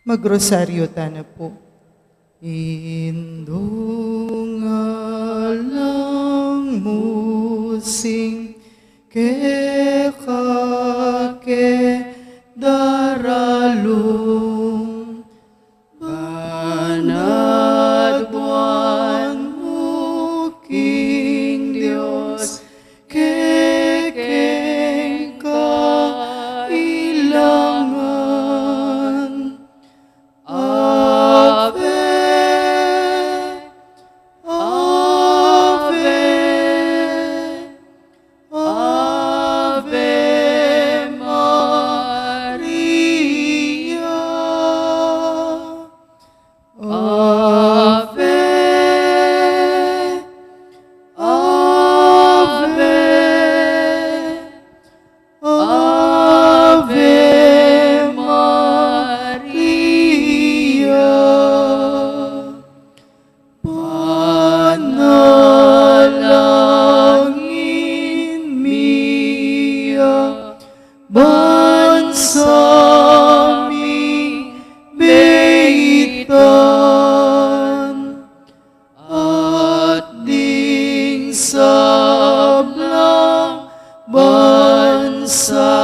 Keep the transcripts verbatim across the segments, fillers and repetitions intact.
Magrosaryo tana pu. Indung alang musing keka ke daralung, banat buan mu king Dios, kekeng kailangan. Ave, Ave, Ave Maria. Ave, Ave, Ave Maria. Panalangin mi a bansa mi beitan, at ding sablang bansa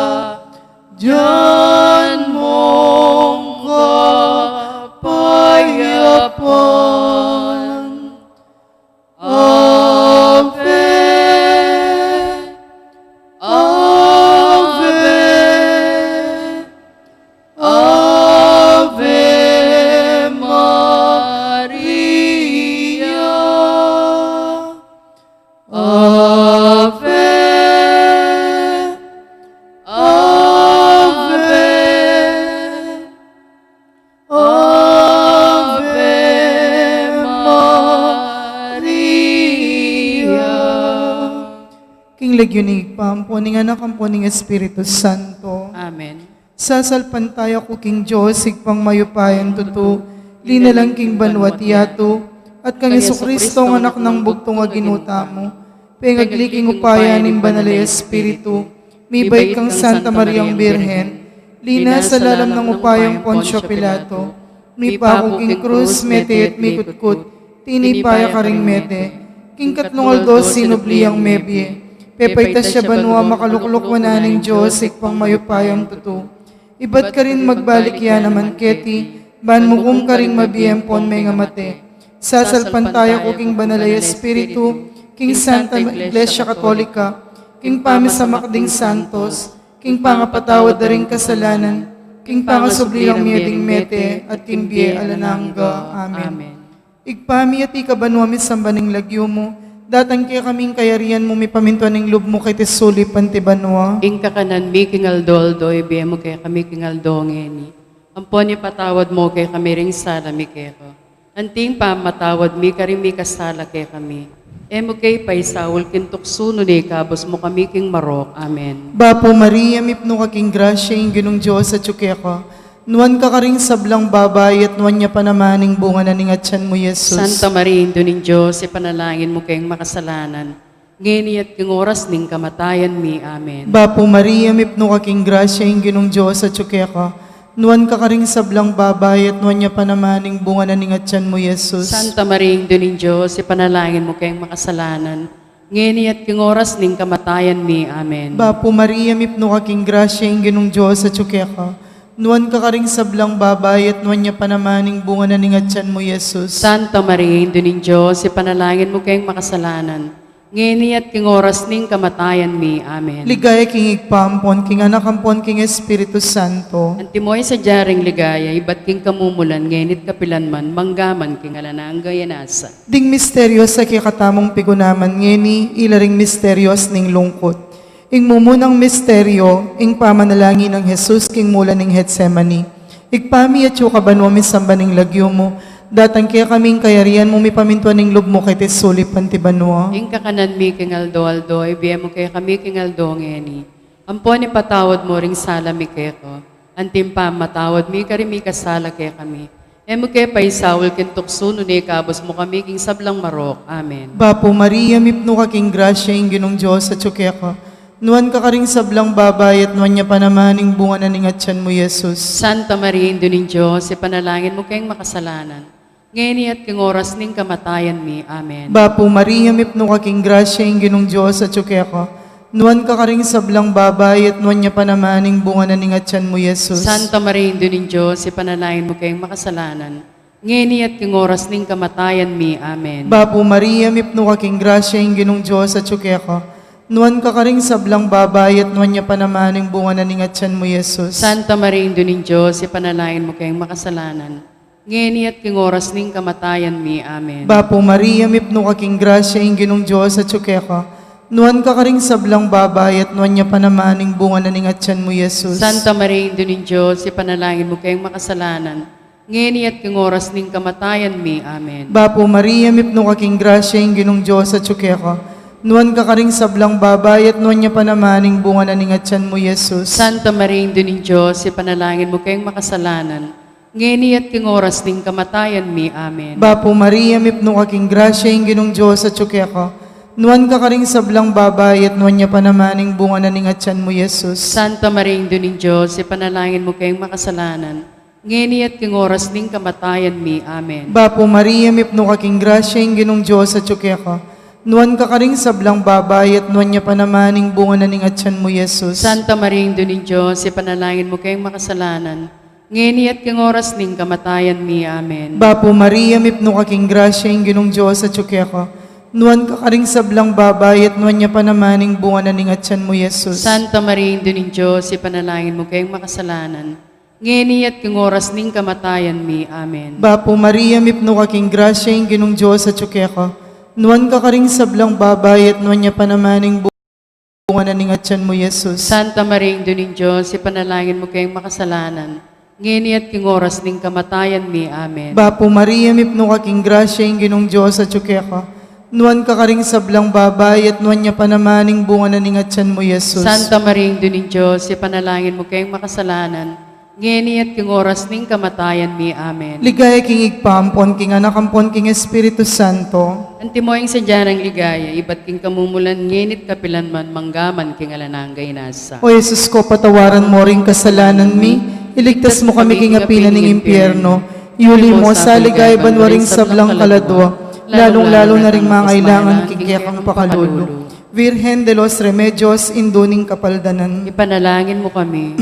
dian mung kapayapan. Ave, Ave, Ave Maria. Ave, Ave, Ave Maria. King lagyu ning Ibpa, ampo ning Anak, ampo ning Espiritu Santo. Amen. Sasalpantaya ku king Dios, Ibpang mayupayang tutu, linalang king banua't yatu, at kang Jesucristo, ang Anak nang bugtung a Ginu tamu, pengagli king upaya ning Banal a Espiritu, mibait kang Santa Mariang Birhen, linasa lalam ning upayang Poncio Pilato, mipaku king krus, mete at mikutkut, tinipa ya karing mete, king katlung aldo sinubli yang mebie, pepaitas ya banua, makalukluk wanan ning Dios, Ibpang mayupayang tutu. Ibat karin magbalik ya naman keti, ban mukum karing mabie ampon mengamate. Sasalpantaya ku king Banal a Espiritu, king Santa Iglesia Katolika, king pamisamak ding santos, king pangapatawad da ring kasalanan, king pangasubli lang mie ding mete, at king bie alang angga. Amen. Amen. Ibpa mi, atiu ka banua, misamban ing lagyu mu, datang kekami ing kayarian mu, mipamintuan ing lub mu keti sulip anti banua. Ing kakanan mi king aldo-aldo, ibie mu kekami king aldo ngeni. Ampon ipatawad mu kekami ring sala mi keka, anti ing pamamatawad mi karing mikasala kekami. E mu ke paisaul king tuksu, nune ikabus mu kami king marok. Amen. Bapu Maria, mipnu ka king grasya, ing Ginung Dios atyu keka. Nuan ka karing sablang babai, at nuan ya pa naman ing bunga na ning atyan mu, Jesus. Santa Maria, Indu ning Dios, ipanalangin mu keng makasalanan, ngeni at king oras ning kamatayan mi. Amen. Bapu Maria, mipnu ka king grasya, ing Ginung Dios atyu keka. Nuan ka karing sablang babai, at nuan ya pa naman ing bunga na ning atyan mu, Jesus. Santa Maria, Indu ning Dios, ipanalangin mu keng makasalanan, ngeni at king oras ning kamatayan mi. Amen. Bapu Maria, mipnu ka king grasya, ing Ginung Dios atyu keka. Nuan ka karing sablang babai, at nuan ya pa naman ing bunga na ning atyan mu, Jesus. Santa Maria, Indu ning Dios, ipanalangin mu keng makasalanan, ngeni at king oras ning kamatayan mi. Amen. Ligaya king Ibpa ampon king Anak ampon king Espiritu Santo. Antimo ing sadya ring ligaya, ibat king kamumulan, ngeni't kapilan man, manggaman king alang angga. Amen. Ding misteryo a kekatamung pigunaman ngeni, ila ring misteryos ning lungkut. Ing mumunang misteryo, ing pamanalangin nang Jesus king mula ning Getsemani. Ibpa mi, atyu ka banua, misamban ing lagyu mu, datang kekami ing kayarian mu, mipamintuan ing lub mu keti sulip anti banua. Ing kakanan mi king aldo-aldo, ibie mu kekami king aldo ngeni. Ampon ipatawad mu ring sala mi keka, anti ing pamamatawad mi karing mikasala kekami. E mu ke paisaul king tuksu, nune ikabus mu kami king sablang marok. Amen. Bapu Maria, mipnu ka king grasya, ing Ginung Dios atyu keka. Nuan ka karing sablang babai, at nuan ya pa naman ing bunga na ning atyan mu, Jesus. Santa Maria, Indu ning Dios, ipanalangin mu keng makasalanan, ngeni at king oras ning kamatayan mi. Amen. Bapu Maria, mipnu ka king grasya, ing Ginung Dios atyu keka. Nuan ka karing sablang babai, at nuan ya pa naman ing bunga na ning atyan mu, Jesus. Santa Maria, Indu ning Dios, ipanalangin mu keng makasalanan, ngeni at king oras ning kamatayan mi. Amen. Bapu Maria, mipnu ka king grasya, ing Ginung Dios atyu keka. Nuan ka karing sablang babai, at nuan ya pa naman ing bunga na ning atyan mu, Jesus. Santa Maria, Indu ning Dios, ipanalangin mu keng makasalanan, ngeni at king oras ning kamatayan mi. Amen. Bapu Maria, mipnu ka king grasya, ing Ginung Dios atyu keka. Nuan ka karing sablang babai, at nuan ya pa naman ing bunga na ning atyan mu, Jesus. Santa Maria, Indu ning Dios, ipanalangin mu keng makasalanan, ngeni at king oras ning kamatayan mi. Amen. Bapu Maria, mipnu ka king grasya, ing Ginung Dios atyu keka. Nuan ka karing sablang babai, at nuan ya pa naman ing bunga na ning atyan mu, Jesus. Santa Maria, Indu ning Dios, ipanalangin mu keng makasalanan, ngeni at king oras ning kamatayan mi. Amen. Bapu Maria, mipnu ka king grasya, ing Ginung Dios atyu keka. Nuan ka karing sablang babai, at nuan ya pa naman ing bunga na ning atyan mu, Jesus. Santa Maria, Indu ning Dios, ipanalangin mu keng makasalanan, ngeni at king oras ning kamatayan mi. Amen. Bapu Maria, mipnu ka king grasya, ing Ginung Dios atyu keka. Nuan ka karing sablang babai, at nuan ya pa naman ing bunga na ning atyan mu, Jesus. Santa Maria, Indu ning Dios, ipanalangin mu keng makasalanan, ngeni at king oras ning kamatayan mi. Amen. Bapu Maria, mipnu ka king grasya, ing Ginung Dios atyu keka. Nuan ka karing sablang babai, at nuan ya pa naman ing bunga na ning atyan mu, Jesus. Santa Maria, Indu ning Dios, ipanalangin mu keng makasalanan, ngeni at king oras ning kamatayan mi. Amen. Bapu Maria, mipnu ka king grasya, ing Ginung Dios atyu keka. Nuan ka karing sablang babai, at nuan ya pa naman ing bunga na ning atyan mu, Jesus. Santa Maria, Indu ning Dios, ipanalangin mu keng makasalanan, ngeni at king oras ning kamatayan mi. Amen. Bapu Maria, mipnu ka king grasya, ing Ginung Dios atyu keka. Nuan ka karing sablang babai, at nuan ya pa naman ing bunga na ning atyan mu, Jesus. Santa Maria, Indu ning Dios, ipanalangin mu keng makasalanan, ngeni at king oras ning kamatayan mi. Amen. Ligaya king Ibpa, ampon king Anak, ampon king Espiritu Santo. Antimo ing sadya nang ligaya, ibat king kamumulan, ngeni't kapilan man, mangga man king alang angga. Inasa. O Jesus ko, patawaran mo ring kasalanan mi, iligtas mo kami king api na ning impyerno, iuli mo sa ligaya banua ring sablang kaladua, lalung-lalu na ring mangailangan king kekang pakalulu. Virgen de los Remedios, Indu ning Kapaldanan. Ipanalangin mu kami.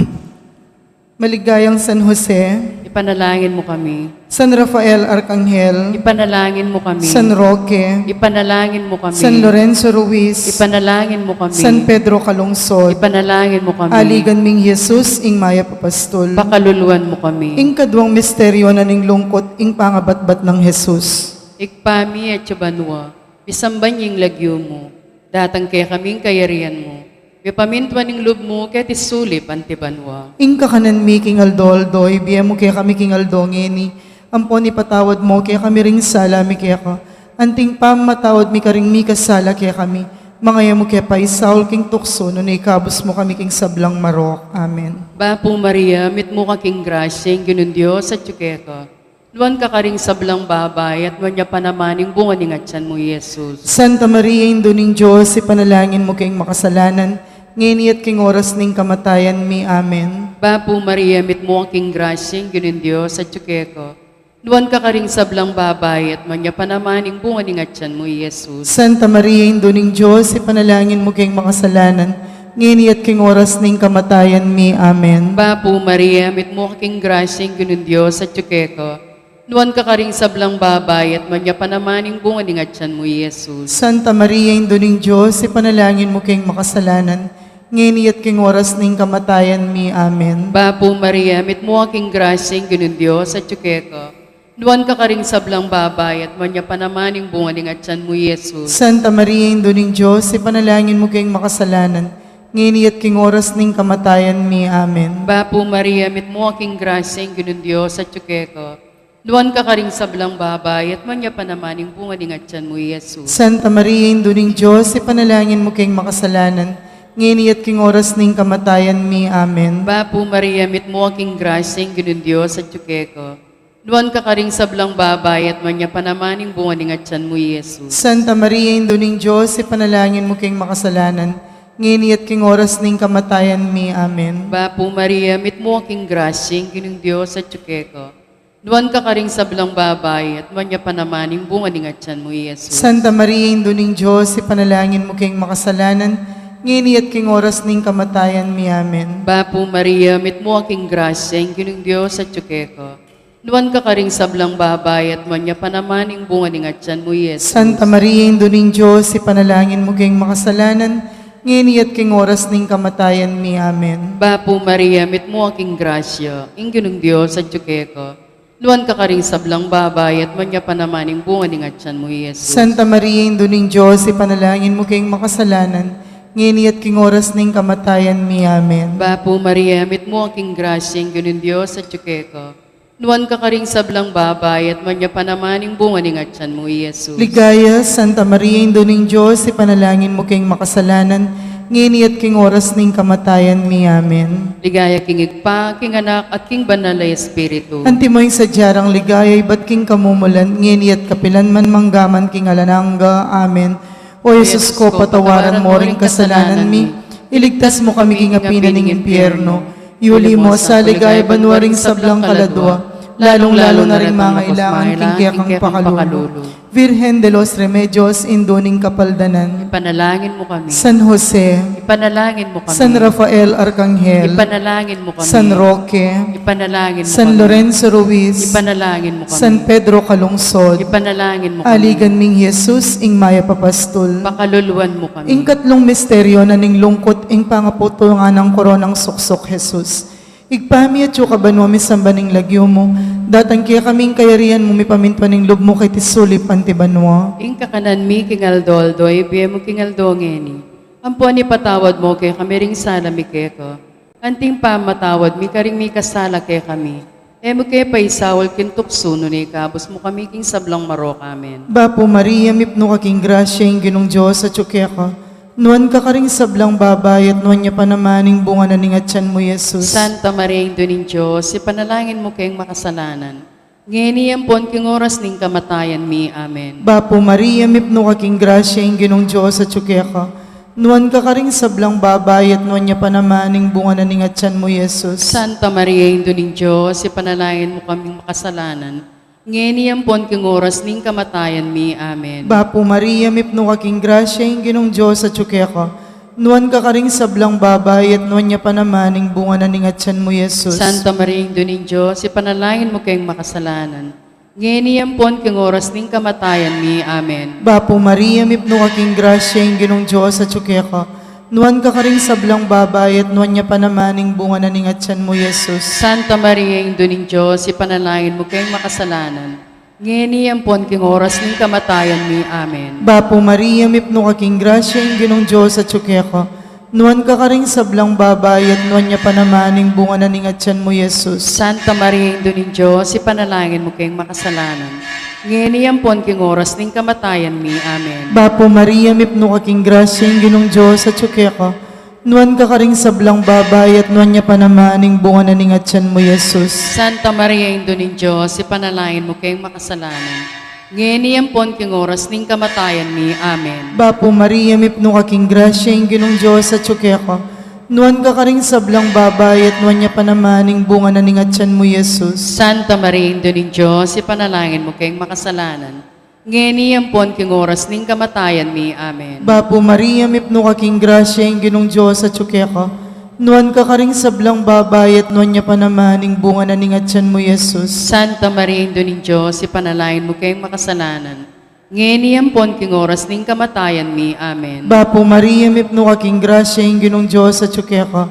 Maligayang San Jose. Ipanalangin mu kami. San Rafael Arkanghel. Ipanalangin mu kami. San Roque. Ipanalangin mu kami. San Lorenzo Ruiz. Ipanalangin mu kami. San Pedro Calungsod. Ipanalangin mu kami. Aligan ming Jesus, ing mayap a pastul. Pakaluluan mu kami. Ing kaduang misteryo na ning lungkut, ing pangabatbat nang Jesus. Ibpa mi atsu ka banua, misamban ya ing lagyu mu, datang kekami ing kayarian mu, mipamintuan ing lub mu keti sulip anti banua. Ing kakanan mi king aldo-aldo, ibie mu kekami king aldo ngeni, ampon ipatawad mu kekami ring sala mi keka, anti ing pamamatawad mi karing mikasala kekami, manga e mu ke paisaul king tuksu, nune ikabus mu kami king sablang marok. Amen. Bapu Maria, mitmu ka king grasya, ing Ginung Dios atyu keka. Nuan ka karing sablang babai, at nuan ya pa naman ing bunga ning atyan mu, i Jesus. Santa Maria, Indu ning Dios, ipanalangin mu keng makasalanan, ngeni at king oras ning kamatayan mi. Amen. Bapu Maria, mitmu ka king grasya, ing Ginung Dios atyu keka. Nuan ka karing sablang babai, at nuan ya pa naman ing bunga ning atyan mu, i Jesus. Santa Maria, Indu ning Dios, ipanalangin mu keng makasalanan, ngeni at king oras ning kamatayan mi. Amen. Bapu Maria, mitmu ka king grasya, ing Ginung Dios atyu keka. Nuan ka karing sablang babai, at nuan ya pa naman ing bunga ning atyan mu, i Jesus. Santa Maria, Indu ning Dios, ipanalangin mu keng makasalanan, ngeni at king oras ning kamatayan mi. Amen. Bapu Maria, mitmu ka king grasya, ing Ginung Dios atyu keka. Nuan ka karing sablang babai, at nuan ya pa naman ing bunga ning atyan mu, i Jesus. Santa Maria, Indu ning Dios, ipanalangin mu keng makasalanan, ngeni at king oras ning kamatayan mi. Amen. Bapu Maria, mitmu ka king grasya, ing Ginung Dios atyu keka. Nuan ka karing sablang babai, at nuan ya pa naman ing bunga ning atyan mu, i Jesus. Santa Maria, Indu ning Dios, ipanalangin mu keng makasalanan, ngeni at king oras ning kamatayan mi. Amen. Bapu Maria, mitmu ka king grasya, ing Ginung Dios atyu keka. Nuan ka karing sablang babai, at nuan ya pa naman ing bunga ning atyan mu, i Jesus. Santa Maria, Indu ning Dios, ipanalangin mu keng makasalanan, ngeni at king oras ning kamatayan mi. Amen. Bapu Maria, mitmu ka king grasya, ing Ginung Dios atyu keka. Nuan ka karing sablang babai, at nuan ya pa naman ing bunga ning atyan mu, i Jesus. Santa Maria, Indu ning Dios, ipanalangin mu keng makasalanan, ngeni at king oras ning kamatayan mi. Amen. Bapu Maria, mitmu ka king grasya, ing Ginung Dios atyu keka. Nuan ka karing sablang babai, at nuan ya pa naman ing bunga ning atyan mu, i Jesus. Santa Maria, Indu ning Dios, ipanalangin mu keng makasalanan, ngeni at king oras ning kamatayan mi. Amen. Bapu Maria, mitmu ka king grasya, ing Ginung Dios atyu keka. Nuan ka karing sablang babai, at nuan ya pa naman ing bunga ning atyan mu, i Jesus. Santa Maria, Indu ning Dios, ipanalangin mu keng makasalanan, ngeni at king oras ning kamatayan mi. Amen. Bapu Maria, mitmu ka king grasya, ing Ginung Dios atyu keka. Nuan ka karing sablang babai, at nuan ya pa naman ing bunga ning atyan mu, i Jesus. Ligaya, Santa Maria, Indu ning Dios, ipanalangin mu keng makasalanan, ngeni at king oras ning kamatayan mi. Amen. Ligaya king Ibpa, king Anak, at king Banal a Espiritu. Antimo ing sadya rang ligaya ibat king kamumulan, ngeni at kapilan man, manggaman king alang angga. Amen. O Jesus ko, patawaran mo ring kasalanan mi, iligtas mu kami king api na ning impyerno, yuli mu sa ligaya banua ring sablang kaladua, lalung-lalu na ring mangailangan king kekang pakalulu. Virgen de los Remedios, Indu ning Kapaldanan. Ipanalangin mu kami. San Jose. Ipanalangin mu kami. San Rafael Arcangel. Ipanalangin mu kami. San Roque. Ipanalangin mu kami. San Lorenzo Ruiz. Ipanalangin mu kami. San Pedro Calungsod. Ipanalangin mu kami. Aligan ming Jesus, ing mayap a pastul. Pakaluluan mu kami. Ing katlung misteryo na ning lungkut, ing pangaputungan nang koronang suksuk Jesus. Ibpa mi, atyu ka banua, misamban ing lagyu mu, datang kekami ing kayarian mu, mipamintuan ing lub mu keti sulip anti banua. Ing kakanan mi king aldo-aldo, ibie mu king aldo ngeni. Ampon ipatawad mu kekami ring sala mi keka, anting pamamatawad mi karing mikasala kekami. E mu ke paisaul king tuksu, nune ikabus mu kami king sablang marok. Amen. Bapu Maria, mipnu ka king grasya, ing Ginung Dios atyu keka. Nuan ka karing sablang babai, at nuan ya pa naman ing bunga na ning atyan mu, Jesus. Santa Maria, Indu ning Dios, ipanalangin mu keng makasalanan, ngeni ampon king oras ning kamatayan mi. Amen. Bapu Maria, mipnu ka king grasya, ing Ginung Dios atyu keka. Nuan ka karing sablang babai, at nuan ya pa naman ing bunga na ning atyan mu, Jesus. Santa Maria, Indu ning Dios, ipanalangin mu kaming makasalanan, ngeni ampon king oras ning kamatayan mi. Amen. Bapu Maria, mipnu ka king grasya, ing Ginung Dios atyu keka. Nuan ka karing sablang babai, at nuan ya pa naman ing bunga na ning atyan mu, Jesus. Santa Maria, Indu ning Dios, ipanalangin mu keng makasalanan, ngeni ampon king oras ning kamatayan mi. Amen. Bapu Maria, mipnu ka king grasya, ing Ginung Dios atyu keka. Nuan ka karing sablang babai, at nuan ya pa naman ing bunga na ning atyan mu, Jesus. Santa Maria, Indu ning Dios, ipanalangin mu keng makasalanan, ngeni ampon king oras ning kamatayan mi. Amen. Bapu Maria, mipnu ka king grasya, ing Ginung Dios atyu keka. Nuan ka karing sablang babai, at nuan ya pa naman ing bunga na ning atyan mu, Jesus. Santa Maria, Indu ning Dios, ipanalangin mu keng makasalanan, ngeni ampon king oras ning kamatayan mi. Amen. Bapu Maria, mipnu ka king grasya, ing Ginung Dios atyu keka. Nuan ka karing sablang babai, at nuan ya pa naman ing bunga na ning atyan mu, Jesus. Santa Maria, Indu ning Dios, ipanalangin mu keng makasalanan, ngeni ampon king oras ning kamatayan mi. Amen. Bapu Maria, mipnu ka king grasya, ing Ginung Dios atyu keka. Nuan ka karing sablang babai, at nuan ya pa naman ing bunga na ning atyan mu, Jesus. Santa Maria, Indu ning Dios, ipanalangin mu keng makasalanan, ngeni ampon king oras ning kamatayan mi. Amen. Bapu Maria, mipnu ka king grasya, ing Ginung Dios atyu keka. Nuan ka karing sablang babai, at nuan ya pa naman ing bunga na ning atyan mu, Jesus. Santa Maria, Indu ning Dios, ipanalangin mu keng makasalanan, ngeni ampon king oras ning kamatayan mi. Amen. Bapu Maria, mipnu ka king grasya, ing Ginung Dios atyu keka.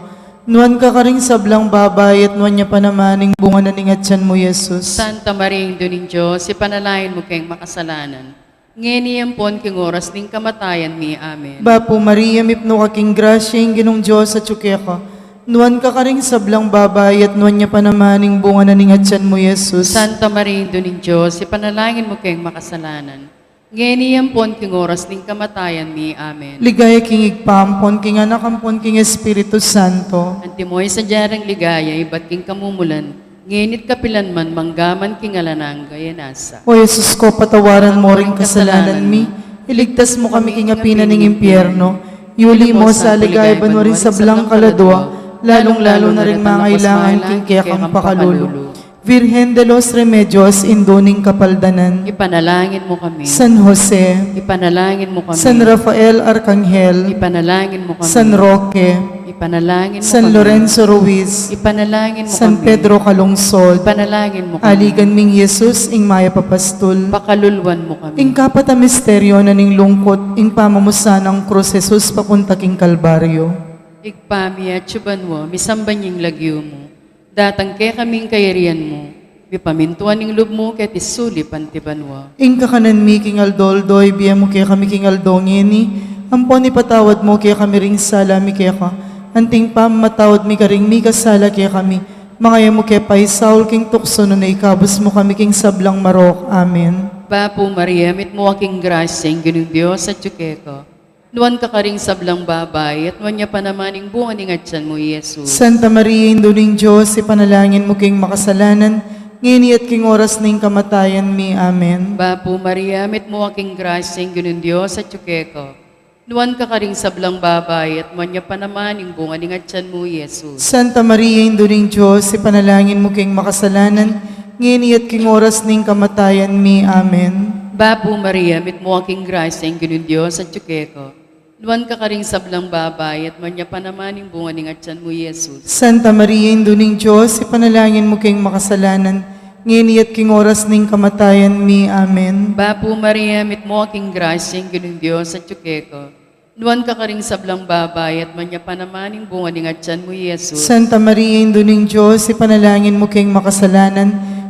Nuan ka karing sablang babai, at nuan ya pa naman ing bunga na ning atyan mu, Jesus. Santa Maria, Indu ning Dios, ipanalangin mu keng makasalanan, ngeni ampon king oras ning kamatayan mi. Amen. Bapu Maria, mipnu ka king grasya, ing Ginung Dios atyu keka. Nuan ka karing sablang babai, at nuan ya pa naman ing bunga na ning atyan mu, Jesus. Santa Maria, Indu ning Dios, ipanalangin mu keng makasalanan, ngeni ampon king oras ning kamatayan mi. Amen. Ligaya king Ibpa, ampon king Anak, ampon king Espiritu Santo. Antimo ing sadya rang ligaya ibat king kamumulan, ngeni't kapilan man, manggaman king alang angga. Amen. O Jesus ko, patawaran mo ring kasalanan mi, iligtas mo kami king api na ning impyerno, Yuli mo sa ligaya banua ring sablang kaladua, lalung-lalu na ring mangailangan king kekang pakalulu. Virgen de los Remedios, Indu ning Kapaldanan, ipanalangin mo kami. San Jose, ipanalangin mo kami. San Rafael Arkanghel, ipanalangin mo kami. San Roque, ipanalangin mo kami. San Lorenzo Ruiz, ipanalangin mo kami. San Pedro Calungsod, ipanalangin mo kami. Aligan ming Jesus, ing mayap a pastul, pakaluluan mo kami. Ing kapat a misteryo na ning lungkut, ing pamamusan nang krus Jesus papunta king Kalbaryo. Ibpa mi, atsu ka banua, misamban ya ing lagyu mu. Datang kekami ing kayarian mu, mipamintuan ing lub mu keti sulip anti banua. Ing kakanan mi king aldo-aldo, ibie mu kekami king aldo ngeni, ampon ipatawad mu kekami ring sala mi keka, anting pamamatawad mi karing mikasala kekami, manga e mu ke paisaul king tuksu nune ikabus mu kami king sablang marok. Amen. Bapu Maria, mitmu ka king grasya, ing Ginung Dios atyu keka. Nuan ka karing sablang babai, at nuan ya pa naman ing bunga ning atyan mu, Jesus. Santa Maria, Indu ning Dios, ipanalangin mu keng makasalanan, ngeni at king oras ning kamatayan mi. Amen. Bapu Maria, mitmu ka king grasya, ing Ginung Dios atyu keka. Nuan ka karing sablang babai, at nuan ya pa naman ing bunga ning atyan mu, Jesus. Santa Maria, Indu ning Dios, ipanalangin mu keng makasalanan, ngeni at king oras ning kamatayan mi. Amen. Bapu Maria, mitmu ka king grasya, ing Ginung Dios atyu keka. Nuan ka karing sablang babai, at nuan ya pa naman ing bunga ning atyan mu, Jesus. Santa Maria, Indu ning Dios, ipanalangin mu keng makasalanan, ngeni at king oras ning kamatayan mi. Amen. Bapu Maria, mitmu ka king grasya, ing Ginung Dios atyu keka. Nuan ka karing sablang babai, at nuan ya pa naman ing bunga ning atyan mu, Jesus. Santa Maria, Indu ning Dios, ipanalangin mu keng makasalanan,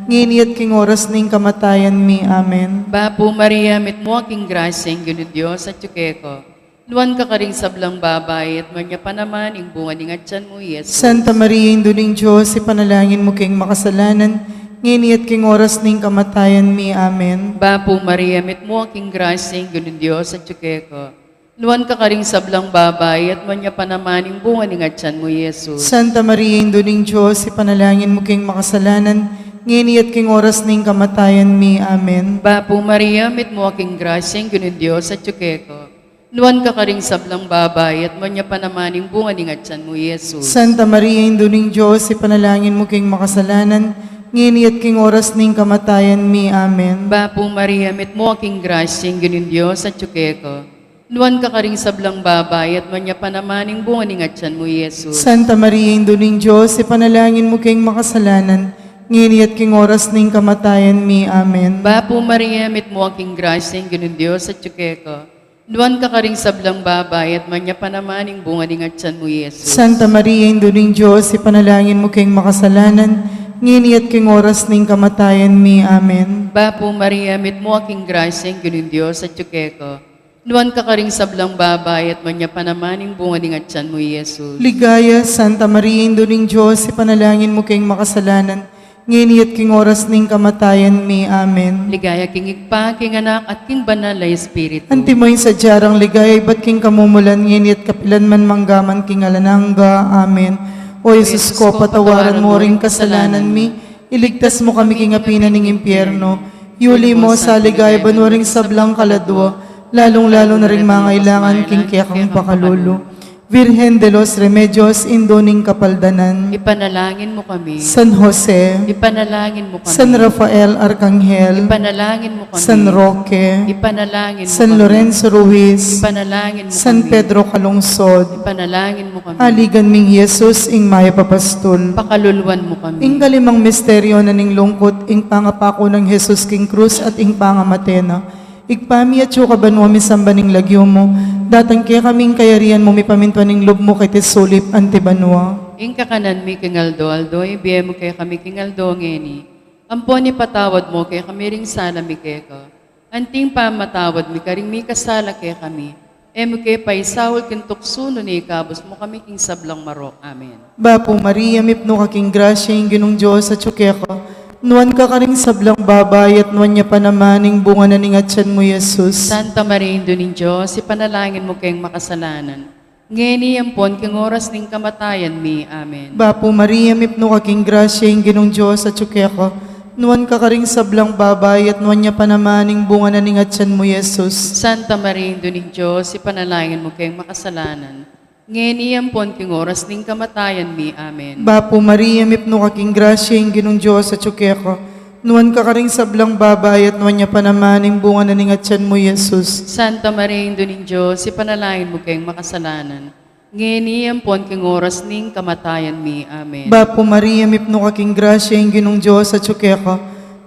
ngeni at king oras ning kamatayan mi. Amen. Bapu Maria, mitmu ka king grasya, ing Ginung Dios atyu keka. Nuan ka karing sablang babai, at nuan ya pa naman ing bunga ning atyan mu, Jesus. Santa Maria, Indu ning Dios, ipanalangin mu keng makasalanan, ngeni at king oras ning kamatayan mi. Amen. Bapu Maria, mitmu ka king grasya, ing Ginung Dios atyu keka. Nuan ka karing sablang babai, at nuan ya pa naman ing bunga ning atyan mu, Jesus. Santa Maria, Indu ning Dios, ipanalangin mu keng makasalanan, ngeni at king oras ning kamatayan mi. Amen. Bapu Maria, mitmu ka king grasya, ing Ginung Dios atyu keka. Nuan ka karing sablang babai, at nuan ya pa naman ing bunga ning atyan mu, Jesus. Santa Maria, Indu ning Dios, ipanalangin mu keng makasalanan, ngeni at king oras ning kamatayan mi. Amen. Bapu Maria, mitmu ka king grasya, ing Ginung Dios atyu keka. Nuan ka karing sablang babai, at nuan ya pa naman ing bunga ning atyan mu, Jesus. Santa Maria, Indu ning Dios, ipanalangin mu keng makasalanan, ngeni at king oras ning kamatayan mi. Amen. Bapu Maria, mitmu ka king grasya, ing Ginung Dios atyu keka. Nuan ka karing sablang babai, at nuan ya pa naman ing bunga ning atyan mu, Jesus. Santa Maria, Indu ning Dios, ipanalangin mu keng makasalanan, ngeni at king oras ning kamatayan mi. Amen. Bapu Maria, mitmu ka king grasya, ing Ginung Dios atyu keka. Nuan ka karing sablang babai, at nuan ya pa naman ing bunga ning atyan mu, Jesus. Ligaya, Santa Maria, Indu ning Dios, ipanalangin mu keng makasalanan, ngeni at king oras ning kamatayan mi. Amen. Ligaya king Ibpa, king Anak, at king Banal a Espiritu. Antimo ing sadya rang ligaya ibat king kamumulan, ngeni at kapilan man, mangga man king alang angga. Amen. O Jesus ko, patawaran mu ring kasalanan mi, iligtas mu kami king api na ning impyerno, yuli mu sa ligaya banua ring sablang kaladua, lalung-lalu na ring mangailangan king kekang pakalulu. Virgen de los Remedios, Indu ning Kapaldanan, ipanalangin mu kami. San Jose, ipanalangin mu kami. San Rafael Arkanghel, ipanalangin mu kami. San Roque, ipanalangin mu kami. San Lorenzo Ruiz, ipanalangin mu kami. San Pedro Calungsod, ipanalangin mu kami. Aligan ming Jesus, ing mayap a pastul, pakaluluan mu kami. Ing kalimang misteryo na ning lungkut, ing pangapaku nang Jesus king krus at ing pangamate na. Ibpa mi, atsu ka banua, misamban ing lagyu mu, datang kekami ing kayarian mu, mipamintuan ing lub mu keti sulip anti banua. Ing kakanan mi king aldo-aldo, ibie mu kekami king aldo ngeni. Ampon ipatawad mu kekami ring sala mi keka, anting pamamatawad mi karing mikasala kekami. E mu ke paisaul king tuksu, nune ikabus mu kami king sablang marok. Amen. Bapu Maria, mipnu ka king grasya, ing Ginung Dios atyu keka. Nuan ka karing sablang babai, at nuan ya pa naman ing bunga na ning atyan mu, Jesus. Santa Maria, Indu ning Dios, ipanalangin mu keng makasalanan, ngeni ampon king oras ning kamatayan mi. Amen. Bapu Maria, mipnu ka king grasya, ing Ginung Dios atyu keka. Nuan ka karing sablang babai, at nuan ya pa naman ing bunga na ning atyan mu, Jesus. Santa Maria, Indu ning Dios, ipanalangin mu keng makasalanan, ngeni ampon king oras ning kamatayan mi. Amen. Bapu Maria, mipnu ka king grasya, ing Ginung Dios atyu keka. Nuan ka karing sablang babai, at nuan ya pa naman ing bunga na ning atyan mu, Jesus. Santa Maria, Indu ning Dios, ipanalangin mu keng makasalanan, ngeni ampon king oras ning kamatayan mi. Amen. Bapu Maria, mipnu ka king grasya, ing Ginung Dios atyu keka.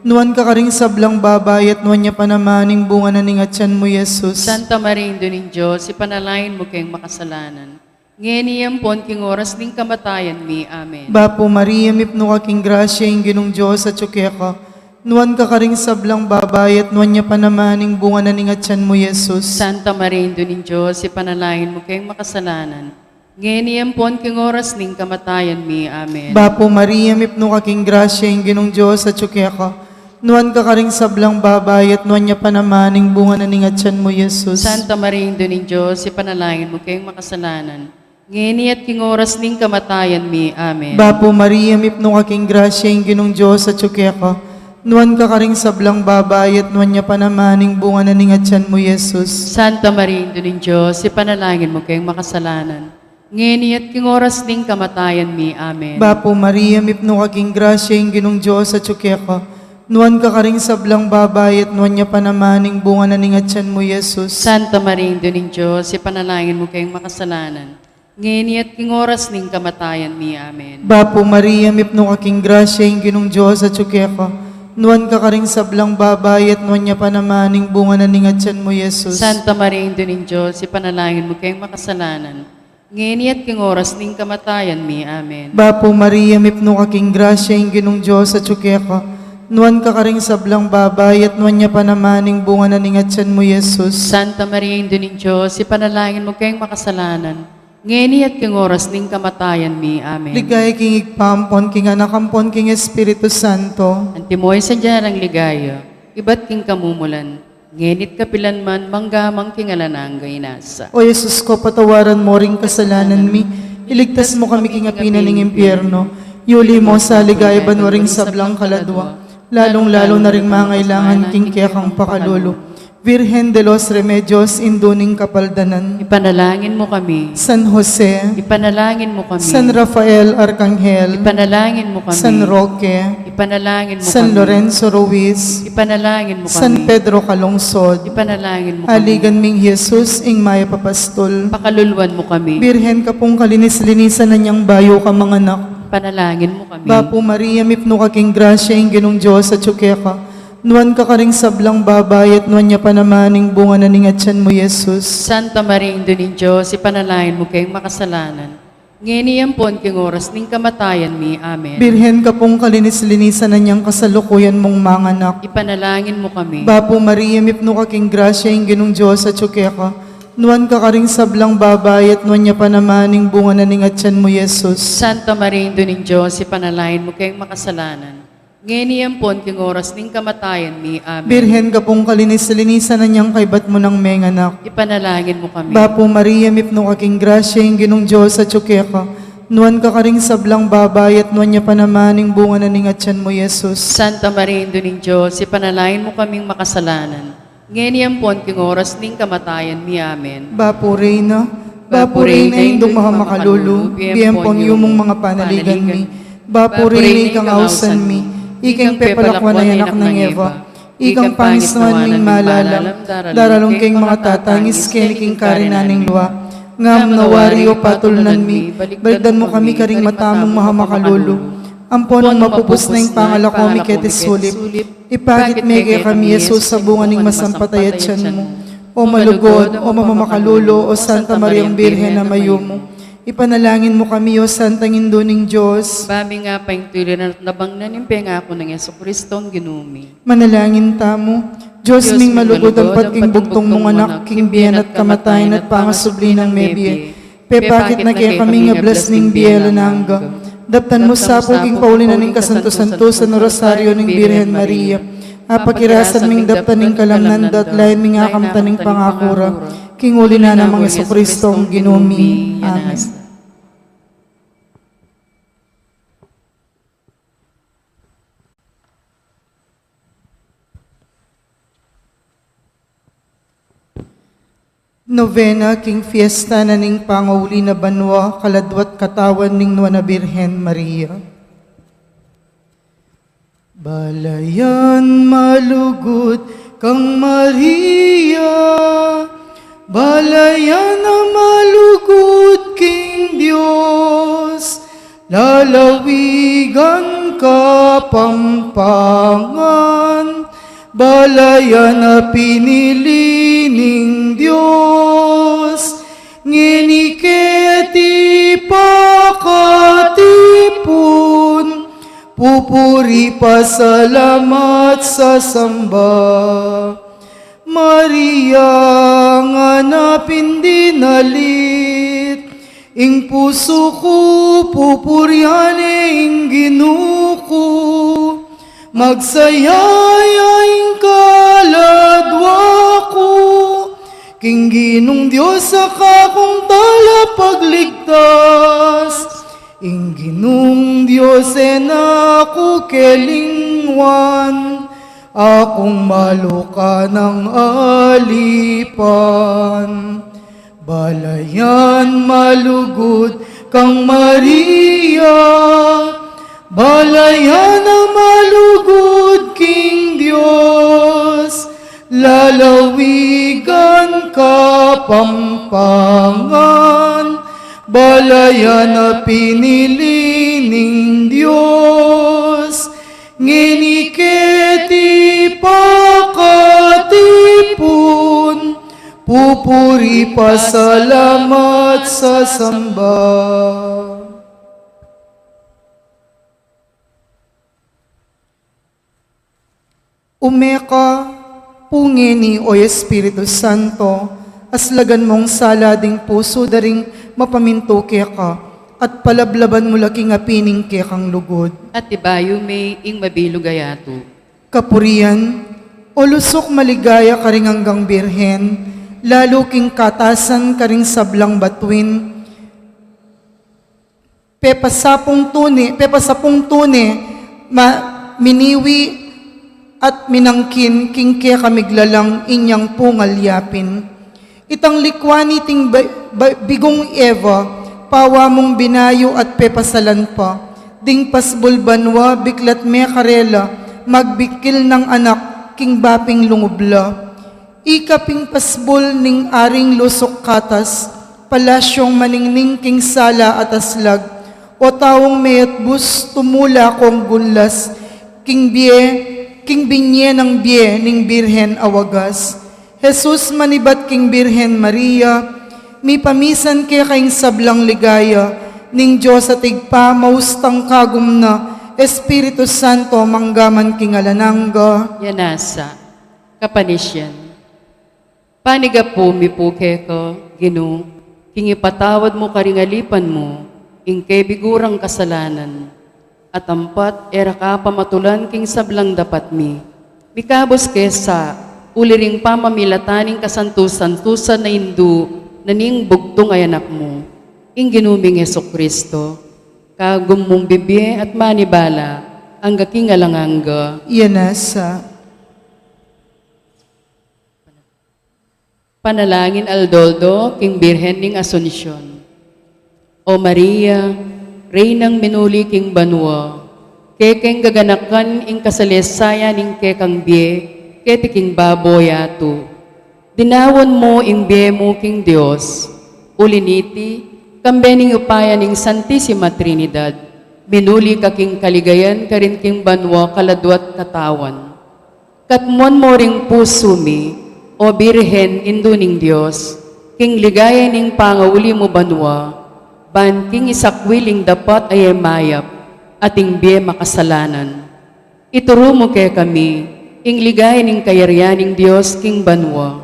Nuan ka karing sablang babai, at nuan ya pa naman ing bunga na ning atyan mu, Jesus. Santa Maria, Indu ning Dios, ipanalangin mu keng makasalanan, ngeni ampon king oras ning kamatayan mi. Amen. Bapu Maria, mipnu ka king grasya, ing Ginung Dios atyu keka. Nuan ka karing sablang babai, at nuan ya pa naman ing bunga na ning atyan mu, Jesus. Santa Maria, Indu ning Dios, ipanalangin mu keng makasalanan, ngeni ampon king oras ning kamatayan mi. Amen. Bapu Maria, mipnu ka king grasya, ing Ginung Dios atyu keka. Nuan ka karing sablang babai, at nuan ya pa naman ing bunga na ning atyan mu, Jesus. Santa Maria, Indu ning Dios, ipanalangin mu keng makasalanan, ngeni at king oras ning kamatayan mi. Amen. Bapu Maria, mipnu ka king grasya, ing Ginung Dios atyu keka. Nuan ka karing sablang babai, at nuan ya pa naman ing bunga na ning atyan mu, Jesus. Santa Maria, Indu ning Dios, ipanalangin mu keng makasalanan, ngeni at king oras ning kamatayan mi. Amen. Bapu Maria, mipnu ka king grasya, ing Ginung Dios atyu keka. Nuan ka karing sablang babai, at nuan ya pa naman ing bunga na ning atyan mu, Jesus. Santa Maria, Indu ning Dios, ipanalangin mu keng makasalanan, ngeni at king oras ning kamatayan mi. Amen. Bapu Maria, mipnu ka king grasya, ing Ginung Dios atyu keka. Nuan ka karing sablang babai, at nuan ya pa naman ing bunga na ning atyan mu, Jesus. Santa Maria, Indu ning Dios, ipanalangin mu keng makasalanan, ngeni at king oras ning kamatayan mi. Amen. Bapu Maria, mipnu ka king grasya, ing Ginung Dios atyu keka. Nuan ka karing sablang babai, at nuan ya pa naman ing bunga na ning atyan mu, Jesus. Santa Maria, Indu ning Dios, ipanalangin mu keng makasalanan, ngeni at king oras ning kamatayan mi. Amen. Ligaya king Ibpa, ampon king Anak, ampon king Espiritu Santo. Antimo ing sadya nang ligaya, ibat king kamumulan, ngeni't kapilan man, mangga man king alang angga. Inasa. O Jesus ko, patawaran mo ring kasalanan mi, iligtas mo kami king api na ning impyerno, yuli mo sa ligaya banua ring sablang kaladua, lalung-lalu na ring mangailangan king kekang pakalulu. Virgen de los Remedios, Indu ning Kapaldanan. Ipanalangin mo kami. San Jose. Ipanalangin mo kami. San Rafael Arkanghel. Ipanalangin mo kami. San Roque. Ipanalangin mo kami. San Lorenzo Ruiz. Ipanalangin mo kami. San Pedro Calungsod. Ipanalangin mo kami. Aligan ming Jesus, ing mayap a pastul. Pakaluluan mo kami. Birhen ka pung kalinis-linisan, anyang bayu ka manganak. Ipanalangin mo kami. Bapu Maria, mipnu ka king grasya, ing Ginung Dios atyu keka. Nuan ka karing sablang babai, at nuan ya pa naman ing bunga na ning atyan mu, Jesus. Santa Maria, Indu ning Dios, ipanalangin mo keng makasalanan, ngeni ampon king oras ning kamatayan mi. Amen. Birhen ka pung kalinis-linisan, anyang kasalukuyan mung manganak. Ipanalangin mo kami. Bapu Maria, mipnu ka king grasya, ing Ginung Dios atyu keka. Nuan ka karing sablang babai, at nuan ya pa naman ing bunga na ning atyan mu, Jesus. Santa Maria, Indu ning Dios, ipanalangin mo keng makasalanan, ngeni ampon king oras ning kamatayan mi. Amen. Birhen ka pung kalinis-linisan, anyang kaybat mu nang menganak. Ipanalangin mo kami. Bapu Maria, mipnu ka king grasya, ing Ginung Dios atyu keka. Nuan ka karing sablang babai, at nuan ya pa naman ing bunga na ning atyan mu, Jesus. Santa Maria, Indu ning Dios, ipanalangin mo kaming makasalanan, ngeni ampon king oras ning kamatayan mi. Amen. Bapu Reyna, Bapu Reyna, Indung mahamakalulu, bie ampon yumung mga panaligan mi. Bapu Reyna, ikang ausan mi, ikang pepalakuan a anak nang Eva, ikang pangisnawan ming malalam, daralung keng mga tatangis keni king karinan ning lua. Ngam nawari, o patulunan mi, balikdan mu kami karing mata mung mahamakalulu, ampon nung mapupus na ing pangalako mi keti sulip, ipakit me kekami i Jesus a bunga ning masampat a atyan mu. O malugud, o mamamakalulu, o Santa Mariang Birhen a mayumu, ipanalangin mu kami, o Santang Indu ning Dios. Ba ming apaintuliran at nabangnan ing pengaku nang Jesucristo a Ginu mi. Manalangin tamu. Dios ming malugud, ampat king bugtung mung Anak, king bie na at kamatayan at pangasubli nang mebie, pepakit na kekami ing ablas ning bie alang angga. Daptan mu sa pu king pauli na ning kasantu-santusan a Rosario ning Birhen Maria. Apakirasan ming daptan ing kalamnan da at layan ming akamtan ing pangaku ra, king uli na nang Jesucristo a Ginu mi. Amen. Novena king fiesta na ning pangauli na banua, kaladwa't katawan ning Nuan a Birhen Maria. Balayan malugud kang Maria, balayan a malugud king Dios, lalawigan Kapampangan, balayan a pinili ning Dios, ngeni keti pakatipun, pupuri, pasalamat, sasamba. Maria, nganapin dinalit, ing pusu ku pupurian ne ing Ginu ku, magsaya ya ing kaladwa ku, king Ginung Dios a kakung talapagligtas, ing Ginung Dios e na ku kelingwan, akung maluka nang alipan. Balayan malugud kang Maria, balayan a malugud king Dios, lalawigan Kapampangan, balayan a pinili ning Dios, ngeni keti pakatipun, pupuri, pasalamat, sasamba. Ume ka pu ngeni, o Espiritu Santo, aslagan mung sala ding pusu da ring mapamintu keka, at palablaban mu la king api ning kekang lugud. At ibayu me ing mabilug a yatu. Kapurian, o lusuk maligaya karing anggang Birhen, lalu king katasan karing sablang batuin, pepasapung tune, pepasapung tune, ma-, miniwi at minangkin king keka miglalang inyang pungalyapin. Itang likwa niting ba-, ba-, bigung Eva, pawa mung binayu at pepasalan pa. Ding pasbul banua, biklat me karela, magbikil nang anak, king baping lungub la. Ika pin pasbul ning aring lusuk katas, palasyung maningning king sala at aslag, o taung mayatbus tumula kung gunlas, king bie, king binye nang bie ning Birhen a wagas. Jesus, manibat king Birhen Maria, mipamisan keka ing sablang ligaya ning Dios at Ibpa, maustang kagum na Espiritu Santo, manggaman king alang angga. Ya nasa. Kapanisyan. Panigapu mi pu keka, Ginu, king ipatawad mu karing alipan mu ing kebigurang kasalanan, at ampat e ra ka pamatulan king sablang dapat mi. Mikabus ke sa, uli ring pamamilatan ning kasantusan-tusan a Indu na ning bugtung a Anak mu, ing Ginu ming Jesucristo, kagum mung bibie at manibala angga king alang angga. Ya nasa. Panalangin aldo-aldo king Birhen ning Asuncion. O Maria, Reynang minuli king banua, kekeng gaganakan ing kasalesayan ning kekang bie keti king babo yatu. Dinaun mu ing bie mu king Dios, uli niti, kambe ning upaya ning Santisima Trinidad, minuli ka king kaligayan karin king banua kaladwa't katawan. Katmuan mu ring pusu mi, o Birhen, Indu ning Dios, king ligaya ning pangauli mu banua, ban king isakwil ing dapat a e mayap, at ing bie makasalanan. Ituru mu kekami ing ligaya ning kayarian ning Dios king banua.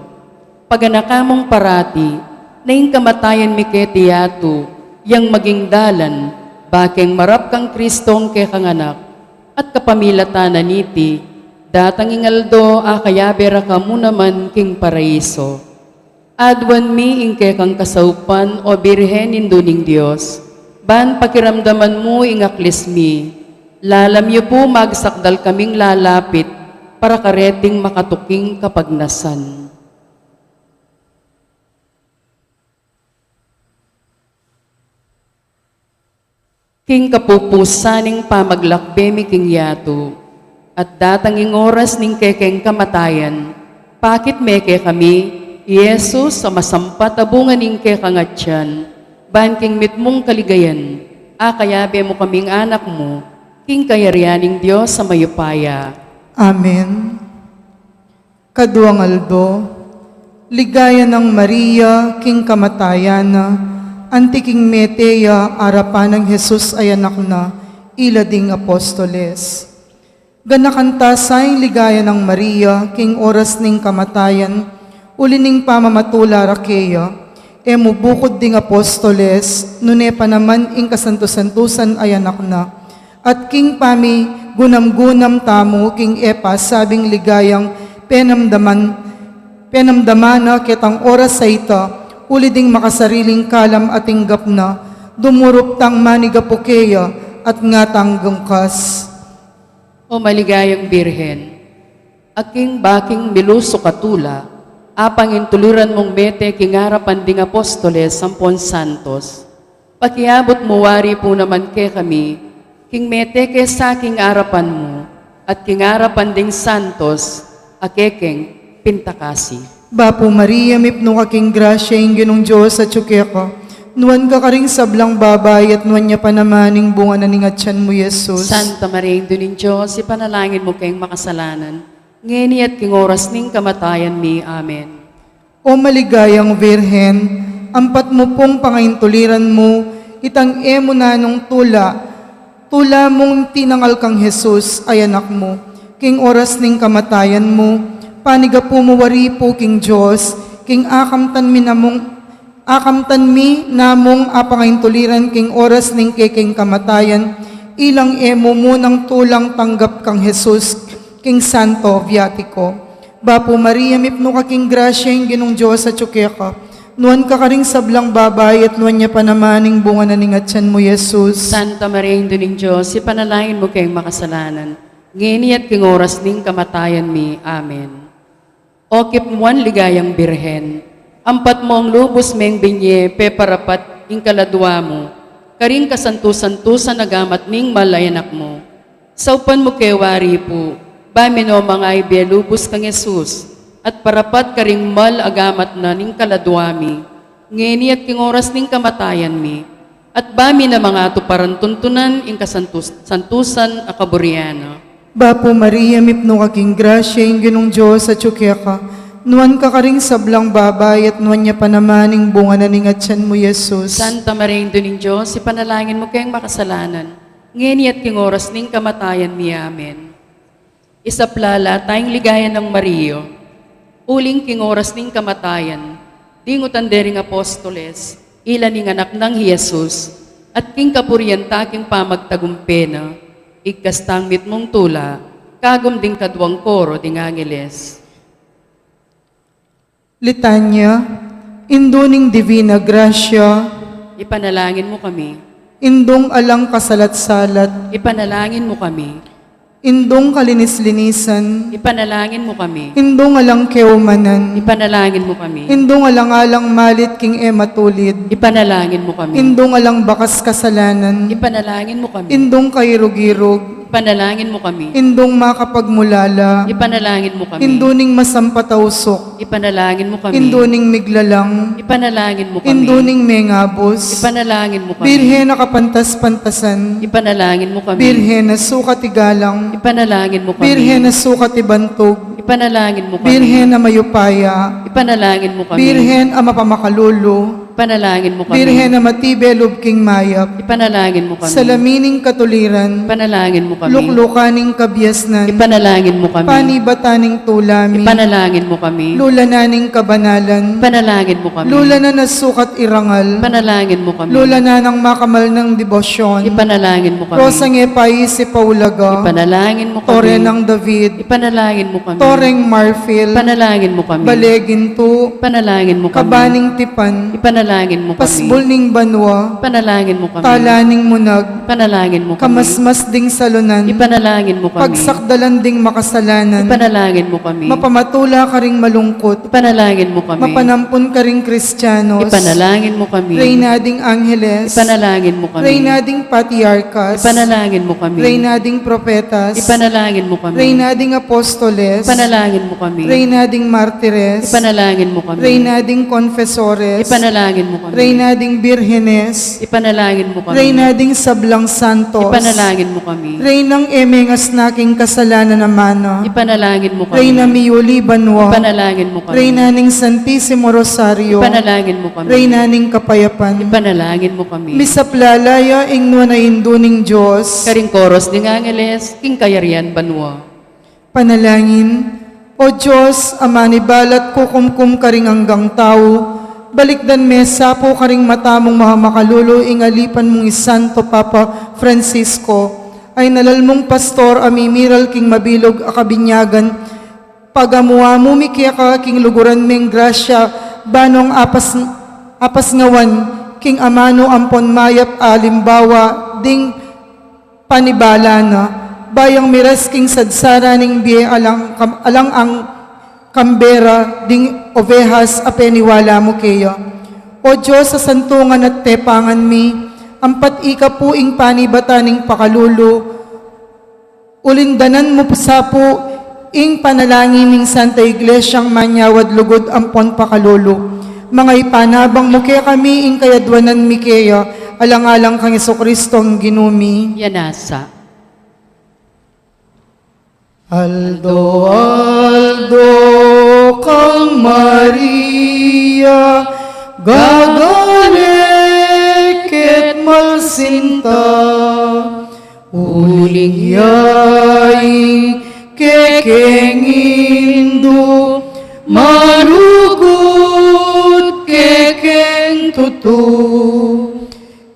Paganaka mung parati na ing kamatayan mi keti yatu, yang maging dalan, ba keng marap kang Kristong kekang Anak, at kapamilatan na niti, datang ing aldo a kayabe ra ka mu naman king paraiso. Aduan mi ing kekang kasaupan, o Birhen, Indu ning Dios, ban pakiramdaman mu ing aklis mi. Lalam yu pu magsakdal kaming lalapit para kareting makatuking kapagnasan. King kapupusan ning pamaglakbe mi king yatu, at datang ing oras ning kekeng kamatayan, pakit me kekami i Jesus a masampat a bunga ning kekang atian, ban king mitmung kaligayan, akayabe mu kaming anak mu, king kayarian ning Dios a mayupaya. Amen. Kaduang aldo, ligaya nang Maria king kamatayan na, anti king mete ya arapan nang Jesus a Anak na, ila ding apostoles. Ganakan ta sa ing ligaya nang Maria king oras ning kamatayan, uli ning pamamatula ra keya, e mu bukud ding apostoles, nune pa naman ing kasantu-santusan a Anak na. At king pamigunam-gunam tamu king e pasabing ligayang penamdaman, penamdaman na ketang oras a ita, uli ding makasariling kalam a tinggap na, dumurup tang manigapu keya at ngatang gengkas. O maligayang Birhen, a king baking milusuk a tula, apangintuliran mung mete king arapan ding apostoles ampon santos, pakiabut mu wari pu naman kekami, king mete ke sa king arapan mu, at king arapan ding santos, a kekeng pintakasi. Bapu Maria, mipnu ka king grasya, ing Ginung Dios atyu keka. Nuan ka karing sablang babai, at nuan ya pa naman ing bunga na ning atian mu, Jesus. Santa Maria, Indu ning Dios, ipanalangin mu keng makasalanan, ngeni at king oras ning kamatayan mi. Amen. O maligayang Virgen, ampat mu pung pangaintuliran mu itang e mu nanung tula, tula mung tinangal kang Jesus a Anak mu. King oras ning kamatayan mu, panigapu mu wari pu king Dios, king akamtan mi namung, akamtan mi namung apangaintuliran king oras ning kekeng kamatayan, ilang e mu munang tulang tanggap kang Jesus king Santo Viatiko. Bapu Maria, mipnu ka king grasya, ing Ginung Dios atyu keka. Nuan ka karing sablang babai, at nuan ya pa naman ing bunga na ning atian mu, Jesus. Santa Maria, Indu ning Dios, ipanalangin mu keng makasalanan, ngeni at king oras ning kamatayan mi. Amen. O kipmuan ligayang Birhen, ampat mung lubus meng binye peparapat ing kaladua mu, karing kasantu-santusan a gamat ning mal a Anak mu. Saupan mu ke wari pu, ba mi no mangaibe lubus kang Jesus, at parapat karing mal a gamat na ning kaladua mi, ngeni at king oras ning kamatayan mi, at ba mi na mangatuparan tuntunan ing kasantus-, santusan a kaburian na. Bapu Maria, mipnu ka king grasya, ing Ginung Dios atyu keka. Nuan ka karing sablang babai, at nuan ya pa naman ing bunga na ning atian mu, Jesus. Santa Maria, Indu ning Dios, ipanalangin mu keng makasalanan, ngeni at king oras ning kamatayan mi. Amen. Isaplala tayang ligaya nang Maria, uling king oras ning kamatayan, dingutan de ring apostoles, ila ning anak nang Jesus, at king kapurian ta king pamagtagumpe na, igkas tang mitmung tula, kagum ding kaduang koro ding angeles. Litanya. Indu ning Divina Grasya, ipanalangin mu kami. Indung alang kasalat-salat, ipanalangin mu kami. Indung kalinis-linisan, ipanalangin mu kami. Indung alang keumanan, ipanalangin mu kami. Indung alang-alang malit king e matulid, ipanalangin mu kami. Indung alang bakas kasalanan, ipanalangin mu kami. Indung kairug-irug, ipanalangin mu kami. Indung makapagmulala, ipanalangin mu kami. Indu ning masampat a usuk, ipanalangin mu kami. Indu ning miglalang, ipanalangin mu kami. Indu ning mengabus, ipanalangin mu kami. Birhen a kapantas-pantasan, ipanalangin mu kami. Birhen a sukat igalang, ipanalangin mu kami. Birhen a sukat ibantug, ipanalangin mu kami. Birhen a mayupaya, ipanalangin mu kami. Birhen a mapamakalulu, ipanalangin mu kami. Birhen a matibe lub king mayap, ipanalangin mu kami. Salamin ning katuliran, ipanalangin mu kami. Luklukan ning kabiasnan, ipanalangin mu kami. Panibatan ning tula mi, ipanalangin mu kami. Lulanan ning kabanalan, ipanalangin mu kami. Lulanan a sukat irangal, ipanalangin mu kami. Lulanan a makamal nang debosyon, ipanalangin mu kami. Rosang e paisip a ulaga, ipanalangin mu kami. Tore nang David, ipanalangin mu kami. Toreng marfil, ipanalangin mu kami. Bale gintu, ipanalangin mu kami. Kaba ning tipan, ipanalangin Ipanalangin mu kami. Pasbul ning banua. Ipanalangin mu kami. Tala ning munag. Ipanalangin mu kami. Kamasmas ding salunan. Ipanalangin mu kami. Pagsakdalan ding makasalanan. Ipanalangin mu kami. Mapamatula karing malungkut. Ipanalangin mu kami. Mapanampun karing Kristianos. Ipanalangin mu kami. Reyna ding Angeles. Ipanalangin mu kami. Reyna ding Patriarkas. Ipanalangin mu kami. Reyna ding Propetas. Ipanalangin mu kami. Reyna ding Apostoles. Ipanalangin mu kami. Reyna ding Martires. Ipanalangin mu kami. Reyna ding Konfesores. Ipanalangin mu kami. Reyna ding Birhenes. Ipanalangin mu kami. Reyna ding sablang santos. Ipanalangin mu kami. Reynang e mengasna king kasalanan a mana. Ipanalangin mu kami. Reyna miyuli banua. Ipanalangin mu kami. Reyna ning Santisimo Rosario. Ipanalangin mu kami. Reyna ning kapayapan. Ipanalangin mu kami. Misaplala ya ing nuan a Indu ning Dios. Karing koros ding angeles, king kayarian banua. Panalangin. O Dios, a manibalat kukumkum karing anggang tau, balikdan me sa pu karing mata mung mamakalulu ing alipan mung i Santo Papa Francisco, a inalal mung pastor a mimiral king mabilug a kabinyagan, pagamu-amu mi keka king luguran meng grasya, banong apas, apasngawan king amanu ampon mayap a alimbawa ding panibala na, bayang miras king sadsara ning bie alang, kam-, alang ang kambera ding ovehas a peniwala mu keya. O Dios a santungan at tepangan mi, ampat ika pu ing panibatan ning pakalulu, ulindanan mu sa pu ing panalangin ning Santa Iglesiang manyawad lugud ampon pakalulu. Manga ipanabang mu kekami ing kayadwanan mi keya, alang-alang kang Jesucristong Ginu mi. Yanasa. Aldo-aldo kang Maria, gagale ket malsinta, uling ya ing kekeng Indu, malugud kekeng tutu.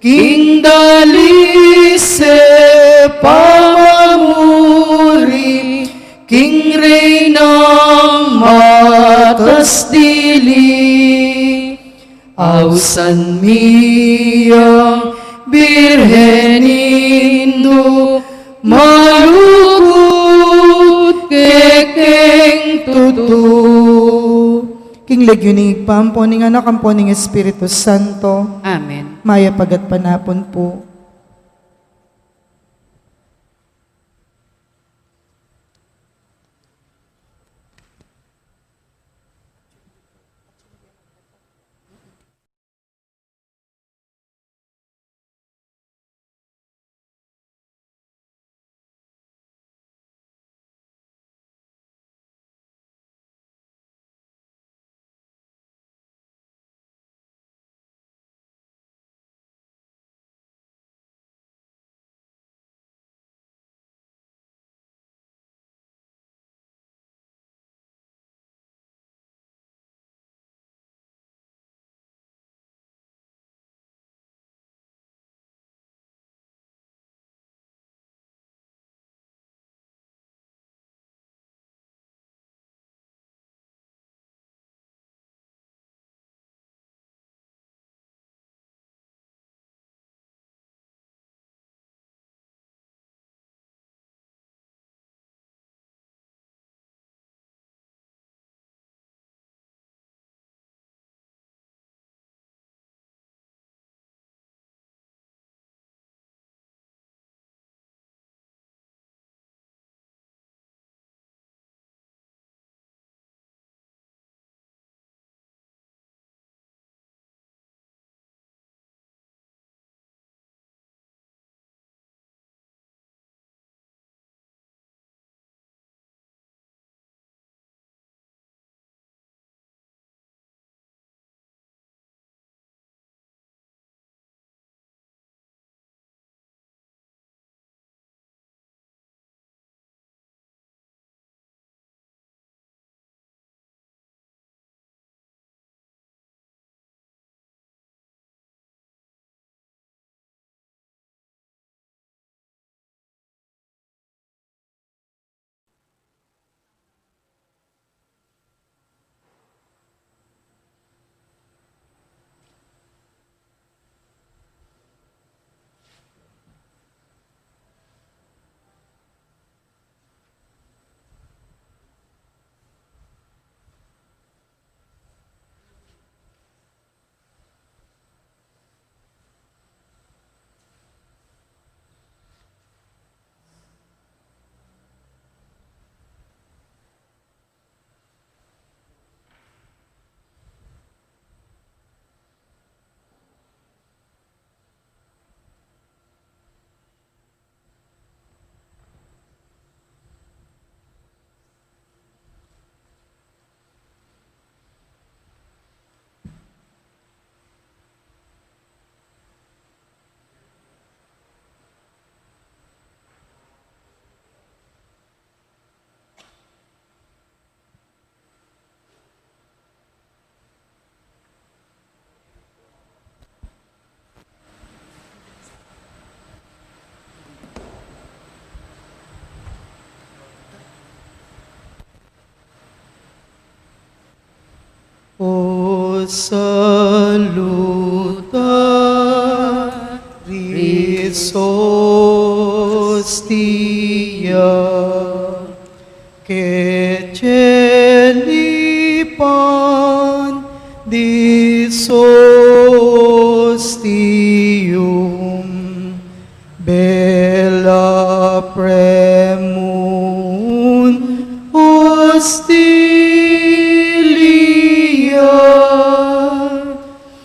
King dalise pamamuri, king Reynang matas dili. Ausan mi yang Birhen Indu, malugud kekeng tutu. King lagyu ning Ibpa, ampo ning Anak, ampo ning Espiritu Santo. Amen. Mayap a gatpanapun pu. Salutaris hostia, que celipan dis hostium, bella premun hostilia,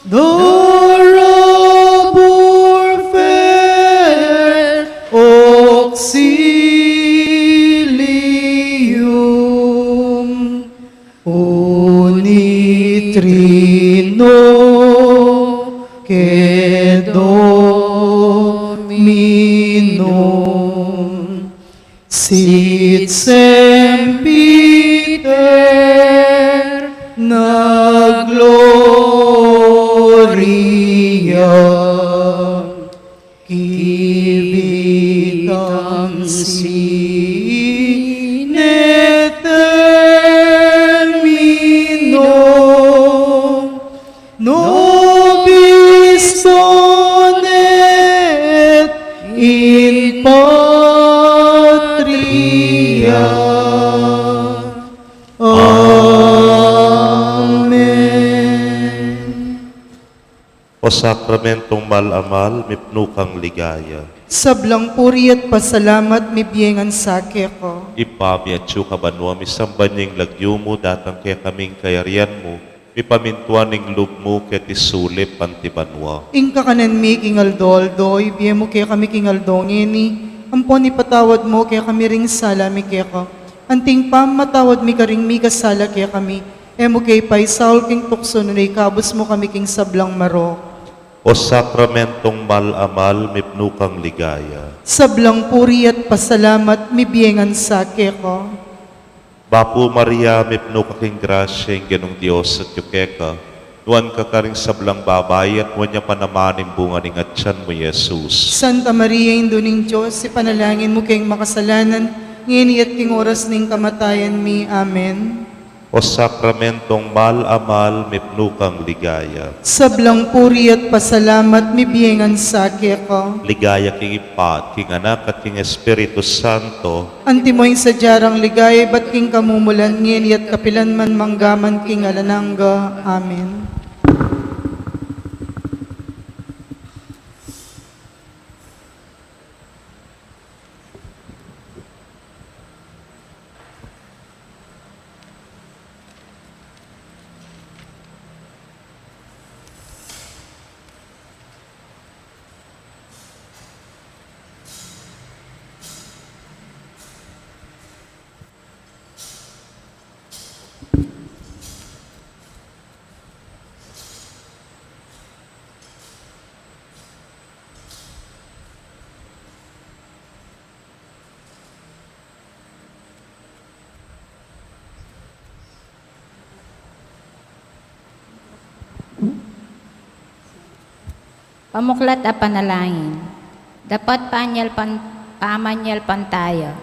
dara burfer auxilium, unitrino que dominum, sit semper gloria, qui vitam sine termino nobis donet in patria. Amen. O sakramentong mal a mal, mipnu kang ligaya. Sablang puri at pasalamat mibie ngan sa keka. Ibpa mi, atsu ka banua, misamban ya ing lagyu mu, datang kekami ing kayarian mu, mipamintuan ing lub mu keti sulip anti banua. Ing kakanan mi king aldo-aldo ibie mu kekami king aldo ngeni, ampon ipatawad mu kekami ring sala mi keka, anti ing pamamatawad mi karing mikasala kekami, e mu ke paisaul king tuksu, nune ikabus mu kami king sablang marok. O sakramentong mal a mal, mipnu kang ligaya. Sablang puri at pasalamat mibie ngan sa keka. Bapu Maria, mipnu ka king grasya, ing Ginung Dios atyu keka, nuan ka karing sablang babai, at nuan ya pa naman ing bunga ning atian mu, Jesus. Santa Maria, Indu ning Dios, ipanalangin mu keng makasalanan, ngeni at king oras ning kamatayan mi. Amen. O sakramentong mal a mal, mipnu kang ligaya. Sablang puri at pasalamat mibie ngan sa keka. Ligaya king Ibpa, at king Anak, at king Espiritu Santo. Antimo ing sadya rang ligaya ibat king kamumulan, ngeni at kapilan man, mangga man king alang angga. Amen. Pamuklat a panalangin. Dapat panyalpan-, pamanyalpantaya.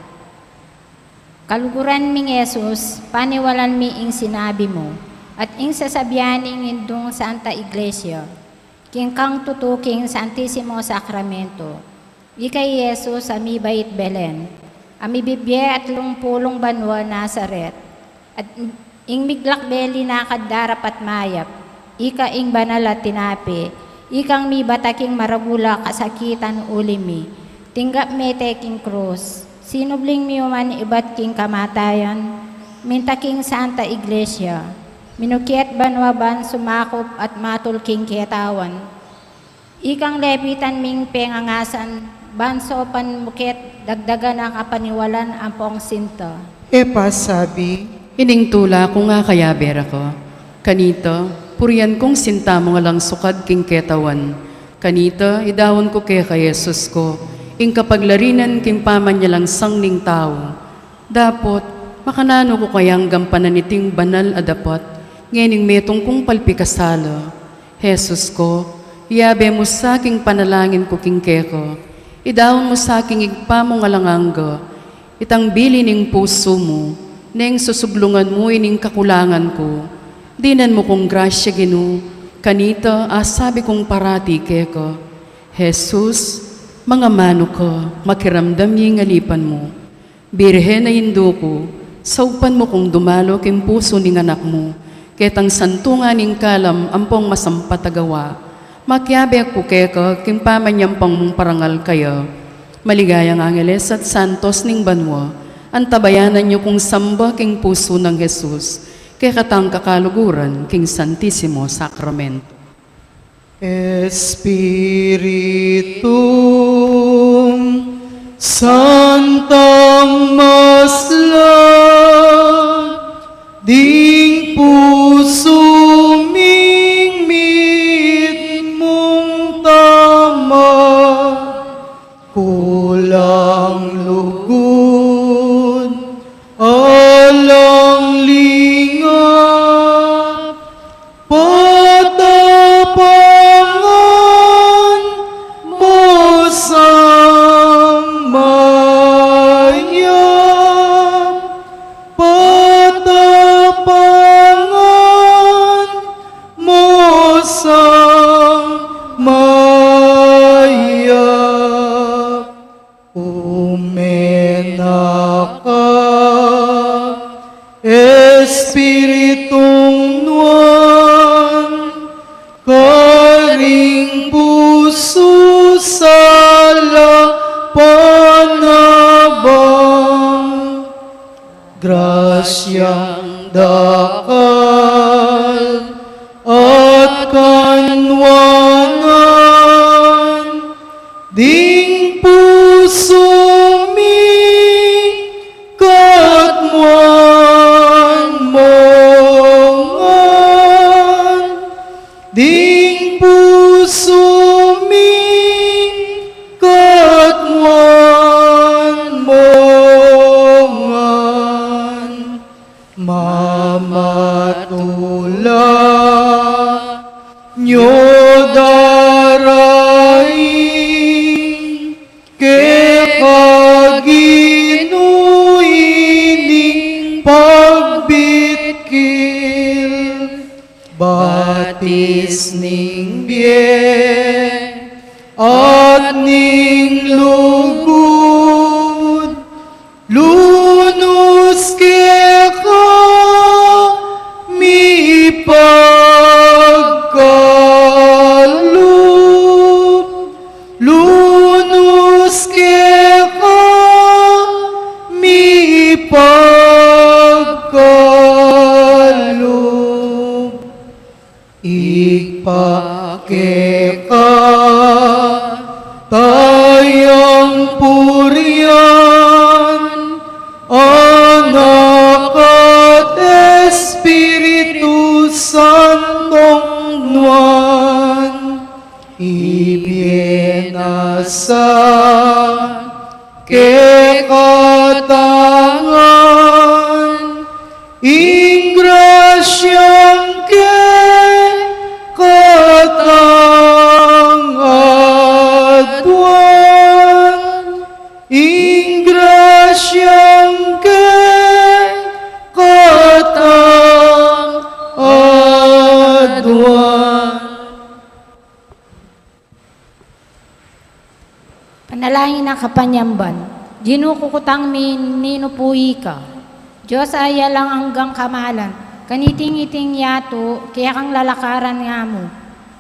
Kaluguran ming Jesus, paniwalan mi ing sinabi mu, at ing sasabian ning Indung Santa Iglesia, king kang tutuking Santisimo Sakramento. Ika i Jesus a mibait Belen, a mibibie atlung pulung banua Nazaret, at ing miglakbe linakad darapat mayap, ika ing banal a tinape, ikang mibata king maragul a kasakitan uli mi, tinggap mete king krus, sinubling miyuman ibat king kamatayan, minta king Santa Iglesia, minukiat banua ban sumakup at matul king ketawan. Ikang lepitan ming pengangasan, ban saupan mu ket dagdagan a kapaniwalan ampong sinta. E pasabi. Ining tula ku nga kayabe ra ka. Kanita, purian kung sinta mu nga lang sukad king ketawan. Kanita, idaun ku keka Jesus ku, ing kapaglarinan king pamanyalansang ning tau. Dapot, makananu ku kayang gampanan iting banal a dapat, ngening metung kung palpikasala? Jesus ku, iyabe mu sa king panalangin ku king keka, idaun mu sa king Ibpa mung alang angga, itang bili ning pusu mu, neng susuglungan mu ining kakulangan ku, Dinan mu kung grasya, Ginu, kanita asabi kung parati keka, Jesus, mangamanu ka, makiramdam ya ing alipan mu. Birhen a Indu ku, saupan mu kung dumalu king pusu ning Anak mu, ketang santungan ning kalam ampong masampat a gawa. Makiabe ku keka king pamanyampang mung parangal kaya. Maligayang angeles at santos ning banua, antabayanan yu kung samba king pusu nang Jesus, kekatang kakaluguran king Santisimo Sakramento. Espiritum Santang maslak, ding pusu ming mitmung tama, kulang lugud, alang lingap, patapangan mu sang mayap, patapangan mu sang mayap. Ume na ka, Espiritung Nuan, karing pusu sala panabang, grasyang dakal at kanwanan, ding pusu mi katmuan mu ngan, ding pusu mi katmuan mu ngan, mamatula nyo darain keka Ginu ining pagbitkil, batis ning bie at ning lugud, lunus keka mi pagkalub, lunus keka mi pagkalub. Ibpa, keka tayang purian Anak at Espiritu Santong nuan, ibie na sa kekatang ngan ing grasyang kekatang aduan, ing grasyang kekatang aduan. Panalangin a kapanyamban. Ginu, kukutang mi ninu pu ika. Dios a alang anggang kamalan, kaniting-iting yatu kekang lalakaran nga mu.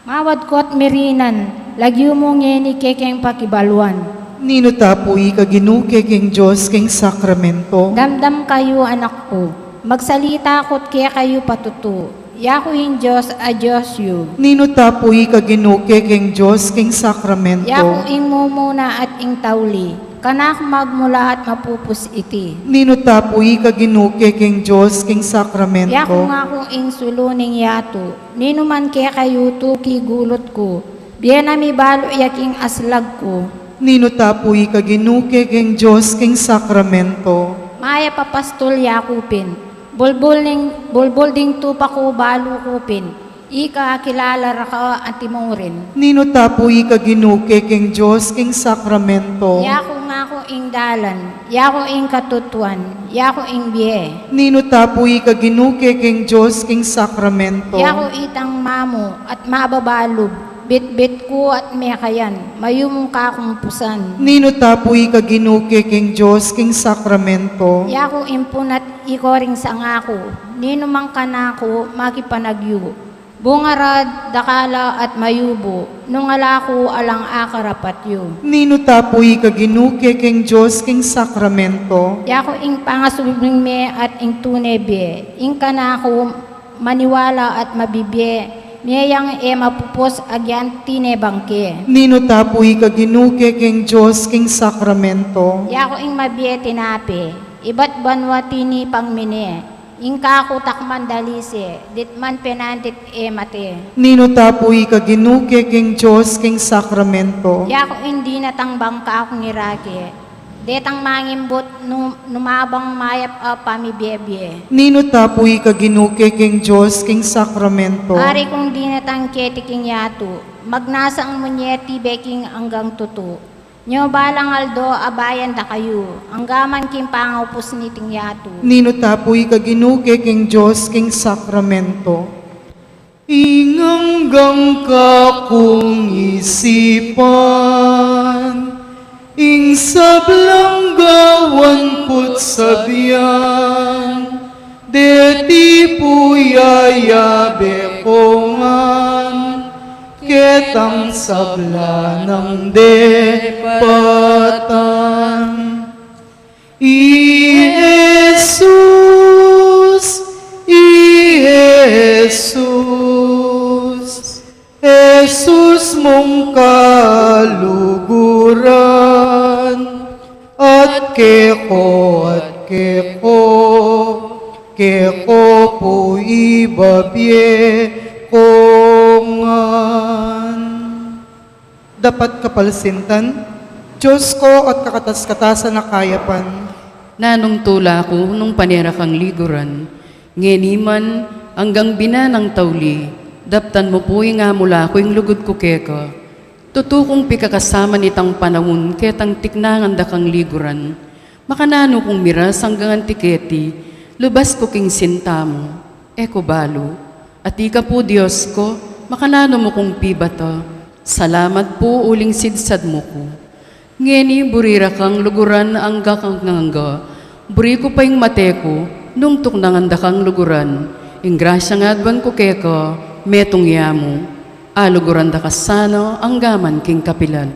Mawadkot mi rinan, lagyu mu ngeni kekeng pakibaluan. Ninu ta pu ika, Ginu, kekeng Dios keng sakramento? Damdam kayu, anak ku, magsalita ku't kekayu patutu. Yaku ing Dios a Dios yu. Ninu ta pu ika, Ginu, kekeng Dios keng sakramento? Yaku ing mumuna at ing tauli, kanaku magmula at mapupus iti. Ninu ta pu ika, Ginu, kekeng Dios keng sakramento? Yaku ngaku ing sulu ning yatu, ninuman kekayu tuki gulut ku, bie na mi balu ya king aslag ku. Ninu ta pu ika, Ginu, kekeng Dios keng sakramento? Mayap a pastul yaku pin, bulbul ning, bulbul ding tupa ku balu ku pin, ika akilala ra ka antimurin. Ninu ta pu ika, Ginu, kekeng Dios keng sakramento? Yaku ngaku ing dalan, yaku ing katutuan, yaku ing bie. Ninu ta pu ika Ginu ke king Dios king sakramento? Yaku itang mamu at mababalub, bitbit ku at mekayan, mayumu kung pusan. Ninu ta pu ika Ginu ke king Dios king sakramento? Yaku ing punat iko ring sanga ku, ninumang kanaku makipanagyu. Bunga ra dakal at mayumu, nung ala ku alang akarapat yu. Ninu ta pu ika Ginu ke king Dios king sakramento? Yaku ing pangasubling mie at ing tune bie, ing kanaku maniwala at mabibie, mie yang e mapupus agyang tinebang ke. Ninu ta pu ika Ginu ke king Dios king sakramento? Yaku ing mabie tinape, ibat banua tinipang mi ne, ing kaku takman dalise, ditman penandit e mate. Ninu ta pu ika Ginu ke king Dios king sakramento? Yaku ing dinatang bang kaku ing irake, detang mangimbut nu-, numabang mayap a pamibie-bie. Ninu ta pu ika Ginu ke king Dios king sakramento? Ari kung dinatang keti king yatu, magnasang munyeti be king anggang tutu. Nyo balang aldo abayan da kayu, anggaman king pangaupus niting yatu. Ninu ta pu ika Ginu ke king Dios king sakramento? Ing anggang kakung isipan, ing sablang gawan kut sabian, deti pu yayabe ku ngan, ketang sabla nang depatan. I Jesus, i Jesus, Jesus mung kaluguran, at keko, at keko, keko pu ibabie ku ngan. Dapat kapalsintan, Dios ku at kakatas-katasan a kayapan. Nanung tula ku nung pane ra kang liguran, ngeni man anggang binan nang tauli, daptan mu pu ing amula ku ing lugud ku keka. Tutu kung pikakasaman itang panaun ketang tiknangan da kang liguran. Makananu kung miras anggang anti keti, lubas ku king sinta mu, e ku balu. At ika pu Dios ku, makananu mu kung pibata. Salamat pu uling sidsad mu ku. Ngeni buri ra kang luguran angga kang angga, buri ku pa ing mate ku, nung tuknangan da kang luguran, ing grasyang aduan ku keka, metung ya mu. Aluguran da ka sana anggaman king kapilan.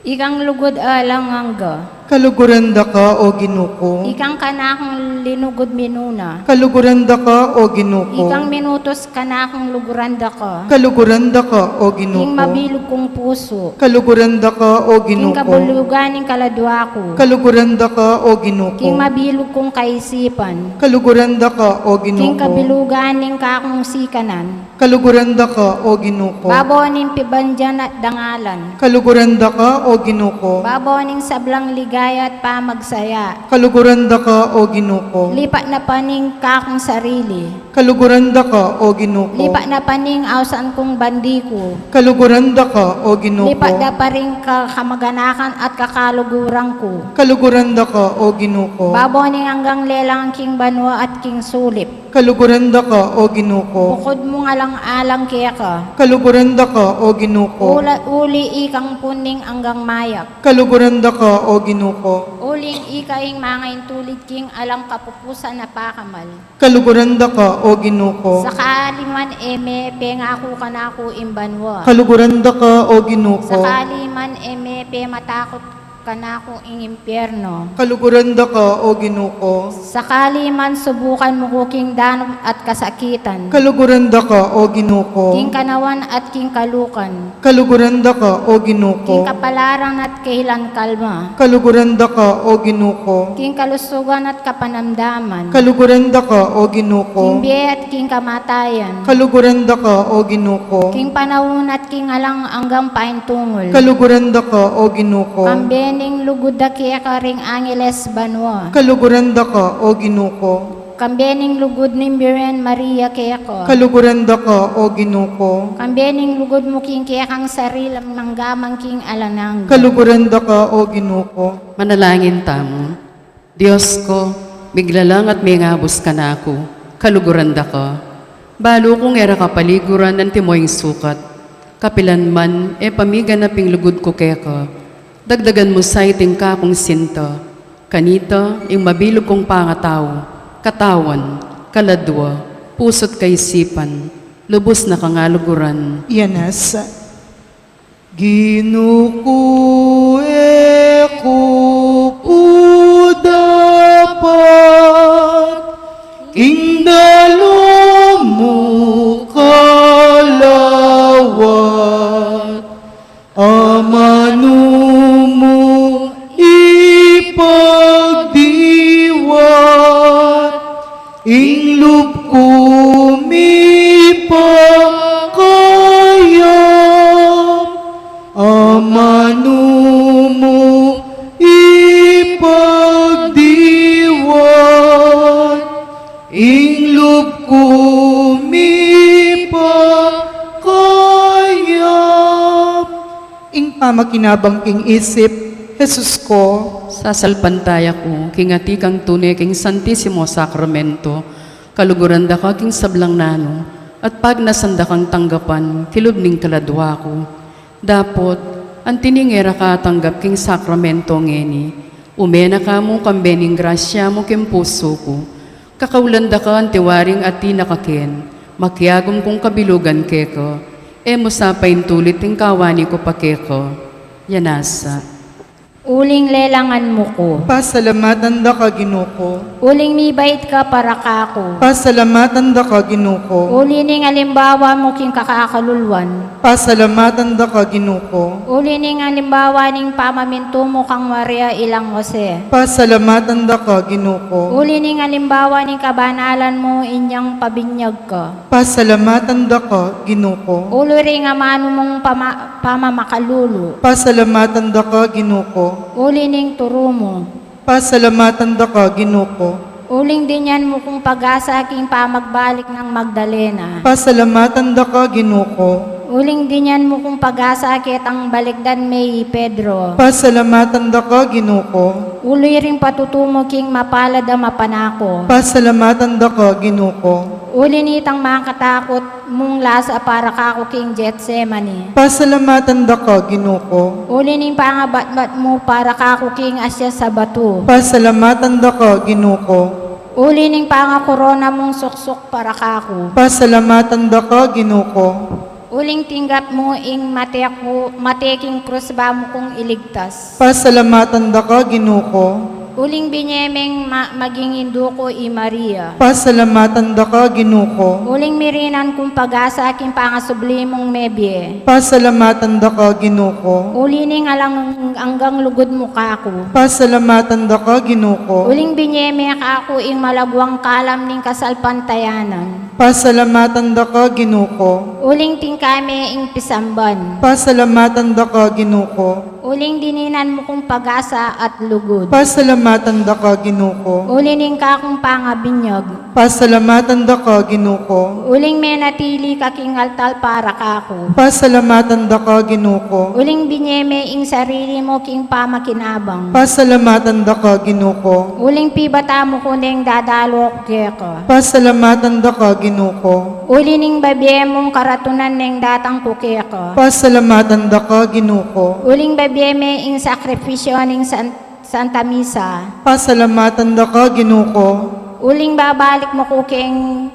Ikang lugud alang angga. Kaluguran da ka, o Ginu ku. Ikang kanakung linugud minuna. Kaluguran da ka, o Ginu ku. Ikang minutus kanakung luguran da ka. Kaluguran da ka, o Ginu ku. King mabilug kung pusu. Kaluguran da ka, o Ginu ku. King kabulugan ning kaladua ku. Kaluguran da ka, o Ginu ku. King mabilug kung kaisipan. Kaluguran da ka, o Ginu ku. King kabilugan ning kakung sikanan. Kaluguran da ka, o Ginu ku. Babo ning pibandian at dangalan. Kaluguran da ka, o Ginu ku. Babo ning sablang ligaya at pamagsaya. Kaluguran da ka, o Ginu ku. Lipat na pa ning kakung sarili. Kaluguran da ka, o Ginu ku. Lipat na pa ning ausan kung bandi ku. Kaluguran da ka, o Ginu ku. Lipat da pa ring ka-, kamaganakan at kakaluguran ku. Kaluguran da ka, o Ginu ku. Babo ning anggang lelang king banua at king sulip. Kaluguran da ka, o Ginu ku. Bukud mung alang-alang keka. Kaluguran da ka, o Ginu ku. Ula-, uli ikang puning anggang mayap. Kaluguran da ka, o Ginu ku. Uling ika ing mangaintulid king alang kapupusan a pakamal. Kaluguran da ka, o Ginu ku. Sakali man e me pengaku kanaku ing banua. Kaluguran da ka, o Ginu ku. Sakali man e me pematakut kanaku ing impiernu. Kaluguran da ka, o Ginu ku. Sakali man subukan mu ku king danup at kasakitan. Kaluguran da ka, o Ginu ku. King kanawan at king kalukan. Kaluguran da ka, o Ginu ku. King kapalaran at kahilan kalma. Kaluguran da ka, o Ginu ku. King kalusugan at kapanamdaman. Kaluguran da ka, o Ginu ku. King bie at king kamatayan. Kaluguran da ka, o Ginu ku. King panaun at king alang anggang paintungul. Kaluguran da ka, o Ginu ku. Kambe ning lugud da keka ring angeles banua. Kaluguran da ka, o Ginu ku. Kambe ning lugud ning Birhen Maria keka. Kaluguran da ka, O Ginu ku. Kambe ning lugud mu king kekang sarili, mangga man king alang angga. Kaluguran da ka, O Ginu ku. Manalangin tamu. Dios ku, miglalang at mengabus kanaku, kaluguran da ka. Balu kung e ra ka paliguran antimo ing sukat, kapilan man e pa miganap ing lugud ku keka. Dagdagan mu sa iting kakung sinta. Kanita, ing mabilug kung pangatau, katawan, kaladua, pusu't kaisipan, lubus na kang aluguran. Iya nasa. Ginu ku, e ku pu dapat king dalu mu kalawat, amanu mu ipagdiwat, ing lub ku mipakayap, amanu mu ipagdiwat, ing lub ku mipakayap. Ing pamakinabang king isip, Jesus ku. Sasalpantaya ku, king atikang tune king Santisimo Sakramento, kaluguran da ka king sablang nanu, at pagnasan da kang tanggapan, kilub ning kaladua ku. Dapot, anti ning e ra ka atanggap king sakramento ngeni, ume na ka mu kambe ning grasya mu king pusu ku. Kakaulan da ka anti waring ati na ka ken, makiagum kung kabilugan keka, e mu sa paintulit ing kawani ku pa keka. Iya nasa. Uling lelangan mu ku. Pasalamatan da ka, Ginu ku. Uling mibait ka para kaku. Pasalamatan da ka, Ginu ku. Uli ning alimbawa mu king kakakaluluan. Pasalamatan da ka, Ginu ku. Uli ning alimbawa ning pamamintu mu kang Maria ilang Jose. Pasalamatan da ka, Ginu ku. Uli ning alimbawa ning kabanalan mu inyang pabinyag ka. Pasalamatan da ka, Ginu ku. Uli ring amanu mung pama-, pamamakalulu. Pasalamatan da ka, Ginu ku. Uli ning turu mu. Pasalamatan da ka, Ginu ku. Uling dinyan mu kung pag-asa king pamagbalik nang Magdalena. Pasalamatan da ka, Ginu ku. Uling dinyan mu kung pag-asa ketang balikdan me i Pedro. Pasalamatan da ka, Ginu ku. Uli ring patutu mu king mapalad a mapanaku. Pasalamatan da ka, Ginu ku. Uli nitang makatakut mung lasa para kaku king Getsemani. Pasalamatan da ka, Ginu ku. Uli ning pangabatbat mu para kaku king asya sa batu. Pasalamatan da ka, Ginu ku. Uli ning pangakorona mung suksuk para kaku. Pasalamatan da ka, Ginu ku. Uling tinggap mu ing mate ku, mate king krus ba mu kung iligtas. Pasalamatan da ka, Ginu ku. Uling binye meng ma-, maging indu ku i Maria. Pasalamatan da ka, Ginu ku. Uling mirinan kung pag-asa king pangasubli mung mebie. Pasalamatan da ka, Ginu ku. Uli ning alang anggang lugud mu kaku. Pasalamatan da ka, Ginu ku. Uling binye me kaku ing malaguang kalam ning kasalpantayanan. Pasalamatan da ka, Ginu ku. Uling tingka me ing pisamban. Pasalamatan da ka, Ginu ku. Uling dininan mu kung pag-asa at lugud. Pasalamatan da ka, Ginu ku. Uli ning kakung pangabinyag. Pasalamatan da ka, Ginu ku. Uling menatili ka king altar para kaku. Pasalamatan da ka, Ginu ku. Uling binye me ing sarili mu king pamakinabang. Pasalamatan da ka, Ginu ku. Uling pibata mu ku neng dadalu ku keka. Pasalamatan da ka, Ginu ku. Uli ning babie mung karatunan neng datang ku keka. Pasalamatan da ka, Ginu ku. Uling babie me ing sakrifisyo ning san-, Santa Misa. Pasalamatan da ka, Ginu ku. Uling babalik mu ku keng,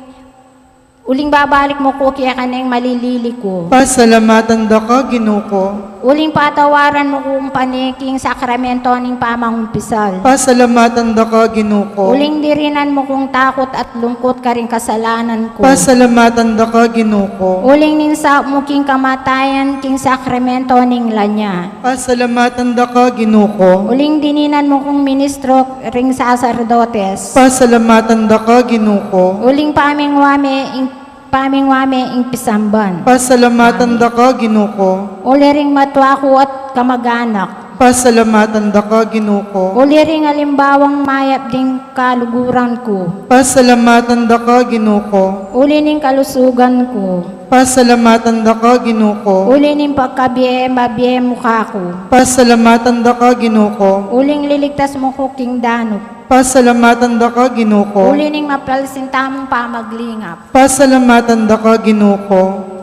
uling babalik mu ku keka neng malilili ku. Pasalamatan da ka, Ginu ku. Uling patawaran mu kung pane king sakramento ning pamangumpisal. Pasalamatan da ka, Ginu ku. Uling dirinan mu kung takut at lungkut karing kasalanan ku. Pasalamatan da ka, Ginu ku. Uling ning saup mu king kamatayan king sakramento ning lanya. Pasalamatan da ka, Ginu ku. Uling dininan mu kung ministro ring saserdotes. Pasalamatan da ka, Ginu ku. Uling pamingwa me ing, pamingwa me ing pisamban. Pasalamatan da ka, Ginu ku. Uli ring matua ku at kamaganak. Pasalamatan da ka, Ginu ko. Uli ring alimbawang mayap ding kaluguran ku. Pasalamatan da ka, Ginu ko. Uli ning kalusugan ku. Pasalamatan da ka, Ginu ko. Uli ning pagkabie-bie mu kaku. Pasalamatan da ka, Ginu ko. Uling liligtas mu ku king danup. Pasalamatan da ka, Ginu ko. Uli ning mapalsinta mung pamaglingap. Pasalamatan da ka, Ginu ko.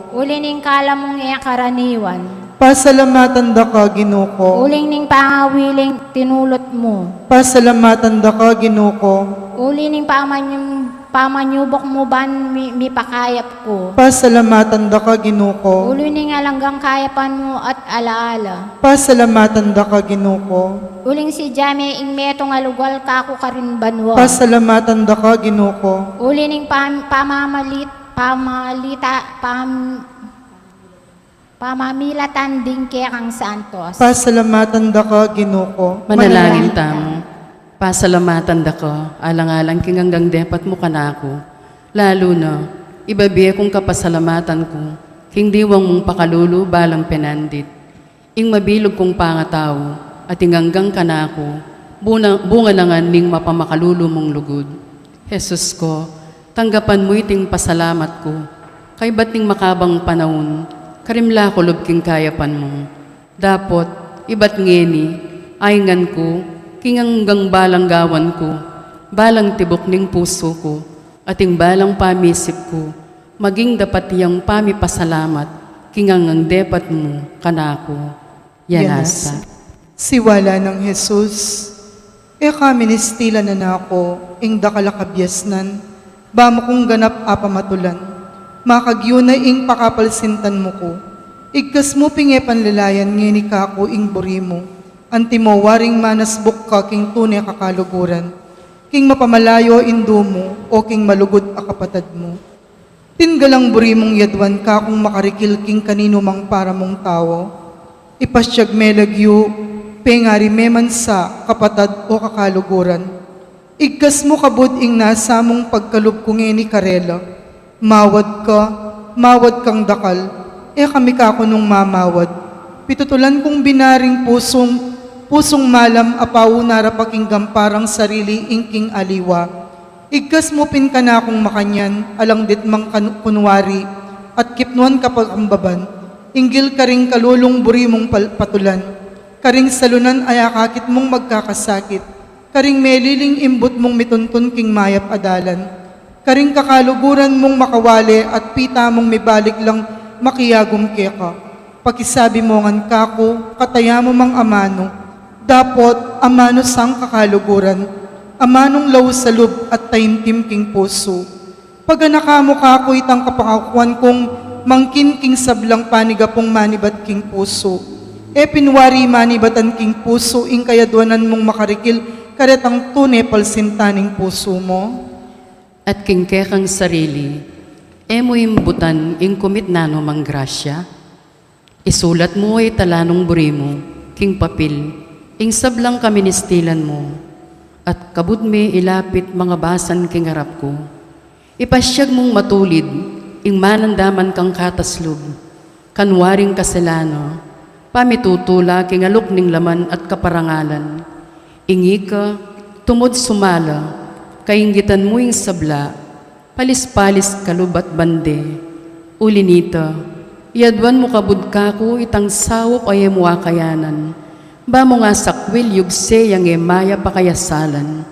Uli ning kala mung e karaniwan. Pasalamatan da ka, Ginu ko. Uling ning pangawiling tinulut mu. Pasalamatan da ka, Ginu ko. Uli ning pamanyum-, pamanyubok mu ban mi-, mipakayap ku. Pasalamatan da ka, Ginu ko. Uli ning alang anggang kayapan mu at alaala. Pasalamatan da ka, Ginu ko. Uling si Jame ing metung a lugal kaku karin banua. Pasalamatan da ka, Ginu ko. Uli ning pam-, pamamalit-, pamalita-, pam-, pamamilatan ding kekang santos. Pasalamatan da ka, Ginu ko. Manalangin tamu. Pasalamatan da ka, alang-alang king anggang depat mu kanaku. Lalu na, ibabie kung kapasalamatan ku king diwang mung pakalulu balang penandit. Ing mabilug kung pangatau, at ing anggang kanaku, buna-, bunga na ngan ning mapamakalulu mung lugud. Jesus ko, tanggapan mu iting pasalamat ku, kaybat ning makabang panaun, karin la ku lub king kayapan mu. Dapot, ibat ngeni, aingan ku, king anggang balang gawan ku, balang tibuk ning pusu ku, at ing balang pamisip ku, maging dapat yang pamipasalamat, king anggang depat mu, kanaku. Yan nasa. Siwala nang Jesus, e ka ministilan na naku, ing dakal a kabiasnan, ba mu kung ganap a pamatulan, makagyu na ing pakapalsintan mu ku, igkas mu pin e panlalayan ngeni kaku ing buri mu, antimo waring manasbuk ka king tune kakaluguran, king mapamalayo indu mu, o king malugud a kapatad mu. Pin galang buri mung yaduan kakung makarikil king kaninumang para mung tau. Ipasiag me lagyu, pengari me man sa kapatad o kakaluguran. Igkas mu kabud ing nasa mung pagkalub ku ngeni karela. Mawad ka, mawad kang dakal, e kami kaku nung mamawad. Pitutulan kung binaring pusung, pusung malam a pauna ra pa king gamparang sarili ing king aliwa. Igkas mu pin kanakung makanyan, alang ditmang kan-, kunwari, at kipnuan ka pakambaban, inggil karing kalulung buri mung pal-, patulan, karing salunan a akakit mung magkakasakit, karing meliling imbut mung mituntun king mayap a dalan, karing kakaluguran mung makawale at pita mung mibalik lang makiagum keka. Pakisabi mu ngan kaku, kataya mu mang amanu, dapot amanu sang kakaluguran, amanung laus a lub at taimtim king pusu. Paganaka mu kaku itang kapangakuan kung mangkin king sablang panigapung manibat king pusu. E pin wari manibatan king pusu ing kayaduanan mung makarikil karetang tune palsintan ning pusu mu. At king kekang sarili, e mu imbutan ing kumit nanumang grasya? Isulat mu italanung buri mu king papil ing sablang kaministilan mu, at kabud me ilapit mangabasan king arap ku. Ipasiag mung matulid ing manandaman kang kataslub, kanwaring kaselano, pamitutula king aluk ning laman at kaparangalan. Ing ika, tumud sumala, kainggitan mu ing sabla, palis-palis kalub at bande. Uli nita, iyaduan mu kabud kaku itang saup a e mu akayanan, ba mung asakwil yugse yang e mayap a kayasalan.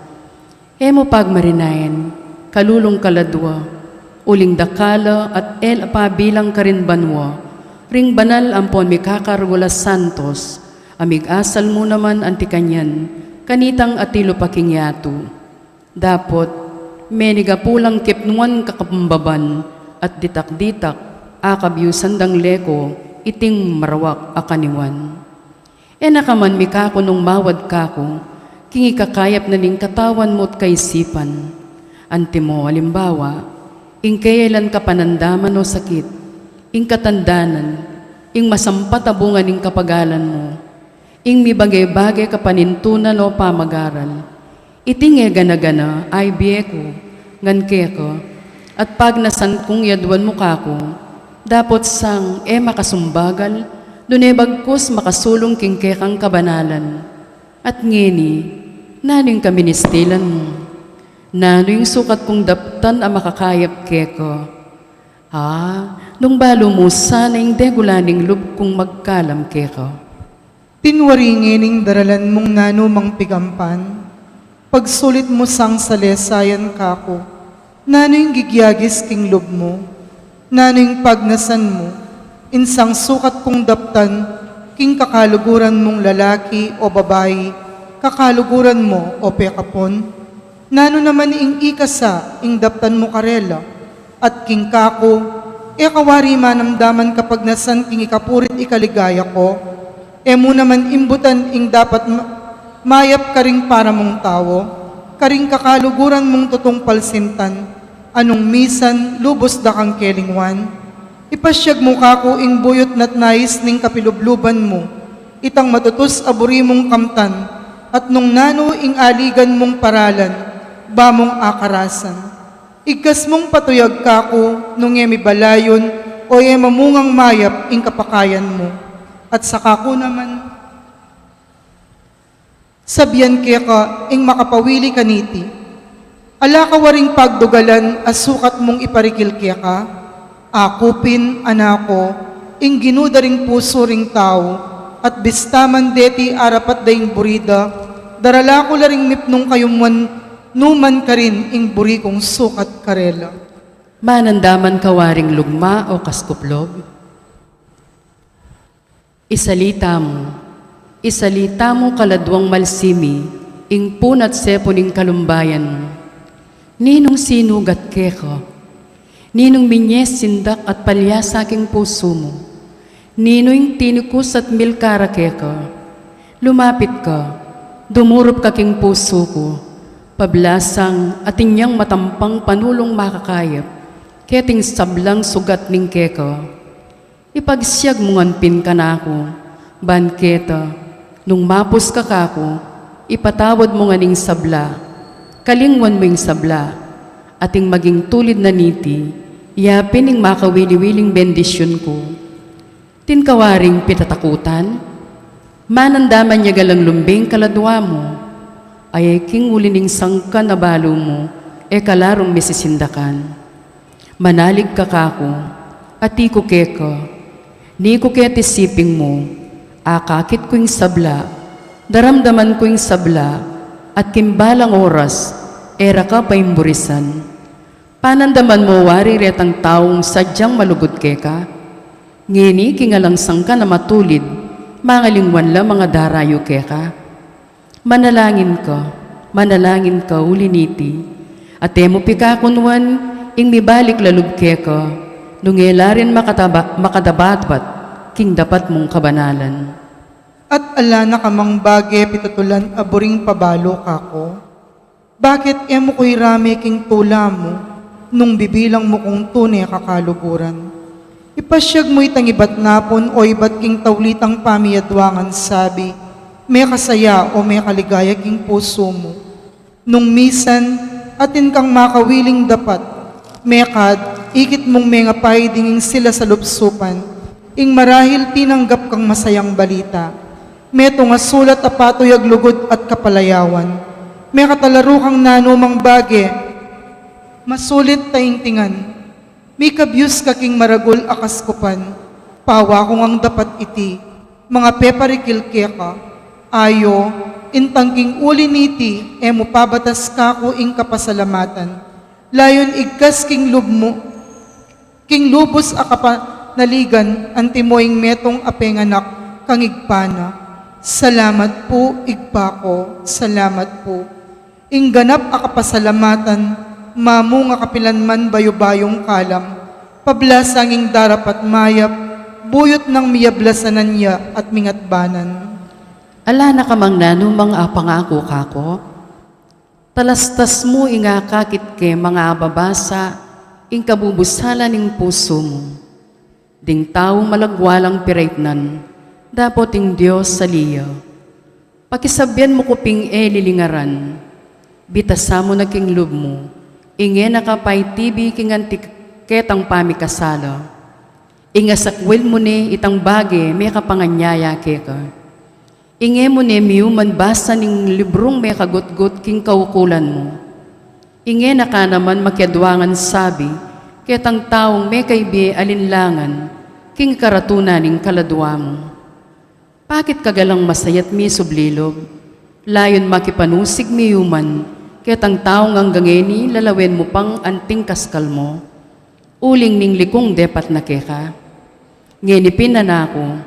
E mu pagmarinayan, kalulung kaladua, uling dakal la at e la pabilang karin banua, ring banal ampon mikakargul a santos, a migasal mu naman anti kanyan, kanitang atilu pa king yatu. Dapot, menigapu lang kipnuan kakambaban at ditak-ditak, akabiusan dang leko iting marawak a kaniwan. E na ka man mikaku nung mawad kaku, king ikakayap na ning katawan mu at kaisipan. Antimo alimbawa, ing keyelan kapanandaman o sakit, ing katandanan, ing masampat a bunga ning kapagalan mu, ing mibage-bage kapanintunan o pamagaral. Iting e gana-gana, ay bie ku, ngan keka, at pagnasan kung yaduan mu kaku, dapot sang e makasumbagal, Nune bagkus makasulung king kekang kabanalan, at ngeni, nanu ing kaministilan mu? Nanu ing sukat kung daptan a makakayap keka? A, nung balu mu sana ing degula ning lub kung magkalam keka. Tinwari ngening daralan mung nanu mang pigampan, pagsulit mu sang salesayan kaku, nanu ing gigyagis king lub mu, nanu ing pagnasan mu, insang sukat kung daptan king kakaluguran mung lalaki o babai, kakaluguran mu o pekapon? Nanu naman ing ikasa ing daptan mu karela? At king kaku, e ka wari manamdaman kapagnasan king ikapurit ikaligaya ko? E mu naman imbutan ing dapat ma-, mayap karing para mung tau, karing kakaluguran mung tutung palsintan, a nung misan lubus da kang kelingwan? Ipasiag mu kaku ing buyut na't nais ning kapilubluban mu, itang matutus a buri mung kamtan, at nung nanu ing aligan mung paralan, ba mung akarasan. Igkas mung patuyag kaku nung e mi balayun o e mamungang mayap ing kapakayan mu. At saka ku naman sabian keka ing makapawili kaniti. Ala ka waring pagdugalan a sukat mung iparikil keka? Aku pin, anaku, ing Ginu da ring pusu ring tau, at bista man deti arapat da ing buri da, darala ku la ring mipnung kayumuan nu man karin ing buri kung sukat karela. Manandaman ka waring lugma o kaskuplog? Isalita mu, isalita mu kaladuang malsimi ing puna at sepu ning kalumbayan mu. Ninung sinugat keka? Ninung minye sindak at palyasa king pusu mu? Ninu ing tinikus at milkara keka? Lumapit ka, dumurup ka king pusu ku, pablasang atin yang matampang panulung makakayap keting sablang sugat ning keka. Ipagsiag mu ngan pin kanaku, ban keta, nung mapus ka kaku, ipatawad mu ngan ing sabla, kalingwan mu ing sabla, at ing maging tulid na niti, ya pin ing makawili-wiling bendisyun ku. Atin ka waring pitatakutan? Manandaman ya galang lumbing kaladua mu, ay king uli ning sangkan a balu mu, e ka la rung misisindakan. Manalig ka kaku, ati ku keka, ni ku keti siping mu, akakit ku ing sabla, daramdaman ku ing sabla, at king balang oras, e ra ka paimburisan. Panandaman mu wari retang taung sadyang malugud keka? Ngeni king alang sangkan a matulid, mangalingwan la mangadarayu keka. Manalangin ka, manalangin ka uli niti, at e mu pikakunwan ing mibalik la lub keka, nung e la rin makataba-, makadabatbat king dapat mung kabanalan. At ala na ka mang bage pitutulan a buring pabalu kaku? Bakit e mu ku irame king tula mu, nung bibilang mu kung tune kakaluguran? Ipasiag mu itang ibat napun o ibat king taulitang pamiyaduangan sabi, mekasaya o mekaligaya king pusu mu. Nung misan, atin kang makawiling dapat, mekad, ikit mung mengapay dinging sila salupsupan, ing marahil tinanggap kang masayang balita. Metung a sulat a patuyag lugud at kapalayawan. Mekatalaru kang nanumang bage, masulit taintingan. Mikabyus ka king maragul a kaskupan, pawa ku ngang dapat iti, mangapeparikil keka, ayo, intang king uli niti, e mu pabatas kaku ing kapasalamatan. Layun igkas king lub mu, king lubus a kapanaligan, antimo ing metung a penganak kang Ibpa na. Salamat pu, Ibpa ku, salamat pu. Ing ganap a kapasalamatan, mamung a kapilan man bayu-bayung kalam, pablasang ing darapat mayap, buyut nang miyablasanan ya at mingatbanan. Ala na ka mang nanumang apangaku kaku? Talastas mu ing akakit ke mangababasa ing kabubusalan ning pusu mu. Ding tau malagwa lang piraitnan, dapot ing Dios sali ya. Pakisabian mu ku ping e lilingaran, bitasa mu na king lub mu, ing e na ka paitibi king anti ketang pamikasala. Ingasakwil mu ne itang bage mekapanganyaya keka. Inge mu ne miyuman basa ning librung mekagutgut king kaukulan mu. Inge na ka naman makiadwa ngan sabi ketang taung mekaibe alinlangan king karatunan ning kaladwa mu. Pakit ka galang masayat misubli lub? Layun makipanusig miyuman ketang taung angga ngeni lalawen mu pang anting kaskal mu. Uling ning likung depat na keka. Ngeni pin, anak ku,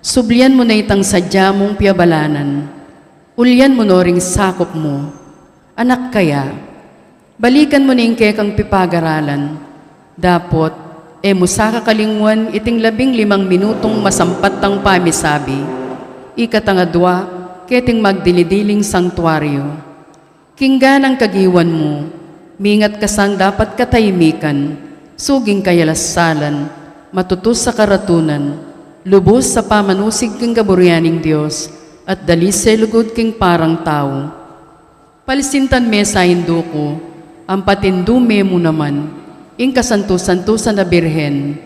sublian mu na itang sadya mung piabalanan. Ulian mu no ring sakup mu. Anak kaya, balikan mu ne ing kekang pipagaralan. Dapot e mu sa kakalingwan iting labing limang minutung masampat tang pamisabi, ikatang adwa keting magdili-diling sangtuaryu. King ganang kagiwan mu, mingat ka sang dapat katahimikan, suging kayalasalan, matutus a karatunan, lubus a pamanusig king kaburian ning Dios, at dalise lugud king parang tau. Palisintan me sa, indu ku, ampat indu me mu naman, ing kasantu-santusan a Birhen,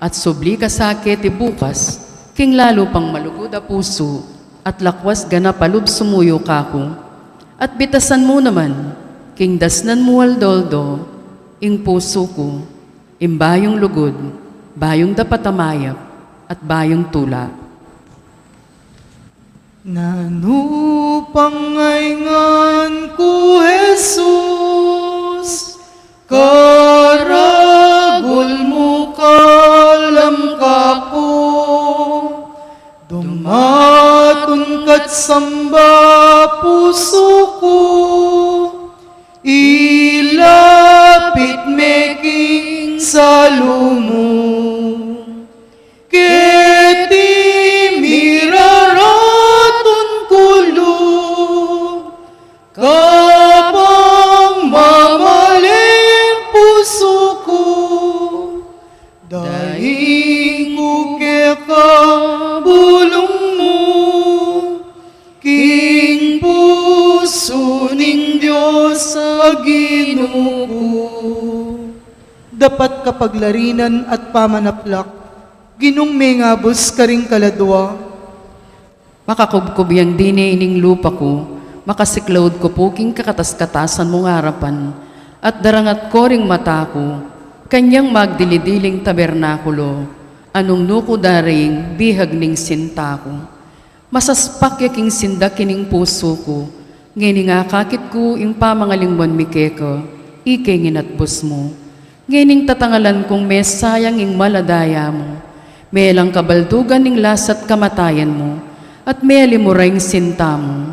at subli ka sa keti bukas king lalu pang malugud a pusu at lakwas ganap a lub sumuyu kaku, at bitasan mu naman king dasnan mu aldo-aldo ing pusu ku, ing bayung lugud, bayung dapat a mayap, at bayung tula. Nanu pang aingan ku, Jesus, karagul mu kalam kaku, dumatun ka't samba pusu ku, ilapit me king salu mu. Keti miraratun ku lub, kapang mamale ing pusu ku, daing ku keka bulung mu, king pusu ning Dios a Ginu ku. Dapat kapaglarinan at pamanaplak, Ginung mengabus karing kaladua. Makakubkub yang dine ining lupa ku, makasiklaud ku pu king kakatas-katasan mung arapan, at darangat ko ring mata ku kanyang magdili-diling tabernakulo, a nung nu ku daring bihag ning sinta ku. Masaspak ya king sindak ining pusu ku, ngening akakit ku ing pamangalingwan mi keka, ike ing inatbus mu. Ngening tatangalan kung mesayang ing mal a daya mu, melang kabaldugan ning lasa't kamatayan mu, at mealimura ing sinta mu.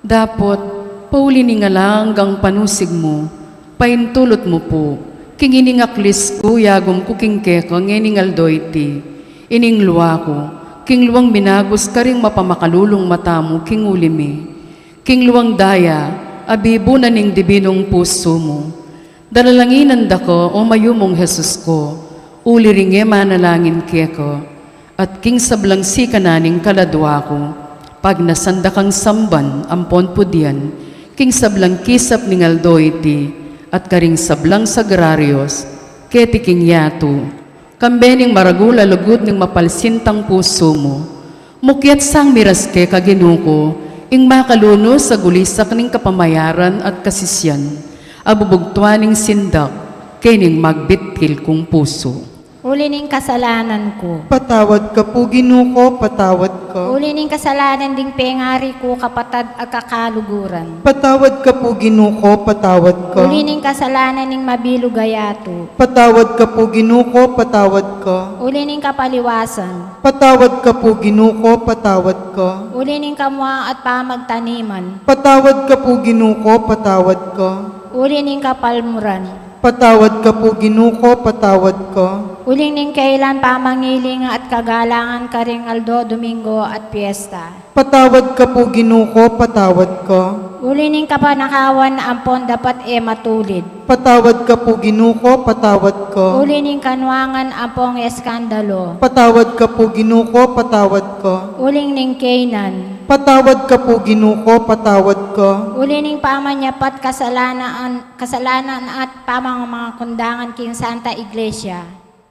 Dapot, pauli ning alang anggang panusig mu, paintulut mu pu, king ining aklis ku yagum ku king keka ngening aldo iti, ining lua ku, king luang minagus karing mapamakalulung mata mu king uli mi, king luang daya a bibu na ning dibinung pusu mu. Dalalanginan da ka, o mayumung Jesus ku, uli ring e manalangin keka, at king sablang sikanan ning kaladua ku, pagnasan da kang samban ampon pudian, king sablang kisap ning aldo iti, at karing sablang sagrarios, keti king yatu, kambe ning maragul a lugud ning mapalsintang pusu mu. Mukyat sang miras keka, Ginu ku, ing makalunus a gulisak ning kapamayaran at kasisian, a bubugtuan ning sindak, kening magbitkil kung pusu. Uli ning kasalanan ku. Patawad ka pu, Ginu ku, patawad ka. Uli ning kasalanan ding pengari ku, kapatad at kakaluguran. Patawad ka pu, Ginu ku, patawad ka. Uli ning kasalanan ning mabilug a yatu. Patawad ka pu, Ginu ku, patawad ka. Uli ning kapaliwasan. Patawad ka pu, Ginu ku, patawad ka. Uli ning kamua at pamagtaniman. Patawad ka pu, Ginu ku, patawad ka. Uli ning kapalmuran. Patawad ka pu, Ginu ku, patawad ka. Uli ning kailan pamangiling at kagalangan karing aldo Domingo at piesta. Patawad ka pu, Ginu ku, patawad ka. Uli ning kapanakawan ampon dapat e matulid. Patawad ka pu, Ginu ku, patawad ka. Uli ning kanuangan ampong eskandalu. Patawad ka pu, Ginu ku, patawad ka. Uli ning kainan. Patawad ka pu, Ginu ku, patawad ka. Uli ning pamanyapat kasalanan, kasalanan at pamang mga kundangan king Santa Iglesia.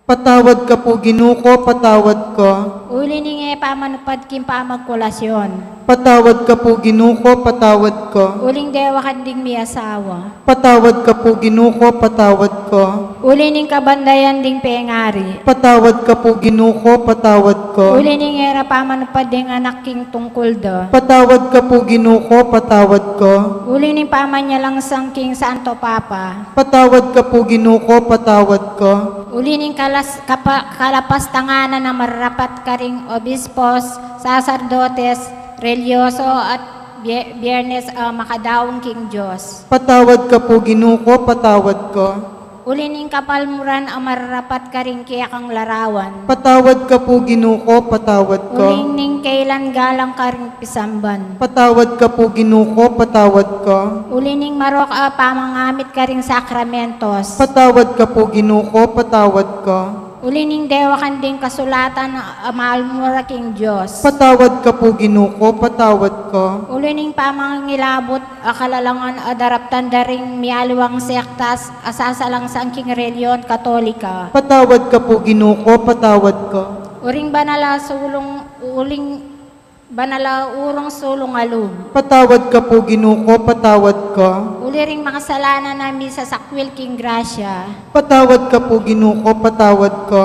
Patawad ka pu, Ginu ko, patawad ka. Uli ning e pamanupad king pamagkulasyon. Patawad ka pu, Ginu ko, patawad ka. Uling dewakan ding miasawa. Patawad ka pu, Ginu ko, patawad ka. Uli ning kabandayan ding pengari. Patawad ka pu, Ginu ko, patawad ka. Uli ning e ra pamanupad ding anak king tungkul da. Patawad ka pu, Ginu ko, patawad ka. Uli ning pamanyalangsang king Santo Papa. Patawad ka pu, Ginu ko, patawad ka. Uli ning kalas-, kapa-, kalapastanganan a mararapat karing obispos, saserdotes, reliyoso, at bie-, Biernes a makadaun king Dios. Patawad ka pu, Ginu ko, patawad ka. Uli ning kapalmuran a mararapat karing kekang larawan. Patawad ka pu, Ginu ko, patawad ka. Uli ning kailan galang karing pisamban. Patawad ka pu, Ginu ko, patawad ka. Uli ning marok a pamangamit karing sakramentos. Patawad ka pu, Ginu ko, patawad ka. Uli ning dewakan ding kasulatan a malmura king Dios. Patawad ka pu, Ginu ko, patawad ka. Uli ning pamangilabut a kalalangan a daraptan da ring mialiwang sektas a sasalangsang king relihiyon Katolika. Patawad ka pu, Ginu ko, patawad ka. Uling banal a sulung, uling banal a urung sulung a lub. Patawad ka pu, Ginu ko, patawad ka. Uli ring makasalanan a misasakwil king grasya. Patawad ka pu, Ginu ko, patawad ka.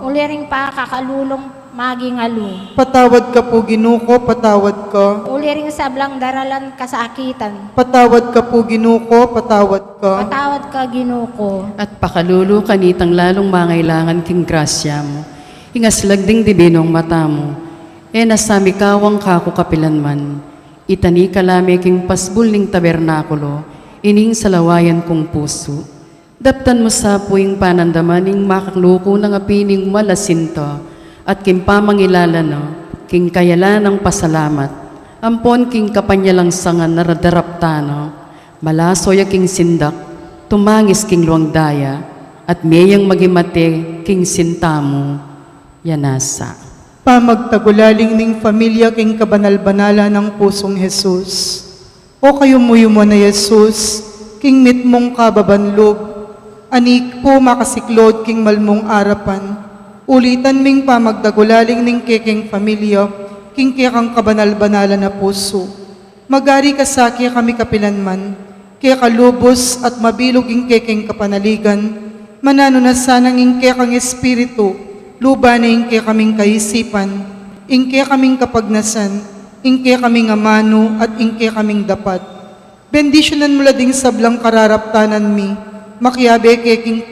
Uli ring pakakalulung maging alu. Patawad ka pu, Ginu ko, patawad ka. Uli ring sablang daralan kasakitan. Patawad ka pu, Ginu ko, patawad ka. Patawad ka, Ginu ko. At pakalulu kanitang lalung mangailangan king grasya mu. Ing aslag ding dibinung mata mu, e na samikawang kaku kapilanman. Itani ka la me king pasbul ning tabernakulo ining salawayan kung pusu. Daptan mu sa pu ing panandaman ning makaluku nang api ning malasinta, at king pamangilala na king kayalan nang pasalamat, ampon king kapanyalangsangan a daraptan na, malaso ya king sindak, tumangis king luang daya, at meyang maging mate king sinta mu. Ya nasa. Pamagtagulaling ning familia king kabanal-banalan nang pusung Jesus. O kayumuyuman a Jesus, king mitmung kababan lub, anik pu makasiklaud king mal mung arapan, ulitan ming pamagtagulaling ning kekeng familia king kekang kabanal-banalan a pusu. Magari ka sa kekami kapilanman, keka lubus at mabilug ing kekeng kapanaligan, mananu na sanang ing kekang espiritu, luban ne ing kekaming kaisipan, ing kekaming kapagnasan, ing kekaming amanu, at ing kekaming dapat. Bendisyunan mu la ding sablang kararaptanan mi, makiabe ke king,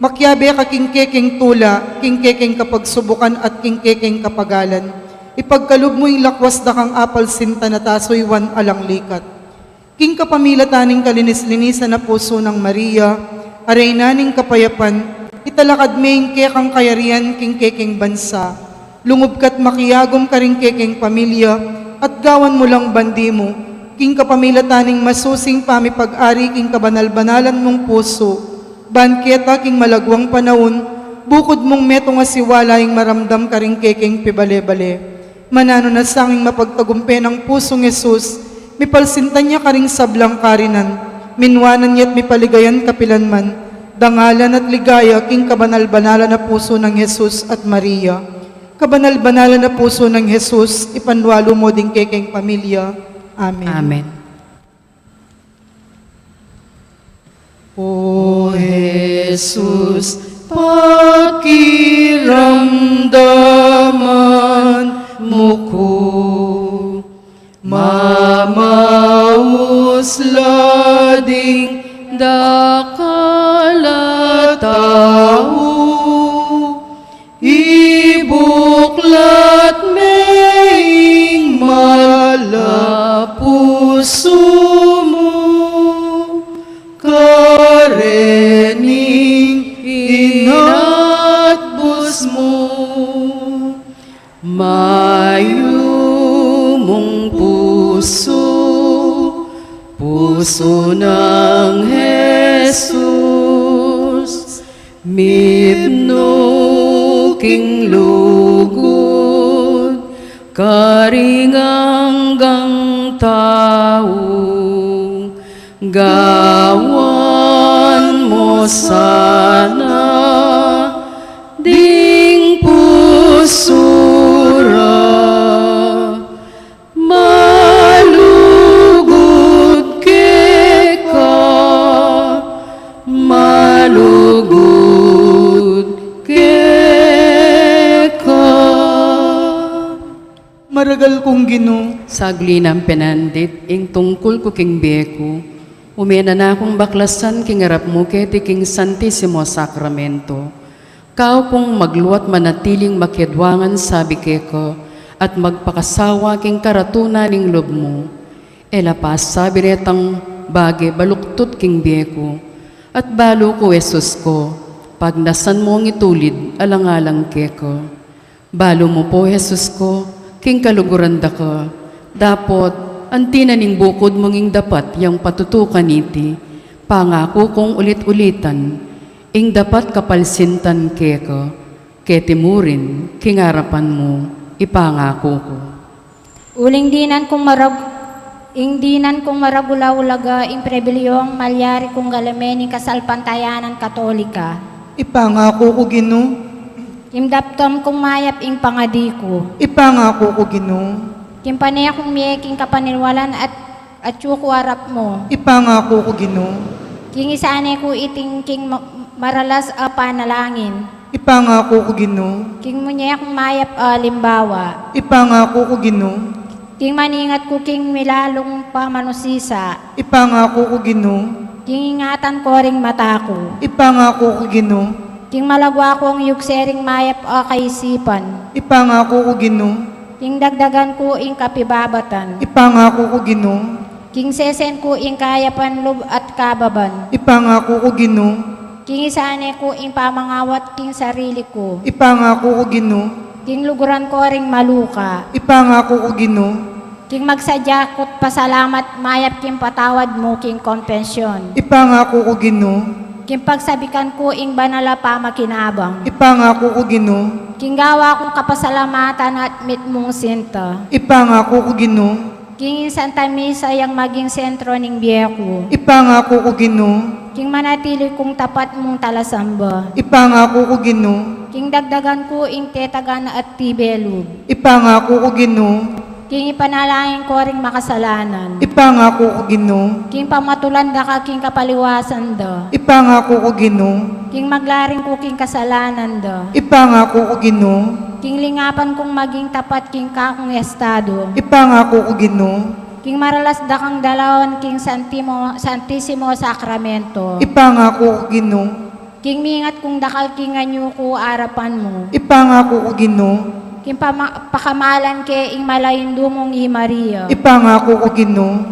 makiabe ka king kekeng tula, king kekeng kapagsubukan, at king kekeng kapagalan. Ipagkalub mu ing lakwas da kang apalsintan at asuywan alang likat. King kapamilatan ning kalinis-linisan a pusu nang Maria, a Reyna ning kapayapan, italakad me ing kekang kayarian king kekeng bansa. Lungub ka't makiagum karing kekeng pamilya, at gawan mu lang bandi mu, king kapamilatan ning masusing pamipag-ari king kabanal-banalan mung pusu, ban keta king malagwang panaun, bukud mung metung a siwala ing maramdam karing kekeng pibale-bale. Mananu na sanging mapagtagumpe nang pusung Jesus, mipalsintan ya karing sablang karinan, minwanan ya't mipaligayan kapilanman, dangalan at ligaya king kabanal-banalan a pusu nang Jesus at Maria. Kabanal-banalan a pusu nang Jesus, ipanwalu mu ding kekeng pamilya. Amen. Amen. O Jesus, pakiramdaman mu ku, mamaus la ding dakal a tau, ibuklat me ing mal a pusu mu, karening inatbus mu. Mayumung pusu, pusu nang Jesus, mipnu king lugud karing anggang tau, gawan mu sana Daragal kung Ginu. Sagli nang penandit ing tungkul ku king bie ku, ume na kung baklasan king arap mu keti king Santisimo Sakramento. Kau kung magluat manatiling makiadwangan sabi keka, at magpakasawa king karatunan ning lub mu. E la pasabi retang bage baluktut king bie ku, at balu ku, Jesus ko, pagnasan mung itulid alang-alang keka. Balu mu pu, Jesus ko, king kaluguran da ka, dapot anti na ning bukud mung ing dapat yang patutukan iti, pangaku kung ulit-ulitan, ing dapat kapalsintan keka, keti murin king arapan mu, ipangaku ku. Uling dinan kung marag-, ing dinan kung maragula-ulaga ing pribilehiong malyari kung galame ning kasalpantayanan Katolika. Ipangaku ku, Ginu. Ing daptan kung mayap ing pangadi ku. Ipangaku ku, Ginu. King pane kung mie king kapaniwalan at atyu ku arap mu. Ipangaku ku, Ginu. King isane ku iting king ma-, maralas a panalangin. Ipangaku ku, Ginu. King munye kung mayap a alimbawa. Ipangaku ku, Ginu. King maningat ku king milalung pamanusisa. Ipangaku ku, Ginu. King ingatan ko ring mata ku. Ipangaku ku, Ginu. King malagwa kung yugse ring mayap a kaisipan. Ipangaku ku, Ginu. King dagdagan ku ing kapibabatan. Ipangaku ku, Ginu. King sesen ku ing kayapan lub at kababan. Ipangaku ku, Ginu. King isane ku ing pamangawat king sarili ku. Ipangaku ku, Ginu. King luguran ko ring maluka. Ipangaku ku, Ginu. King magsadya ku't pasalamat mayap king patawad mu king kompensyon. Ipangaku ku, Ginu. King pagsabikan ku ing banal a pamakinabang. Ipangaku ku, Ginu. King gawa kung kapasalamatan at mitmung sinta. Ipangaku ku, Ginu. King Santa Misa yang maging sentro ning bie ku. Ipangaku ku, Ginu. King manatili kung tapat mung talasamba. Ipangaku ku, Ginu. King dagdagan ku ing tetagan at tibe lub. Ipangaku ku, Ginu. King ipanalangin ko ring makasalanan. Ipangaku ku, Ginu. King pamatulan da ka king kapaliwasan da. Ipangaku ku, Ginu. King maglaring ku king kasalanan da. Ipangaku ku, Ginu. King lingapan kung maging tapat king kakung estado. Ipangaku ku, Ginu. King maralas da kang dalawan king Santimo-, Santisimo Sakramento. Ipangaku ku, Ginu. King mingat kung dakal king anyu ku arapan mu. Ipangaku ku, Ginu. King pama-, pakamalan ke ing Mala Indu mung i Maria. Ipangaku ku, Ginu.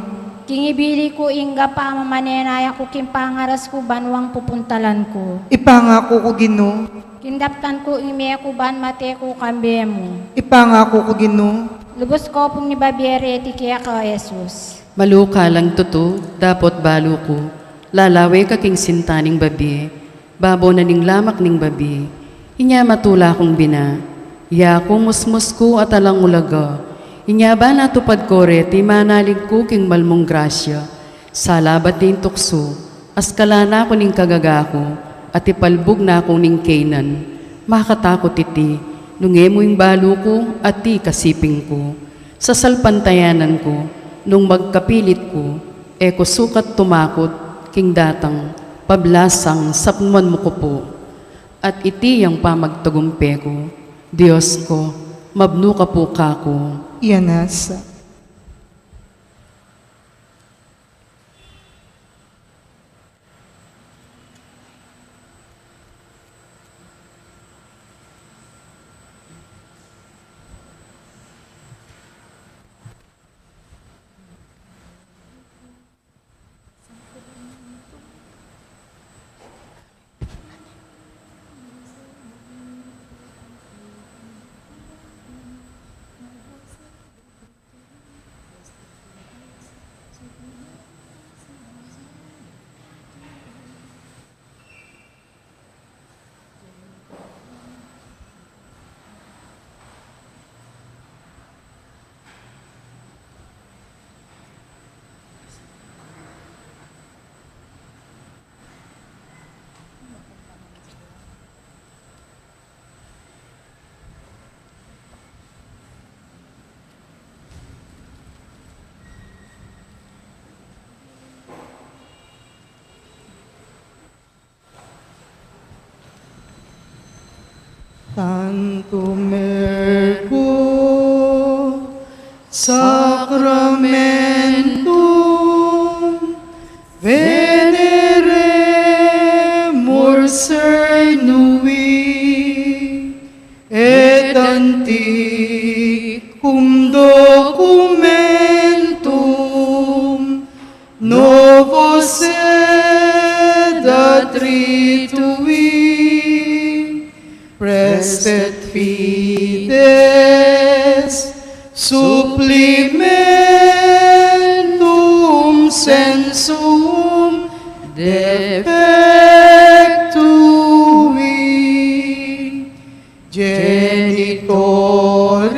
King ibili ku ing gapa mamanenaya ku king pangaras ku banwang pupuntalan ku. Ipangaku ku, Ginu. King daptan ku ing mie ku ban mate ku kambe mu. Ipangaku ku, Ginu. Lubus ku pung ibabie reti keka, Jesus. Maluka lang tutu, dapot balu ku, lalawe ka king sinta ning babie, babo na ning lamak ning babie. Inya matula kung bina, ya ku musmus ku at alang ulaga. Inya ban atupad ku reti manalig ku king mal mung grasya, salabat ing tuksu, askala na ku ning kagaga ku, at ipalbug na ku ning kaynan. Makatakut iti, nung e mu ing balu ku, at i kasiping ku. Sasalpantayanan ku, nung magkapilit ku, e ku sukat tumakut, king datang pablasang sapnuan mu ku pu. At iti yang pamagtagumpe ku, Dios ku, mabnu ka pu kaku. Iyanas. Tantum mecum Sacramentum Veneremur cernui, et antiquum documentum novo sed adritui, praestet fides supplimentum sensuum defectui. Genitori,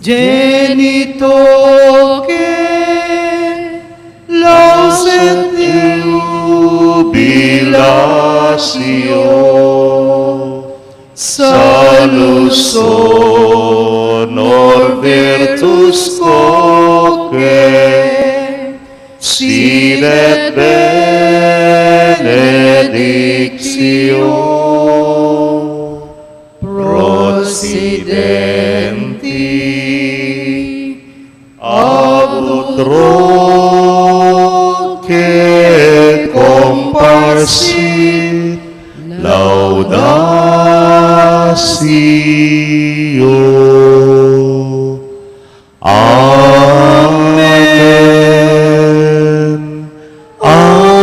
genitoque, lauset iubilatio, salus honor virtus quoque, sine et benedictio procidenti ab utroque comparsit laudatio. Amen. Amen.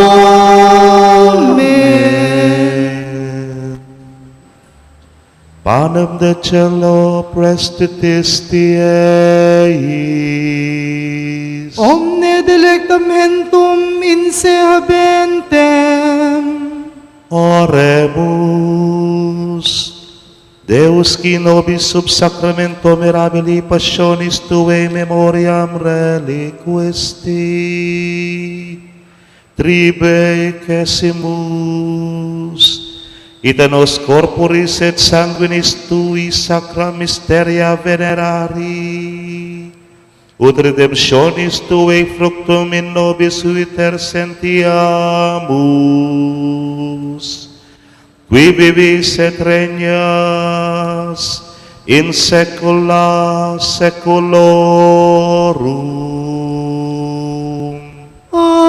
Panem de caelo praestitis tieis. Omne delectamentum in se habentem. Oremus. Deus, qui in nobis sub sacramento mirabilis passionis tuae memoriam reliquisti, tribecesimus, et a nos corporis et sanguinis tui sacra mysteria venerari, ut redemptionis tuae fructum in nobis uiter sentiamus, qui vivis et regnas in saecula saeculorum. Amen.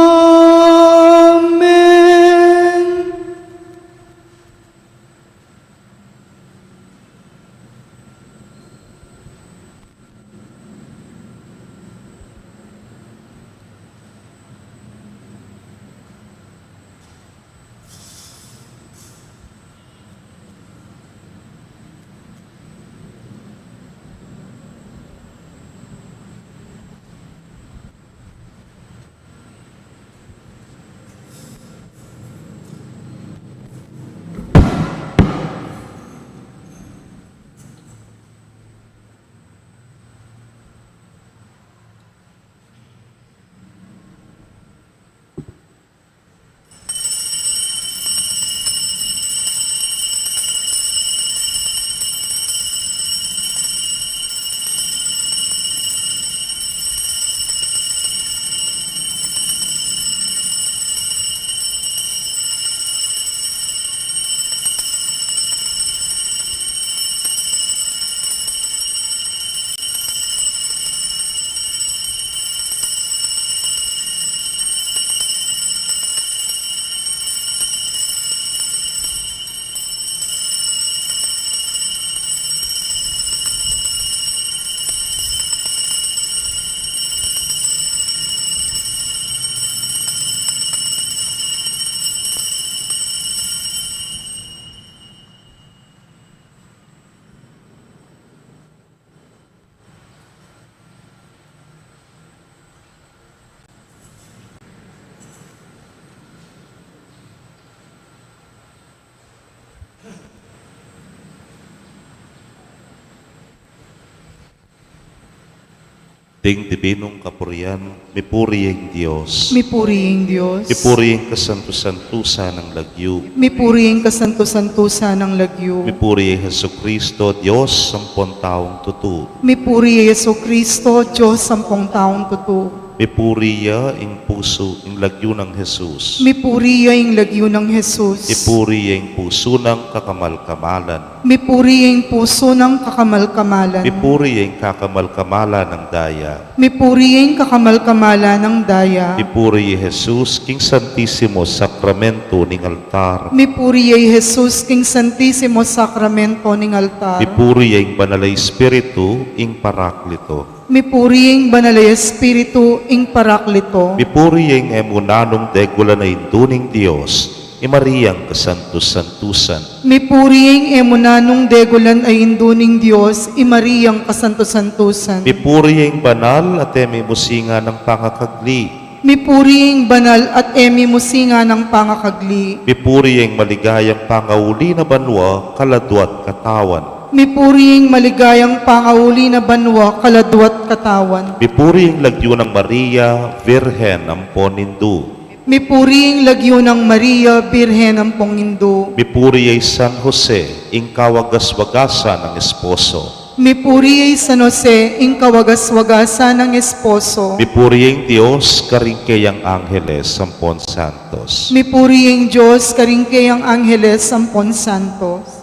Ding dibinung kapurian, mipuri ing Dios. Mipuri ing Dios. Mipuri ing kasantu-santusan nang lagyu. Mipuri ing kasantu-santusan nang lagyu. Mipuri i Jesucristo, Dios ampong taung tutu. Mipuri i Jesucristo, Dios ampong taung tutu. Mipuri ya ing pusu, ing lagyu nang Jesus. Mipuri ya ing lagyu nang Jesus. Mipuri ya ing pusu nang kakamal-kamalan. Mipuri ya ing pusu nang kakamal-kamalan. Mipuri ya ing kakamal-kamalan nang daya. Mipuri ya ing kakamal-kamalan nang daya. Mipuri ya Jesus king Santisimo Sakramento ning altar. Mipuri ya i Jesus king Santisimo Sakramento ning altar. Mipuri ya ing Banal a Espiritu, ing Parakleto. Mipuri ya ing Banal a Espiritu, ing Parakleto. Mipuri ya ing e mu nanung degulan a Indu ning Dios, i Mariang kasantus-santusan. Mipuri ya ing e mu nanung degulan a Indu ning Dios, i Mariang kasantus-santusan. Mipuri ya ing banal at e mimusingan a pangakagli. Mipuri ya ing banal at e mimusingan a pangakagli. Mipuri ya ing maligayang pangauli na banua, kaladua at katawan. Mipuri ya ing maligayang pangauli na banua, kaladua at katawan. Mipuri ya ing lagyu nang Maria, Birhen ampon Indu. Mipuri ya ing lagyu nang Maria, Birhen ampon Indu. Mipuri ya i San Jose, ing kawagas-wagasan nang esposo. Mipuri ya i San Jose, ing kawagas-wagasan nang esposo. Mipuri ya ing Dios karing keyang angheles ampon santos. Mipuri ya ing Dios karing keyang angheles ampon santos.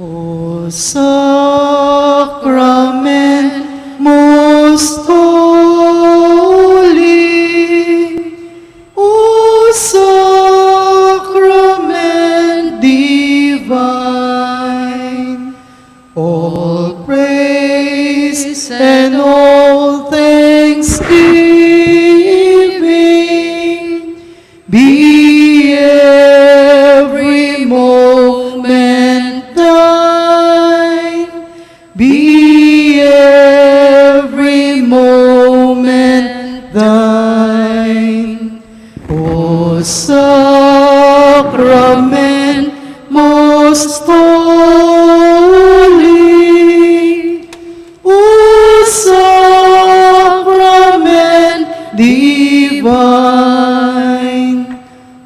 O sacrament most holy, O sacrament divine, all praise and all thanksgiving be every moment thine, be every moment thine. O sacrament most holy, O sacrament divine,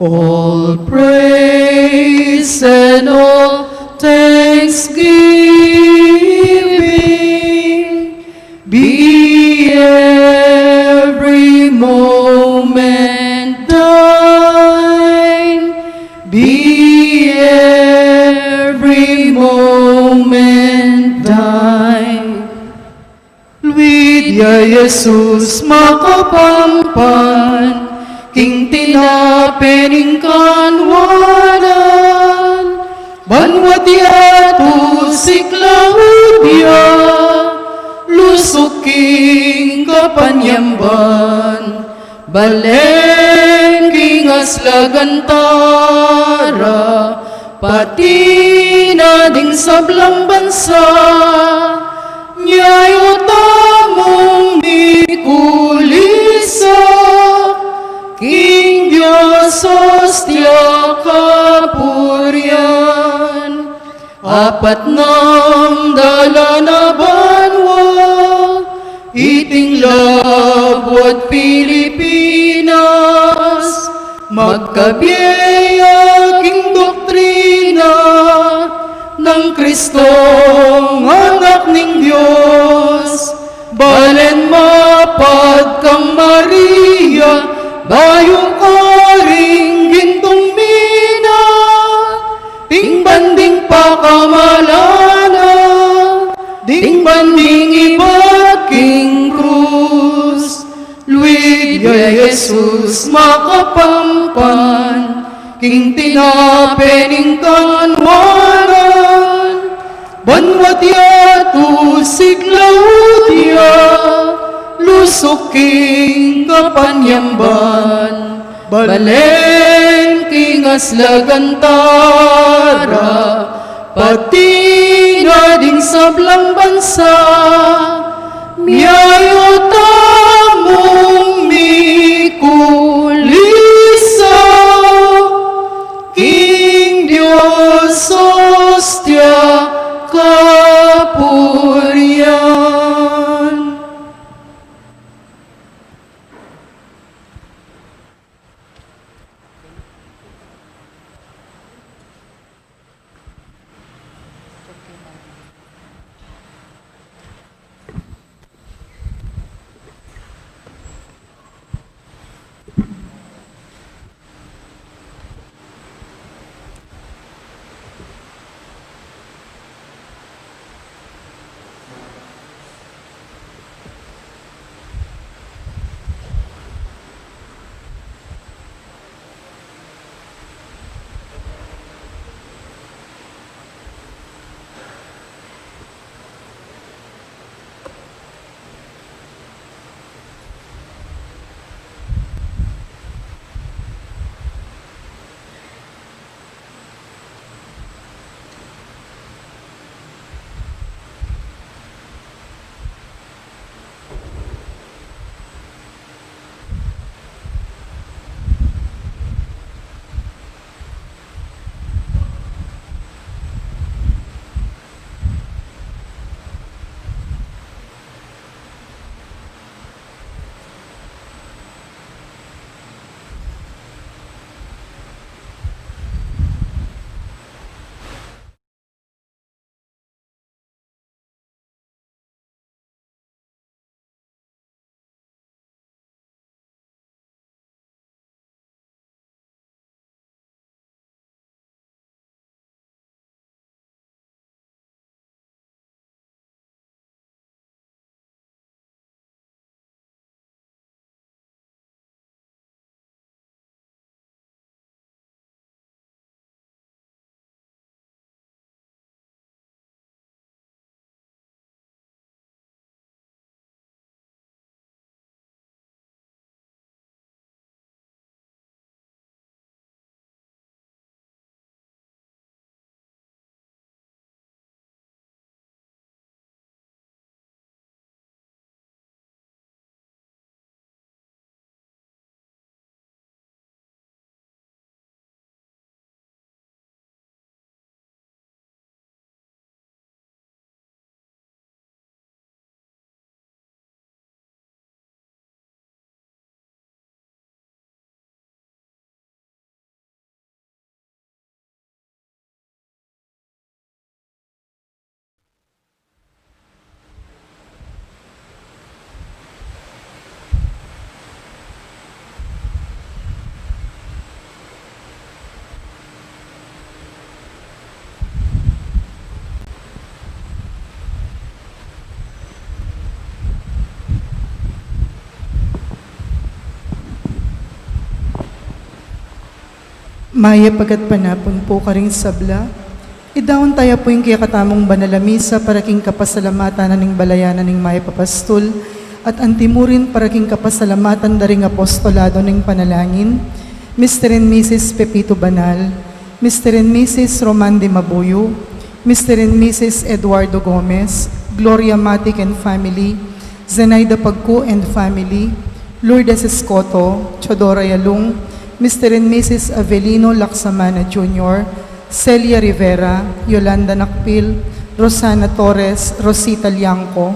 all praise and all thanksgiving be every moment thine, be every moment thine. Luid ya Jesus makapampan, king tinape ning kanwanan, banua ya tusik laud ya, lusuk king kapanyamban, balen king aslagan tara, pati na ding sablang bansa, nia yu tamung mikulisa, king Dios ostia kapurian. Apat nang dalan a banua, iting labuad Pilipinas, magkabie ya king doktrina nang Kristong Anak ning Dios, balen mapagkang Maria, bayu karing gintung mina, ding banding pakamalan na, ding banding ibat king krus. Luid ya Jesus makapampan, king tinape ning kanwanan, banua ya tusik laud ya, lusuk king kapanyamban, balen king aslagan tara, pati na ding sablang bansa, nia yu tamung mikulisa, king Dios ostia kapurian. Mayap a gatpanapun pu karing sabla. Idaun taya pu ing kekatamung banal a misa para king kapasalamatan na ning balayan na ning mayap a pastul, at antimurin para king kapasalamatan da ring apostolado ning panalangin, Mister and Missus Pepito Banal, Mister and Missus Roman de Mabuyo, Mister and Missus Eduardo Gomez, Gloria Matic and family, Zenaida Pagcu and family, Lourdes Escoto, Teodora Yalung, Mister and Missus Avelino Lacsamana Junior, Celia Rivera, Yolanda Nakpil, Rosana Torres, Rosita Liangco,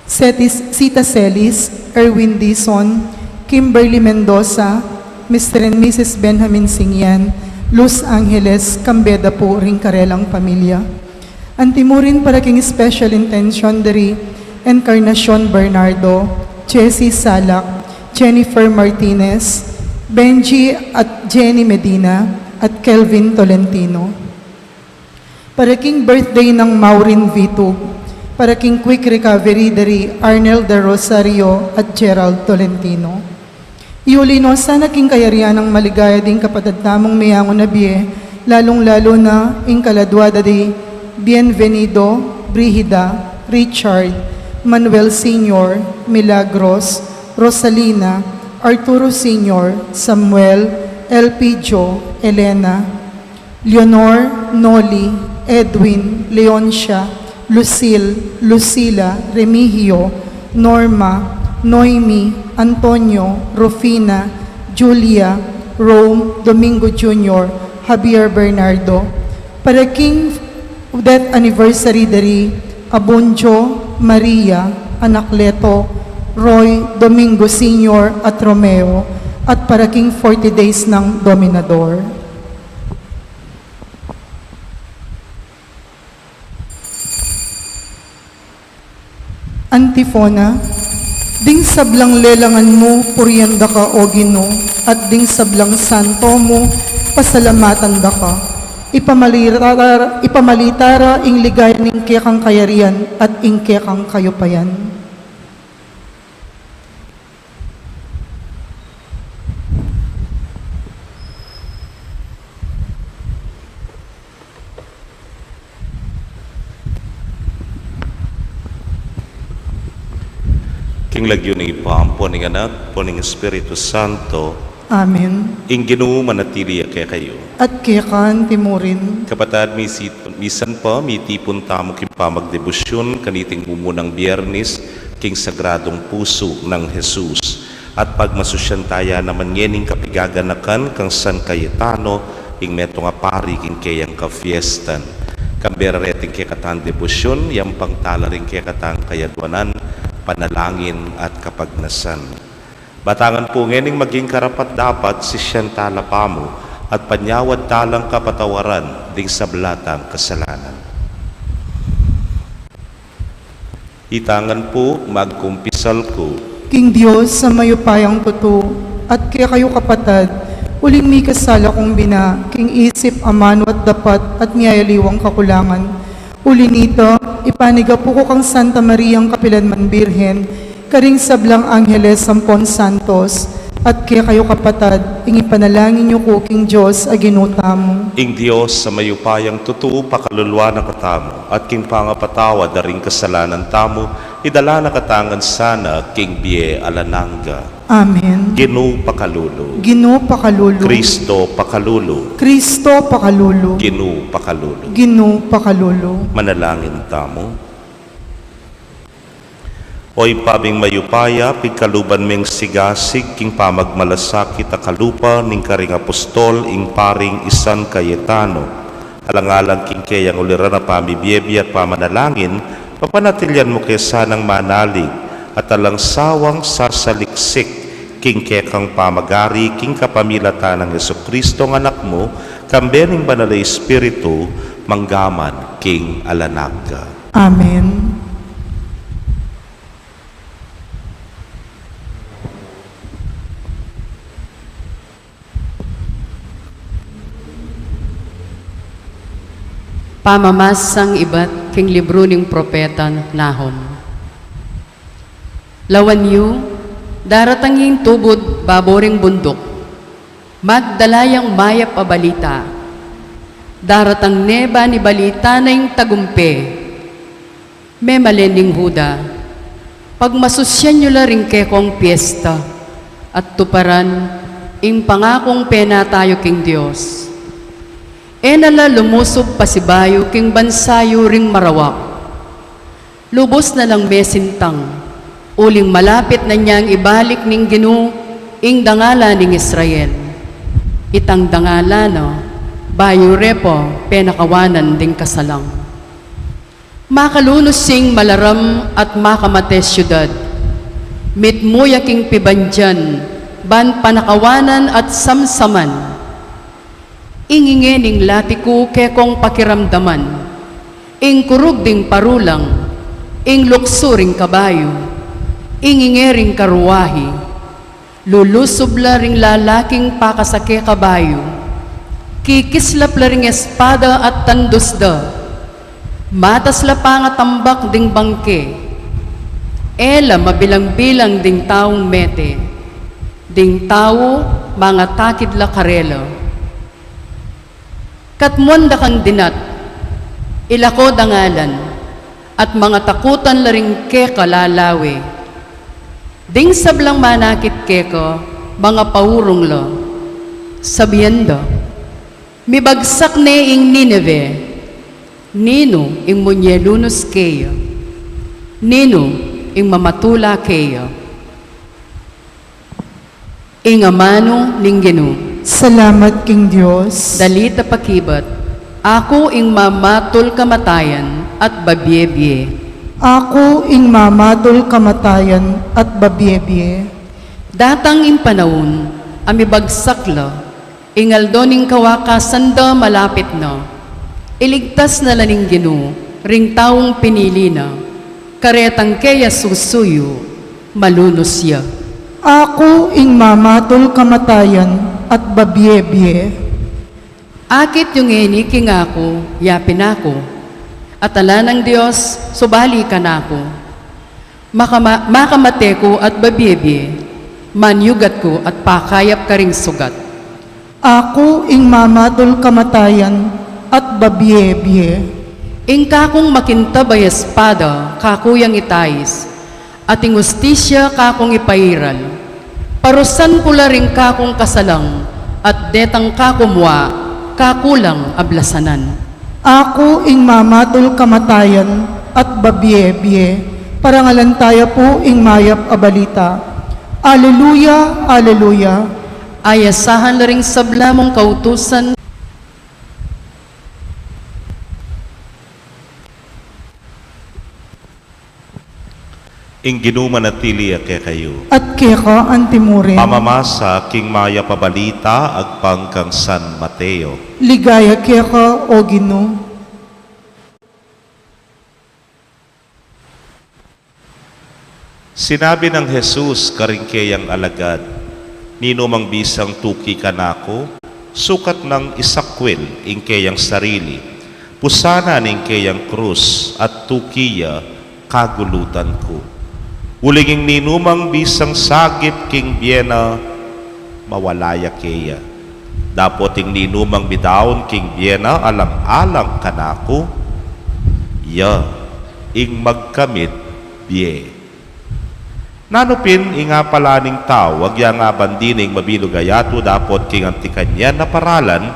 Cetis, Sita Celis, Erwin Dizon, Kimberly Mendoza, Mister and Missus Benjamin Singyan, Luz Angeles, kambe da pu ring karelang pamilya. Antimurin para king special intention da ri Encarnacion Bernardo, Jessie Salak, Jennifer Martinez, Benji at Jenny Medina, at Kelvin Tolentino. Para king birthday nang Maureen Vitug, para king quick recovery da ri Arnel del Rosario at Gerald Tolentino. Iuli no sana king kayarian nang maligaya ding kapatad tamung meyangu na bie, lalung-lalu na ing kaladua da di Bienvenido, Brigida, Richard, Manuel Senior, Milagros, Rosalina, Arturo Senior, Samuel, Elpidio, Elena, Leonor, Noli, Edwin, Leoncia, Lucille, Lucila, Remigio, Norma, Noemi, Antonio, Rufina, Julia, Rome, Domingo Junior, Javier Bernardo. Para king death anniversary da ri Abunjo, Maria, Anacleto, Roy, Domingo Senior at Romeo, at para king forty days nang Dominador. Antifona. Ding sablang lelangan mu, purian da ka, O Ginu, at ding sablang santo mu, pasalamatan da ka. Ipamalita ra, ipamalita ra ing ligaya ning kekang kayarian at ing kekang kayupayan. King lagyu ning Ibpa, ampo ning Anak, ampo ning Espiritu Santo. Amen. Ing Ginu manatili ya kekayu. At keka antimurin. Kapatad, misi-, misan pa, mitipun tamu king pamagdebosyun kaniting mumunang Biyernes king Sagradong Pusu nang Jesus. At pagmasusyan taya naman ngening kapigaganakan kang San Cayetano, ing metung a pari king keyang kafiestan. Kambe ra reting kekatang debosyun, yampang tala ring kekatang kayadwanan, panalangin at kapagnasan. Batangan pu ngening maging karapat-dapat sisian tala pamu at panyawad talang kapatawaran ding sabla tang kasalanan. Itang ngan pu, magkumpisal ku king Dios a mayupayang tutu, at kekayu kapatad, uling mikasala kung bina king isip, amanu at dapat, at miyayaliwang kakulangan. Uli nita, ipanigapu ku kang Santa Mariang kapilan man Birhen, karing sablang angeles ampon santos, at kekayu kapatad, ing ipanalangin yu ku king Dios a Ginu tamu. Ing Dios a mayupayang tutu pakaluluan na katamu, at king pangapatawad da ring kasalanan tamu, idala na katamu ngan sana king bie alang angga. Amen. Ginu pakalulu. Ginu pakalulu. Kristo pakalulu. Kristo pakalulu. Ginu pakalulu. Ginu pakalulu. Manalangin tamu. O Ibpa ming mayupaya, pigkaluban meng sigasig king pamagmalasakit a kalupa ning karing apostol ing paring i San Cayetano. Alang-alang king keyang uliran a pamibie-bie at pamanalangin, papanatilian mu ke sanang manalig at alang sawang sasaliksik king kekang pamagari king kapamilatan nang Jesucristo a Anak mu, kambe ning Banal a Espiritu, mangga man king alang angga. Amen. Pamamasang ibat king libru ning propeta Nahum. Lawan yu, daratang ing tubud babo ring bunduk, Magdala yang mayap a balita. Daratang ne ban ibalita na ing tagumpe. Memalen ning Juda, pagmasusyan yu la ring kekong piesta, at tuparan ing pangakung penata yu king Dios. E na la lumusub pasibayu king bansa yu ring marawak. Lubus na lang mesintang, uling malapit na niang ibalik ning Ginu ing dangalan ning Israel. Itang dangalan na, bayu re pa penakawanan ding kasalang. Makalunus ing malaram at makamate siudad. Mitmu ya king pibandian, ban panakawanan at samsaman. Ing ingening lati ku kekong pakiramdaman, ing kurug ding parulang, ing luksu ring kabayu, ing inge ring karuahi, lulusub la ring lalaking pakasake kabayu, kikislap la ring espada at tandus da, matas la pangatambak ding bangke, e la mabilang-bilang ding taung mete, ding tau mangatakid la karela. Katmuan da kang dinat, ilako dangalan, at mangatakutan la ring keka lalawe. Ding sablang manakit keka, mangapaurung la. Sabian da, mibagsak ne ing Nineve, ninu ing munie lunus keya? Ninu ing mamatula keya? Ing amanu ning Ginu. Salamat king Dios. Dalita pakibat. Aku ing mamatul kamatayan at babie-bie. Aku ing mamatul kamatayan at babie-bie. Datang ing panaun a mibagsak la, ing aldo ning kawakasan da malapit na. Iligtas na la ning Ginu ring taung pinili na, karetang keya susuyu, malunus ya. Aku ing mamatul kamatayan at babie-bie. Akit yu ngeni king aku, yapin aku, at ala nang Dios subali kanaku. Makama-, makamate ku at babie-bie, manyugat ku at pakayap karing sugat. Aku ing mamatul kamatayan at babie-bie. Ing kakung makintab a espada kaku yang itais, at ing ustisya kakung ipairal. Parusan ku la ring kakung kasalang, at detang kaku mua, kaku lang ablasanan. Aku ing mamatul kamatayan at babie-bie, parangalan taya pu ing mayap a balita. Aleluya, aleluya. Ayasahan la ring sabla mung kautusan. Ing Ginu manatili ya kekayu. At keka antimurin. Pamamasa king mayap a balita agpang kang San Mateo. Ligaya keka, O Ginu. Sinabi nang Jesus karing keyang alagad, ninumang bisang tuki kanaku, sukat nang isakwil ing keyang sarili, pusanan ing keyang krus at tuki ya kagulutan ku. Uling ing ninumang bisang sagip king bie na, mawala ya keya. Dapot ing ninumang midaun king bie na alang-alang kanaku, ya ing magkamit bie. Nanu pin ing apala ning tau, agya nga ban dininan ing mabilug a yatu dapot king anti kanyan a paralan,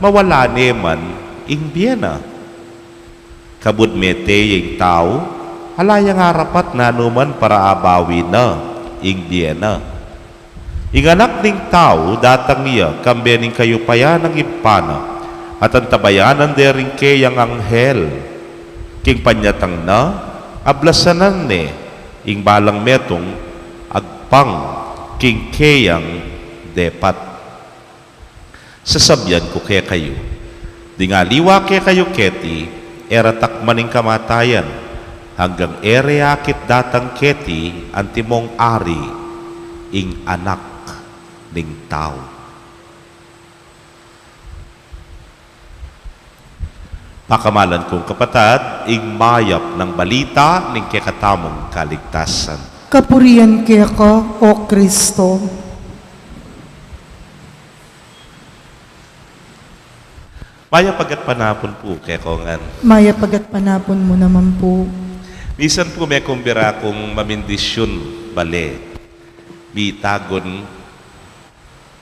mawala ne man ing bie na. Kabud mete ya ing tau, ala yang arapat nanu man para abawi na ing bie na. Ing Anak ning Tau datang ya kambe ning kayupayan nang Ibpa na, at antabayanan de ring keyang anghel. King panyatang na, ablasanan ne ing balang metung agpang king keyang depat. Sasabian ku kekayu, ding aliwa kekayu keti, e ra takman ing kamatayan, anggang e re akit datang keti antimong ari ing Anak ning Tau. Pakamalan kung kapatad, ing mayap nang balita ning kekatamung kaligtasan. Kapurian keka, O Kristo. Mayap a gatpanapun pu kekongan. Mayap a gatpanapun mu naman pu. Misan pu mekumbira kung mamindisyun bale, mitagun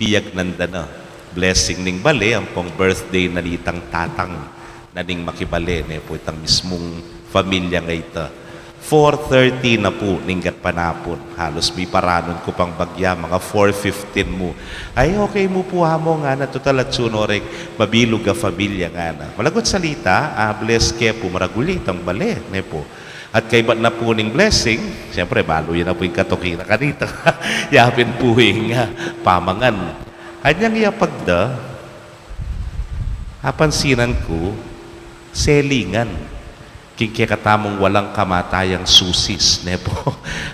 piyagnanda na blessing ning bale, ampong birthday na nitang tatang na ning makibale, ne pu, itang mismung pamilya nga ita. Four thirty na pu ning gatpanapun. Halos miparanun ku pang bagya, mga four fifteen mu. Ay, okay mu pu, Amo, ngana, tutal atsu no reng mabilug a pamilya, ngana. Malagut salita, ah, bless ke pu, maragul ya itang bale, ne pu. At kaybat na pu ning blessing, siyempre, balu ya na pu ing katuki na kanita. Ya pin pu ing, ah, pamangan. Anyang yapag da, apansinan ku, selingan. King kekatamung walang kamatayang susis, ne pu.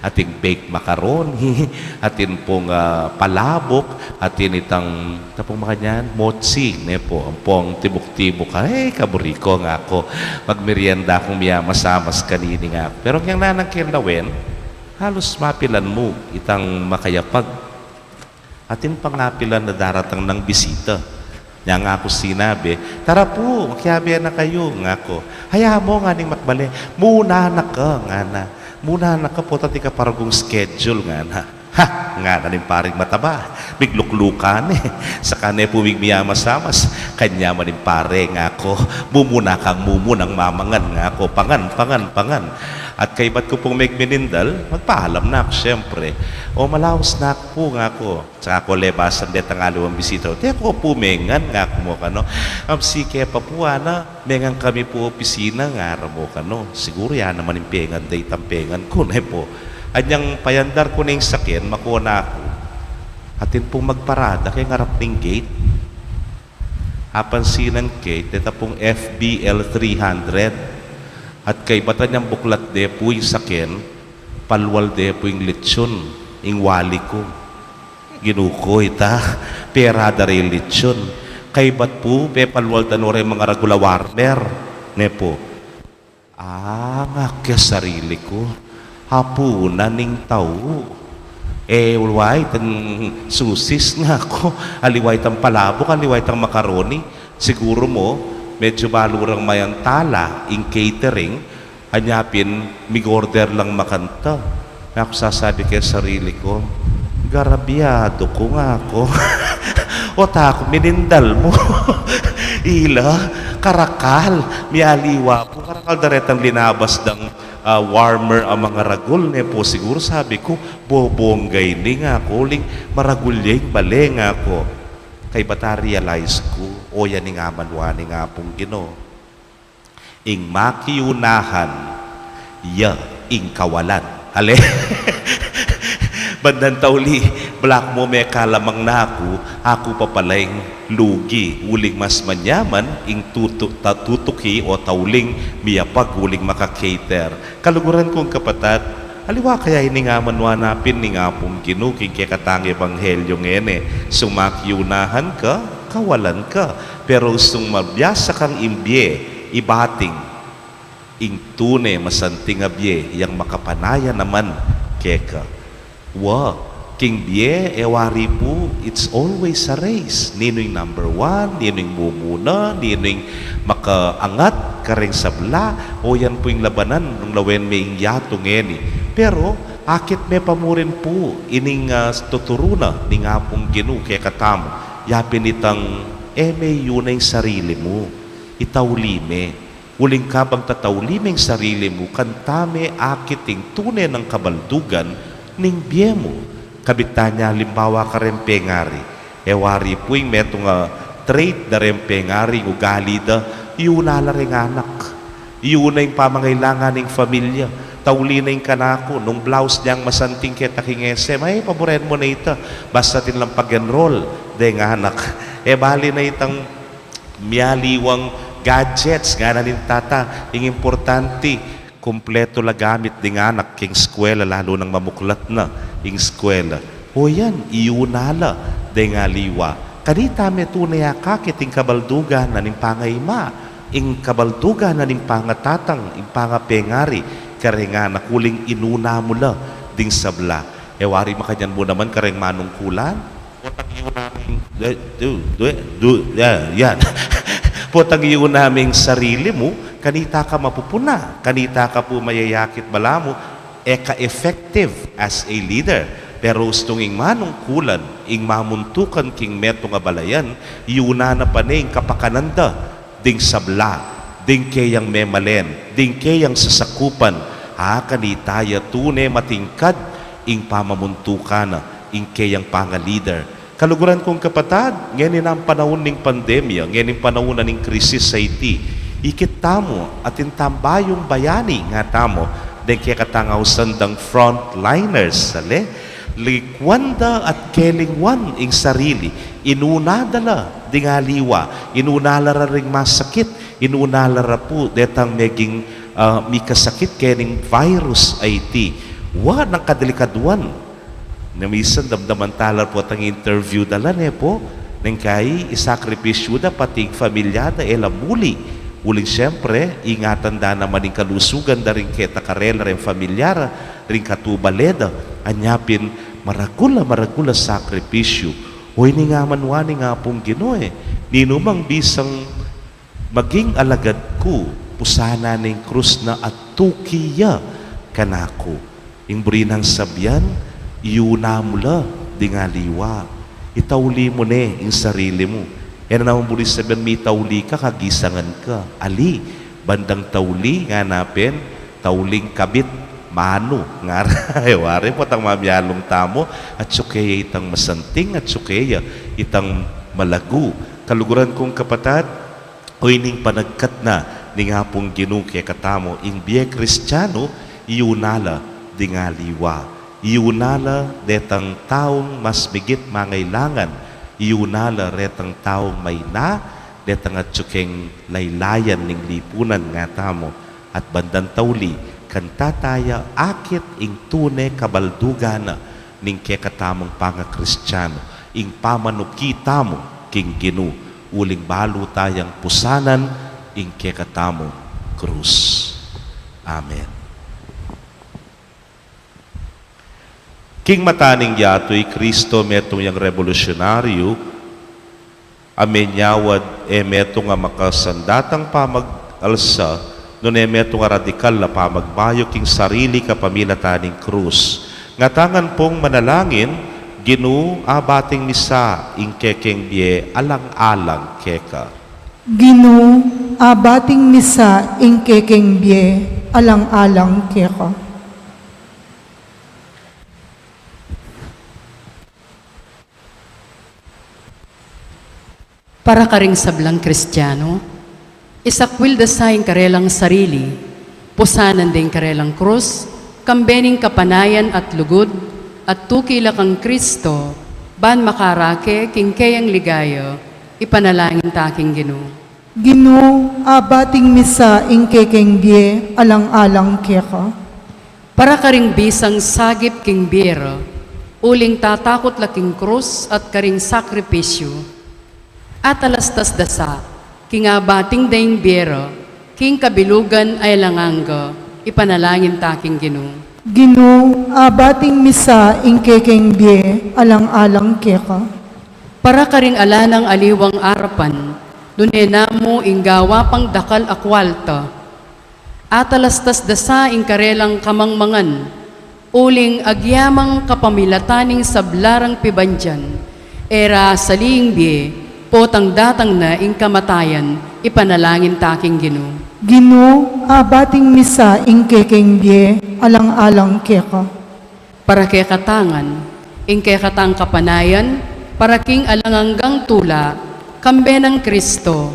Atin baked macaroni, atin pung, ah, palabok, atin itang, tapung makanyan, mochi, ne pu. Ampong tibuk-tibuk, ay, kaburi ku, ngaku. Magmerienda kung miyamasamas kanini, ngaku. Pero nyang nanang keng lawen, halos mapilan mu itang makayapag. Atin pang apilan na daratang nang bisita. Nya ngaku sinabi, "Tara pu, makiabe na kayu," ngaku. "Ay, Amo," ngana ning makibale, "muna na ka," ngana. "Muna na ka, pota atin ka paragul schedule," ngana. "Ha!" ngana ning pareng mataba. Migluklukan e. Saka ne pu miyamasamas. Kanyaman ning pare, ngaku. "Mumuna kang mumunang mamangan," ngaku. "Pangan, pangan, pangan." At kaybat ku pung megminindal, magpaalam na ku, siyempre. "O, malaus na ku pu," ngaku. Saka ku lebasan detang aliwang bisita. "Te, aku pu mengan," ngaku mu kanu. "Amsi ke pa pu, ana, mengan kami pu opisina," ngara mu kanu. "Siguru ya naman ing pengan da itang pengan ku," ne pu. Anyang payandar ku na ing saken, makuna ku. Atin pung magparada keng arap ning gate. Apansinan ke, deta pung F B L three hundred. At kaybatan yang buklat de pu ing saken, palual de pu ing litsun, ing wali ku. Ginu ku, ita, pera da reng litsun. Kaybat pu, pepalual da no reng mangaragul a warmer, ne pu. Ah, ngaku king sarili ku, apunan ning tau. E, aliwa itang susis, ngaku, aliwa itang palabok, aliwa itang macaroni. Siguru mu, medyu balu rang mayantala ing catering, anya pin mig-order lang makanta. Ngaku sasabi king sarili ku, "Grabyadu ku," ngaku. Otak ku, minindal mu. Ila, karakal, mialiwa pu, karakal da retang linabas dang, ah, warmer a mangaragul, ne pu. Siguru, sabi ku, bobongga ini, ngaku, uling maragul ya ing bale, ngaku. Kaybat a-realize ku, o, yan ing amanuan ning Apung Ginu. Ing makiunahan, ya ing kawalan. Ale? Bandang tauli, balamu mekalamang na ku, aku pa pala ing lugi, uling mas manyaman ing tutu-, ta-, tutuki o tauling miyapag uling maka-cater. Kaluguran kung kapatad, aliwa kaya ining amanuan na pin ning Apung Ginu king kekatang ebanghelyo ngeni? Sung makiunahan ka, kawalan ka. Pero sung mabiasa kang ing bie, ibat ing, ing tune masanting a bie, yang makapanaya naman keka. Wa, king bie, e wari pu, it's always a race. Ninu ing number one, ninu ing mumuna, ninu ing makaangat kareng sabla, o yan pu ing labanan nung lawen me ing yatu ngeni. Pero akit me pa mu rin pu ining, ah, tuturu na ning Apung Ginu kekatamu. Ya pin itang, e me iyuna ing sarili mu, itauli me. Uling kabang tatauli meng sarili mu, kanta me akit ing tune nang kabaldugan ning bie mu. Kabit tana alimbawa kareng pengari. E wari pu ing metung a trait da reng pengari, ugali da, iyuna la reng anak. Iyuna ing pamangailangan ning familia. Tauli na ing kanaku, nung blouse neng masanting keta king S M, ay, paburen mu na ita. Basta atin lang pag-enroll deng anak. E bali na itang mialiwang gadgets, ngana ning tata, ing importante, kumpletu la gamit ding anak king eskwela, lalu nang mamuklat na ing eskwela. O yan, iyuna la deng aliwa. Kanita me tune akakit ing kabaldugan na ning pangaima, ing kabaldugan na ning pangatatang, ing pangapengari kareng anak, uling inuna mu la ding sabla. E wari makanyan mu naman kareng manungkulan? Otak iyuna ning, du, du, du, du, yan, yan. Potang iuna me ing sarili mu, kanita ka mapupuna, kanita ka pu mayayakit balamu, e ka effective as a leader. Pero ustung ing manungkulan, ing mamuntukan king metung a balayan, iuna na pa ne ing kapakanan da ding sabla, ding keyang memalen, ding keyang sasakupan. A, kanita ya tune matingkad ing pamamuntukan na, ing keyang pangalider. Kaluguran kung kapatad, ngeni nang panaun ning pandemya, ngeni panaun na ning krisis a iti, ikit tamu atin tambayung bayani, nga tamu, deng kekatang ausan dang frontliners, ale? Likuan da at kelingwan ing sarili, inuna da la ding aliwa, inuna la ra ring masakit, inuna la ra pu detang meging, ah, mikasakit kening virus a iti. Wa, nang kadelikaduan. Na misan damdaman tala pu tang interview da la, ne pu, neng kai isakripisyu da pati ing familia da, e la muli. Uling siyempre, ingatan da naman ing kalusugan da ring keta karela, ring familia ra, ring katubale da. Anya pin, maragul a, maragul a sakripisyu. Oy, ningaman wa ning Apung Ginu, e, ninumang bisang maging alagad ku, pusanan ne ing krus na at tuki ya kanaku. Ing buri nang sabian, iuna mu la ding aliwa. Itauli mu ne ing sarili mu. E na naman buri sabian mitauli ka, kagisangan ka. Ali, bandang tauli, ngana pin, tauling kabit, manu, ngara. E, wari potang mamialung tamu, atsu ke ya itang masanting, atsu ke ya itang malagu. Kaluguran kung kapatad, o ining panagkat na ning Apung Ginu kekatamu, ing bie Kristianu, iuna la ding aliwa. Iuna la detang taung mas migit mangailangan. Iuna la retang taung maina, detang atsu keng laylayan ning lipunan, ngatamu. At bandang tauli, kanita taya akit ing tune kabaldugan na ning kekatamung pangakristianu, ing pamanuki tamu king Ginu, uling balu tayang pusanan ing kekatamung krus. Amen. King mata ning yatu, i Kristo metung yang rebolusyonaryu, a menyawad, e metung a makasandatang pamag-alsa, nune metung a radikal a pamagbayu king sarili kapamilatan ning krus. Ngata ngan pung manalangin, Ginu, abating misa ing kekeng bie alang-alang keka. Ginu, abating misa ing kekeng bie alang-alang keka. Para karing sablang Kristianu, isakwil da sa ing karelang sarili, pusanan da ing karelang krus, kambe ning kapanayan at lugud, at tuki la kang Kristo, ban makarake king keyang ligaya, ipanalangin ta king Ginu. Ginu, abating misa ing kekeng bie alang-alang keka. Para karing bisang sagip king bie ra, uling tatakut la king krus at karing sakripisyu, atalastas da sa king abating da ing bie ra king kabilugan a alang angga, ipanalangin ta king Ginu. Ginu, abating misa ing kekeng bie alang-alang keka. Para karing ala nang aliwang arapan, nune namu ing gawa pang dakal a kwalta, atalastas da sa ing karelang kamangmangan, uling agyamang kapamilatan ning sabla rang pibandian, e ra sali ing bie, potang datang na ing kamatayan, ipanalangin ta king Ginu. Ginu, abating misa ing kekeng bie alang-alang keka. Para kekatang ngan, ing kekatang kapanayan, para king alang anggang tula, kambe nang Kristo,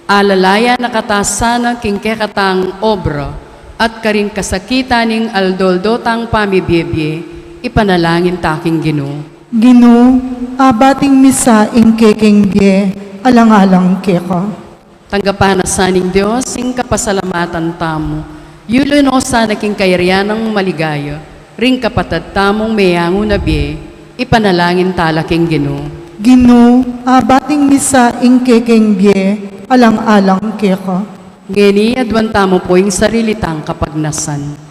alalayan na kata sana king kekatang obra, at karing kasakitan ning aldo-aldo tang pamibiebie, ipanalangin ta king Ginu. Ginu, abating misa ing kekeng bie alang-alang keka. Tanggapan na sa ning Dios ing kapasalamatan tamu, yuli no sana king kayarian nang maligaya, ring kapatad tamung meyangu na bie, ipanalangin ta la king Ginu. Ginu, abating misa ing kekeng bie alang-alang keka. Ngeni aduan tamu pu ing sarili tang kapagnasan.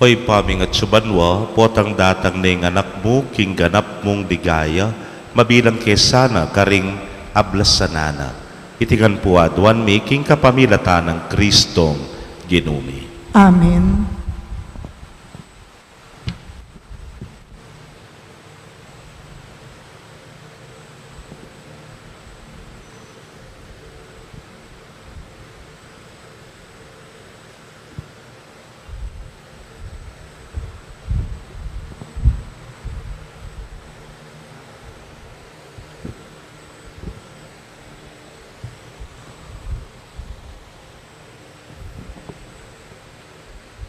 O Ibpa ming atsu banua, potang datang ne ing Anak mu king ganap mung ligaya, mabilang ke sana karing ablasan na. Iti ngan pu aduan mi king kapamilatan nang Kristong Ginu mi. Amen.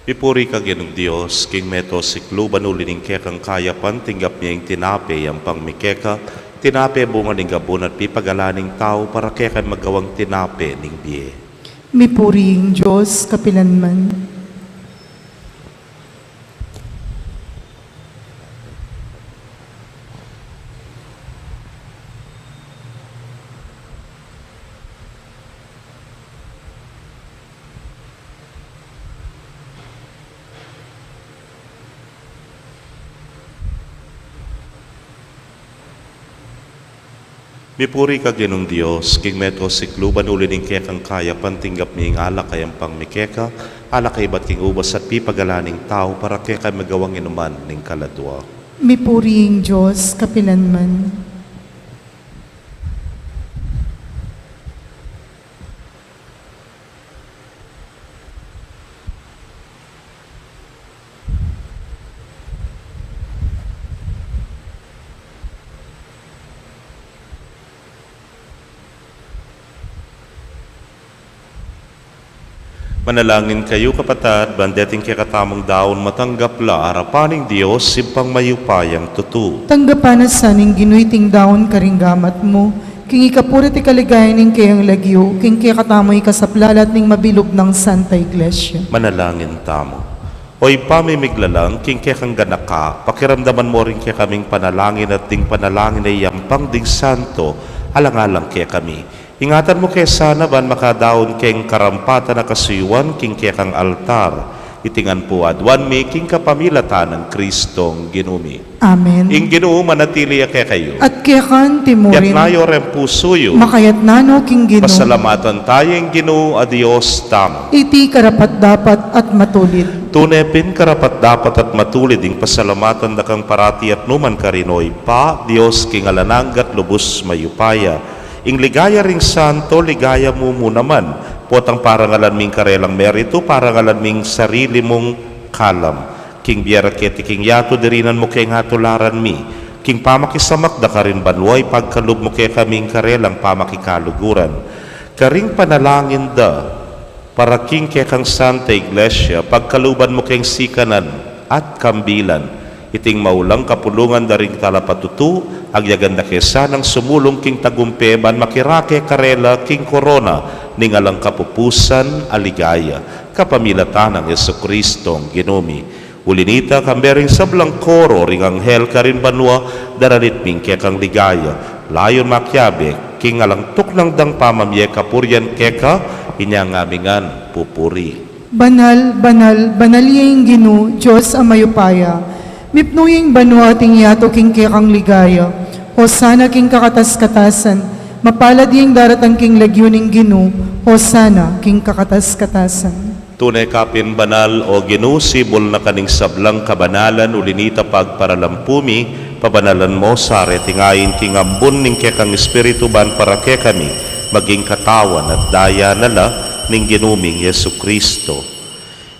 Mipuri ka Ginung Dios, king meto sikluban uli ning kekang kayapan, tinggap mi ing tinape, yampang mi keka, tinape bunga ning gabun at pipagalan ning tau, para kekami magawang tinape ning bie. Mipuri ing Dios kapilan man. Mipuri ka Ginung Dios, king meto sikluban uli ning kekang kayapan, tinggap mi ing alak a yampang mi keka, alak a ibat king ubas at pipagalan ning tau, para kekami magawang inuman ning kaladua. Mipuri ing Dios kapilan man. Manalangin kayu, kapatad, ban deting kekatamung daun matanggap la arapan ning Dios, Ibpang mayupayang tutu. Tanggapan na sa ning Ginu iting daun karing gamat mu, king ikapuri at ikaligaya ning keyang lagyu, king kekatamung ikasaplalat ning mabilug nang Santa Iglesia. Manalangin tamu. O Ibpa ming miglalang, king kekang ganaka, pakiramdaman mu ring kekaming panalangin at ding panalangin a yampang ding santo, alang-alang kekami. Ingatan mu ke sana ban makadaun keng karampatan a kasuyuan king kekang altar. Iti ngan pu aduan mi king kapamilatan nang Kristong Ginu mi. Amen. Ing Ginu manatili ya kekayu. At keka mu rin. Itas yu reng pusu yu. Makaitas no king Ginu. Pasalamatan taya ing Ginu a Dios tamu. Iti karapat-dapat at matulid. Tune pin karapat-dapat at matulid ing pasalamatan da kang parati at nukarin man, O Ibpa, Dios king alang angga at lubus mayupaya. Ing ligaya ring santo, ligaya mu mu naman. Potang parangalan mi ing karelang meritu, parangalan mi ing sarili mung kalam. King bie ra keti king yatu, dirinan mu keng atularan mi. King pamakisamak da karin banua, ipagkalub mu kekami ing karelang pamakikaluguran. Karing panalangin da para king kekang Santa Iglesia, pagkaluban mu keng sikanan at kambilan. Iting maulang kapulungan da ring talapatutu, agyagan da ke sanang sumulung king tagumpe ban makirake karela king korona ning alang kapupusan a ligaya. Kapamilatan nang Jesucristong Ginu mi. Uli nita, kambe ring sablang koro ring anghel karin banua, daralit mi ing kekang ligaya. Layun makiabe king alang tuknang dang pamamie kapurian keka, inya ngami ngan pupuri. Banal, banal, banal ya ing Ginu, Dios a mayupaya. Mipnu ya ing banua at ing yatu king kekang ligaya. Hosana king kakatas-katasan. Mapalad ya ing daratang king lagyu ning Ginu. Hosana king kakatas-katasan. Tune ka pin banal, O Ginu, sibul na ka ning sablang kabanalan, uli nita pagparalampu mi, pabanalan mo sa reting ain king ambun ning kekang Espiritu ban para kekami maging katawan at daya na la ning Ginu ming Jesucristo.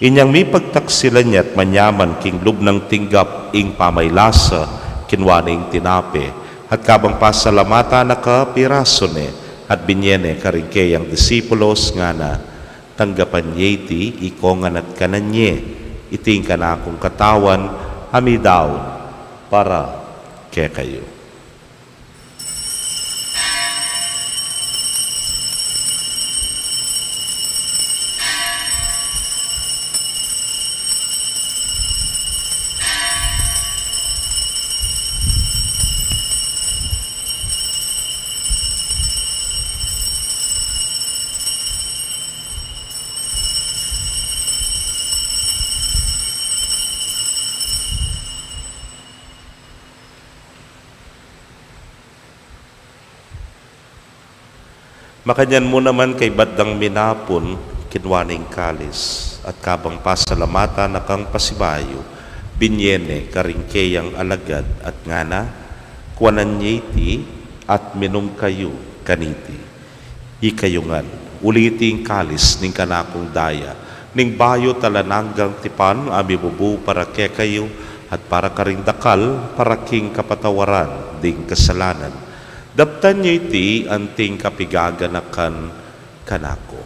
Inyang mipagtaksilan ya at manyaman king lub nang tinggap ing pamaylasa, kinua ne ing tinape, at kabang pasalamatan na ka, pirasu ne, at binye ne karing keyang disipulos, ngana: Tanggapan ye iti, ikongan at kanan ye, iti ing kanakung katawan a midaun para kekayu. Makanyan mu naman kaybat dang minapun, kinua ne ing kalis, at kabang pasalamatan na kang pasibayu, binye ne karing keyang alagad at ngana, kuanan ye iti at minum kayu kaniti. Ikayu ngan, uli iti ing kalis ning kanakung daya, ning bayu at alang anggang tipan, a mibubu para kekayu at para karing dakal, para king kapatawaran ding kasalanan. Daptan ye iti anting kapigaganakan kanaku.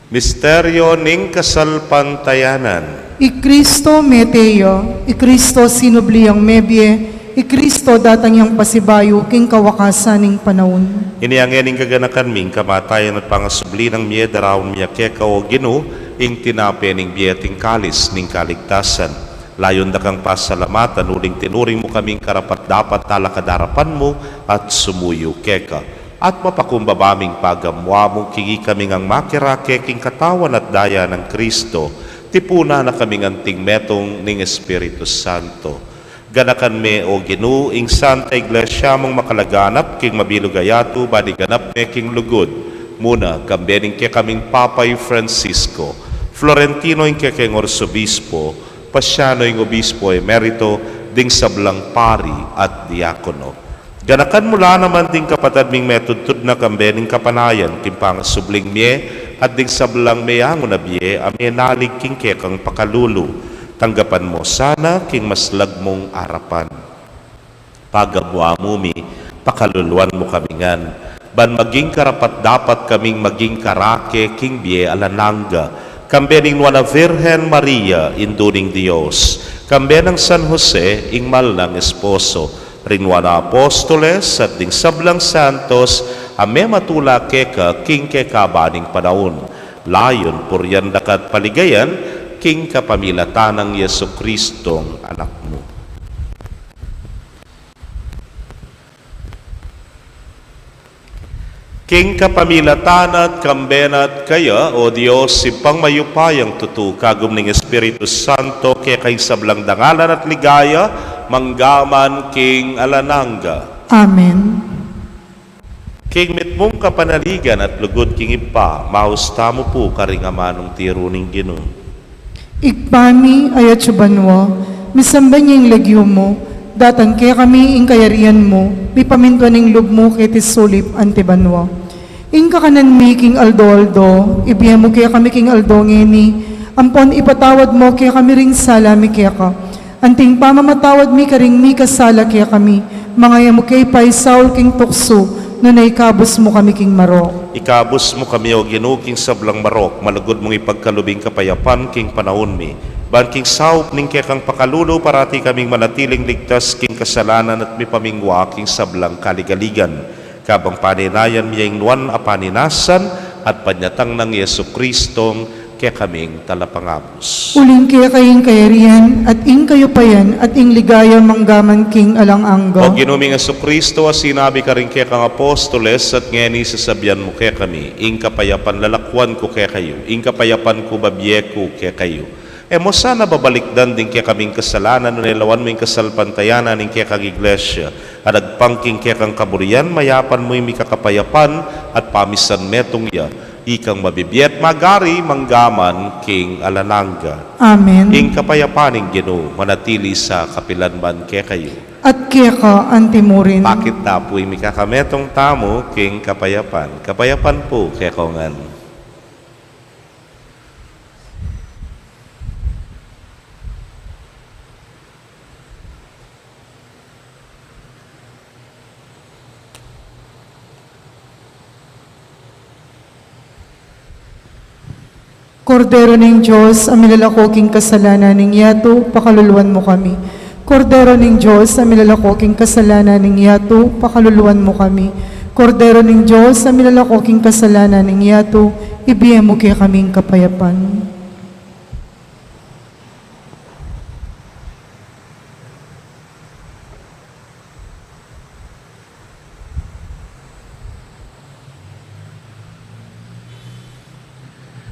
Misteryo ning kasalpantayanan. I Kristo mete ya, i Kristo sinubli yang mebie, i Kristo datang yang pasibayu king kawakasan ning panaun. Ini ngeni ing kaganakan mi, ing kamatayan at pangasubli nang mie, daraun mi keka, o Ginu, ing tinape ning bie at ing kalis ning kaligtasan. Layun da kang pasalamatan uling tinuring mu kaming karapat-dapat talakad arapan mu at sumuyu keka. At mapakumbaba ming pagamu-amu king ikami ngang makirake king katawan at daya nang Kristo, tipunan na kaming anting metung ning Espiritu Santo. Ganakan me, o Ginu, ing Santa Iglesia mung makalaganap king mabilug a yatu, ban iganap me king lugud mu na, kambe ning kekaming Papa i Francisco, Florentino ing kekeng Arsobispo, Pasiano ing Obispo Emerito, ding sablang pari at diakono. Ganakan mu la naman ding kapatad ming metudtud na kambe ning kapanayan king pangasubling mie, at ding sablang meyangu na bie a menalig king kekang pakalulu. Tanggapan mu sana king maslag mung arapan. Pagamu-amu mi, pakaluluan mu kami ngan, ban maging karapat-dapat kaming maging karake king bie alang angga, kambe ning Nuan a Virgen Maria, Indu ning Dios, kambe nang San Jose, ing mal nang esposo, ring Nuan a Apostoles, at ding sablang santos a mematula keka king kekaban ning panaun. Layun purian da ka at paligayan, king kapamilatan nang Jesucristong Anak mu. King kapamilatan na at kambe na at kaya, o Dios, Ibpang mayupayang tutu, kagum ning Espiritu Santo, keka ing sablang dangalan at ligaya, mangga man king alang angga. Amen. King mitmung kapanaligan at lugud king Ibpa, maus tamu pu karing amanung tiru ning Ginu. Ibpa mi, atsu ka banua, misamban ya ing lagyu mu, datang kekami ing kayarian mu, mipamintuan ing lub mu keti sulip anti banua. Ing kakanan mi king aldo-aldo, ibie mu kekami king aldo ngeni, ampon ipatawad mu kekami ring sala mi keka, anting pamamatawad mi karing mikasala kekami, manga e mu ke paisaul king tuksu, nune ikabus mu kami king marok. Ikabus mu kami, o Ginu, king sablang marok, malugud mung ipagkalub ing kapayapan king panaun mi, ban king saup ning kekang pakalulu parati kaming manatiling ligtas king kasalanan at mipamingwa king sablang kaligaligan. Kabang paninayan mi ya ing nuan a paninasan at panyatang nang Jesucristong kekaming Talapangabus. Uling keka ing kayarian, at ing kayupayan, at ing ligaya mangga man king alang angga. O Ginu ming Jesucristo, a sinabi karing kekang apostoles, at ngeni sasabian mu kekami, ing kapayapan lalakuan ku kekayu, ing kapayapan ku babie ku kekayu. E mu sana babalikdan ding kekaming kasalanan, nune lawan mu ing kasalpantayanan ning kekang Iglesia, a agpang king kekang kaburian, mayapan mu ing mikakapayapan at pamisan metung ya, ikang mabibie at magari mangga man king alang angga. Amen. Ing kapayapan ning Ginu manatili sa kapilan man kekayu. At keka anti murin. Pakit ta pu ing mikakametung tamu king kapayapan. Kapayapan pu kekongan. Kordero ning Dios, a milalako king kasalanan ning yatu, pakaluluan mu kami. Kordero ning Dios, a milalako king kasalanan ning yatu, pakaluluan mu kami. Kordero ning Dios, a milalako king kasalanan ning yatu, ibie mu kekaming kapayapan.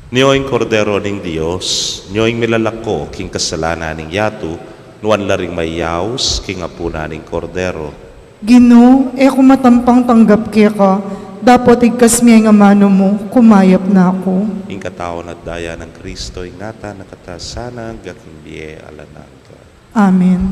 Nyo ing Kordero ning Dios, nyo ing milalako king kasalanan ning yatu, nuan la ring mayaus king apunan ning Kordero. Ginu, e ku matampang tanggap keka, dapot igkas me ing amanu mu, kumayap na ku. Ing katawan at daya nang Kristo, ingatan na kata sana angga king bie alang angga. Amen.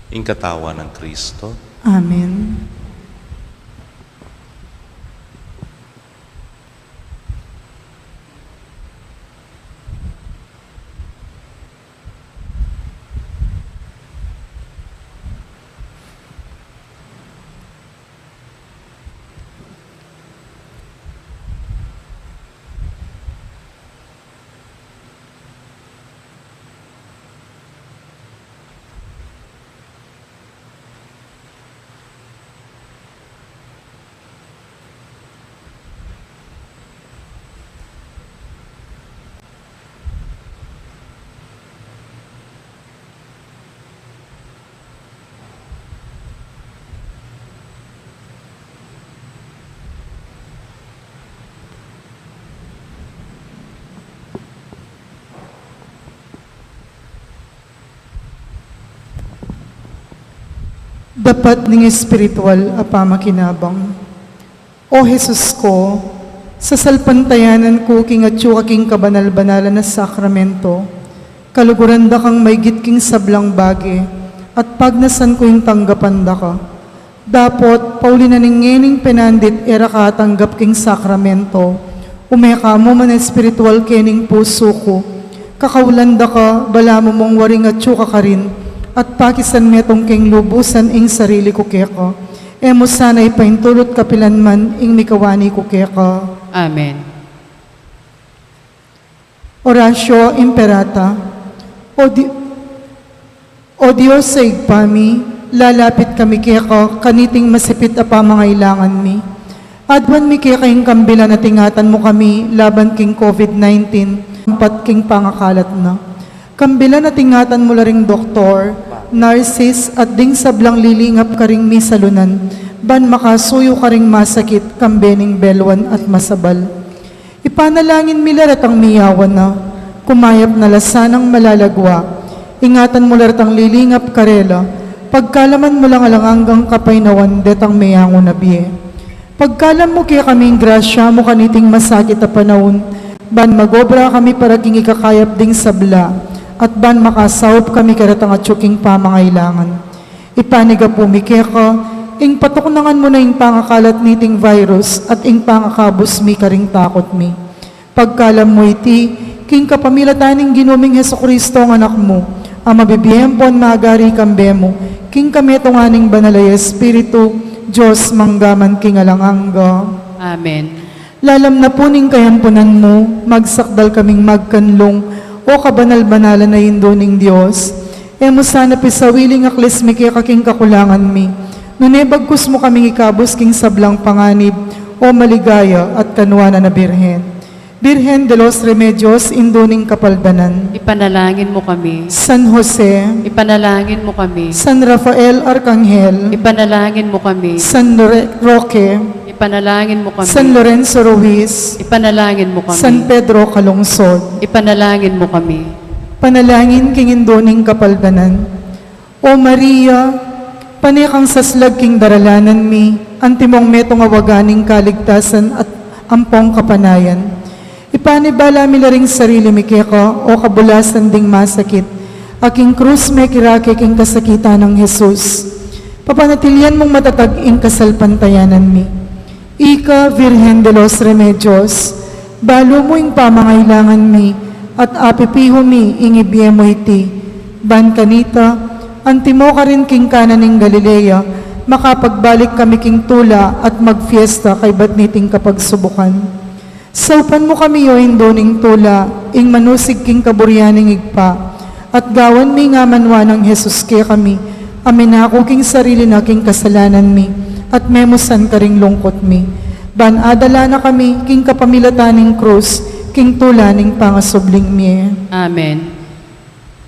Ing katawan nang Kristo. Amen. Dapat ning espiritual a pamakinabang. O Jesus ko, sasalpantayanan ku king atyu ka king kabanal-banalan a sakramento, kaluguran da kang maygit king sablang bage, at pagnasan ku ing tanggapan da ka. Dapot, pauli na ning ngening penandit e ra ka atanggap king sakramento, ume ka mu man espiritual kening pusu ku. Kakaulan da ka, balamu mung waring atyu ka karin, at pakisan metung king lubusan ing sarili ku keka. E mu sana ipaintulut kapilan man ing mikawani ku keka. Amen. Oratio Imperata. O Di-, O Dios a Ibpa mi, lalapit kami keka kaniting masipit a pamangailangan mi. Aduan mi keka ing kambilan at ingatan mu kami laban king COVID nineteen, ampat king pangakalat na. Kambilan at ingatan mu la ring doktor, nurses, at ding sablang lilingap karing misalunan, ban makasuyu karing masakit, kambe ning beluan at masabal. Ipanalangin mi la retang miyawan na, kumayap na la sanang malalagua. Ingatan mu la retang lilingap karela, pagkalaman mu lang alang anggang kapaynawan detang meyangu na bie. Pagkalam mu kekaming grasya mu kaniting masakit a panaun, ban magobra kami para king ikakayap ding sabla, at ban makasaup kami karetang atyu king pamangailangan. Ipanigapu mi keka, ing patuknangan mu na ing pangakalat niting virus at ing pangakabus mi karing takot mi. Pagkalam mu iti, king kapamilatan ning Ginu ming Jesucristo a Anak mu, a mabibie ampon magari kambe mu, king kametungan ning Banal a Espiritu, Dios mangga man king alang angga. Amen. Lalam na pu ning kayampunan mu, magsakdal kaming magkanlung, O kabanal-banalan a Indu ning Dios. E mu sana pisawili ing aklis mi keka king kakulangan mi, nune bagkus mu kaming ikabus king sablang panganib, O maligaya at kanuanan a Birhen. Birhen de los Remedios, Indu ning Kapaldanan. Ipanalangin mu kami. San Jose. Ipanalangin mu kami. San Rafael Arkanghel. Ipanalangin mu kami. San Lore-, Roque. Ipanalangin mu kami. San Lorenzo Ruiz. Ipanalangin mu kami. San Pedro Calungsod. Ipanalangin mu kami. Panalangin king Indu ning Kapaldanan. O Maria, pane kang saslag king daralanan mi, antimong metung a waga ning kaligtasan at ampong kapanayan. Ipanibala mi la ring sarili mi keka, o kabulasan ding masakit, a king krus mekirake king kasakitan nang Jesus. Papanatilian mung matatag ing kasalpantayanan mi. Ika, Virgen de los Remedios, balu mu ing pamangailangan mi, at apipihu mi ing ibie mu iti. Ban kanita, antimo karin king Cana ning Galilea, makapagbalik kami king tula at magfiesta kaybat niting kapagsubukan. Saupan mu kami, o Indu ning tula, ing manusig king kaburian ning Ibpa, at gawan mi ing amanwa nang Jesus kekami, a minaku king sarili na king kasalanan mi, at memusan karing lungkut mi. Ban adala na kami king kapamilatan ning krus, king tula ning pangasubling mie. Amen.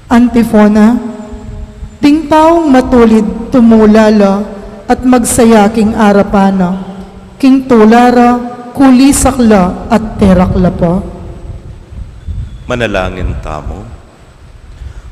Antifona. Ding taung matulid tumula la at magsaya king arapan na, king tula ra kulisak la at terak la pa. Manalangin tamu.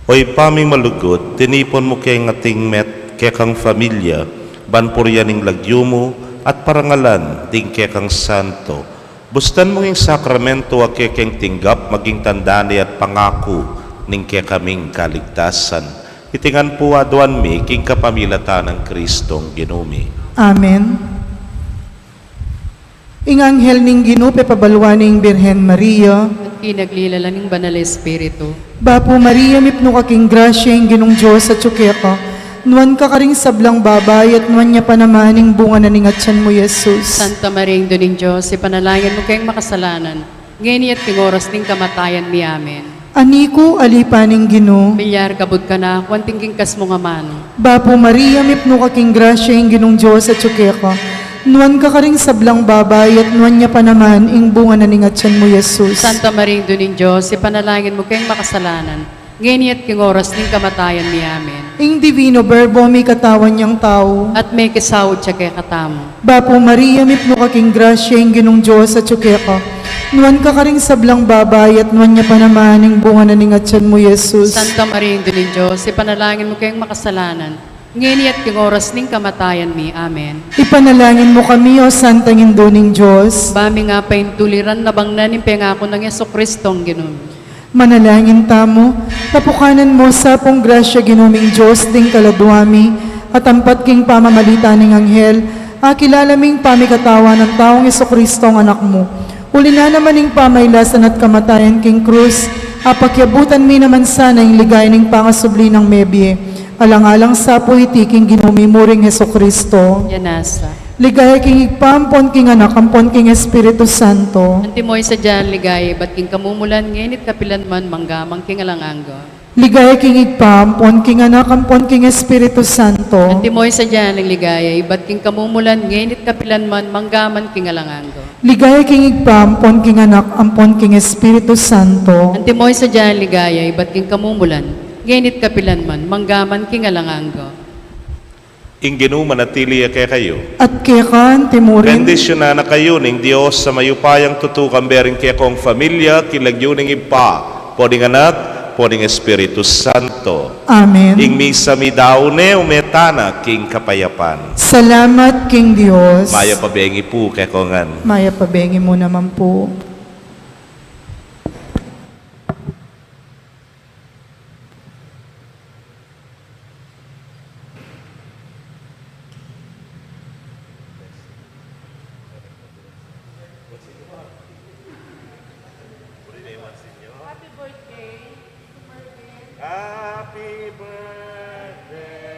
O Ibpa ming malugud, tinipun mu keng ating met kekang familia, ban purian ing lagyu mu at parangalan ding kekang santo. Bustan mung ing sakramento a kekeng tinggap maging tanda ne at pangaku ning kekaming kaligtasan. Iti ngan pu aduan mi king kapamilatan nang Kristong Ginu mi. Amen. Ing anghel ning Ginu pepabaluan ne ing Birhen Maria. At pinaglila la ning Banal Espiritu. Bapu Maria, mipnu ka king grasya, ing Ginung Dios atyu keka. Nuan ka karing sablang babai, at nuan ya pa naman ing bunga na ning atyan mu, Jesus. Santa Maria, Indu ning Dios, ipanalangin mu keng makasalanan, ngeni at king oras ning kamatayan mi. Amen. Ani ku, alipan ning Ginu. Milyari kabud ka na, kuan king kas mung amanu. Bapu Maria, mipnu ka king grasya, ing Ginung Dios atyu keka. Nuan ka karing sablang babai, at nuan ya pa naman ing bunga na ning atyan mu, Jesus. Santa Maria, Indu ning Dios, ipanalangin mu keng makasalanan, ngeni at king oras ning kamatayan mi. Amen. Ing Divino Verbo mikatawan yang tau. At mekisaud ya kekatamu. Bapu Maria, mipnu ka king grasya, ing Ginung Dios atyu keka. Nuan ka karing sablang babai, at nuan ya pa naman ing bunga na ning atyan mu, Jesus. Santa Maria, Indu ning Dios, ipanalangin mu keng makasalanan, ngeni at king oras ning kamatayan mi. Amen. Ipanalangin mu kami, o Santang Indu ning Dios. Ba mi nga paintuliran na bang na ning pengaku nang Jesucristong Ginu mi. Manalangin tamu. Tapukanan mu sa pung grasya, Ginu ming Dios, ding kaladua mi, at ampat king pamamalitan ning anghel, akilala ming pamikatawan nang taung Jesucristong Anak mu. Uli na naman ning pamailasan at kamatayan king krus, apakiabutan mi naman sana ing ligaya ning pangasubli nang mebie. Alang-alang sa pu iti king Ginu mi muring Jesucristo. Yan nasa. Ligaya king Ibpa, ampon king Anak, ampon king Espiritu Santo. Antimo ing sadya nang ligaya ibat king kamumulan, ngeni at kapilan man, mangga man king alang angga. Ligaya king Ibpa, ampon king Anak, ampon king Espiritu Santo. Antimo ing sadya nang ligaya ibat king kamumulan, ngeni at kapilan man, mangga man king alang angga. Ligaya king Ibpa, ampon king Anak, ampon king Espiritu Santo. Antimo ing sadya nang ligaya ibat king kamumulan, ngeni at kapilan man, mangga man king alang angga. Ing Ginu manatili ya kekayu. At keka antimurin. Bendisyunan na kayu ning Dios a mayupayang tutu, kambe ring kekong familia, king lagyu ning Ibpa, ampo ning Anak, ampo ning Espiritu Santo. Amen. Ing misa mi daun ne, ume tana king kapayapan. Salamat king Dios. Mayap a bengi pu kekongan. Mayap a bengi mu naman pu.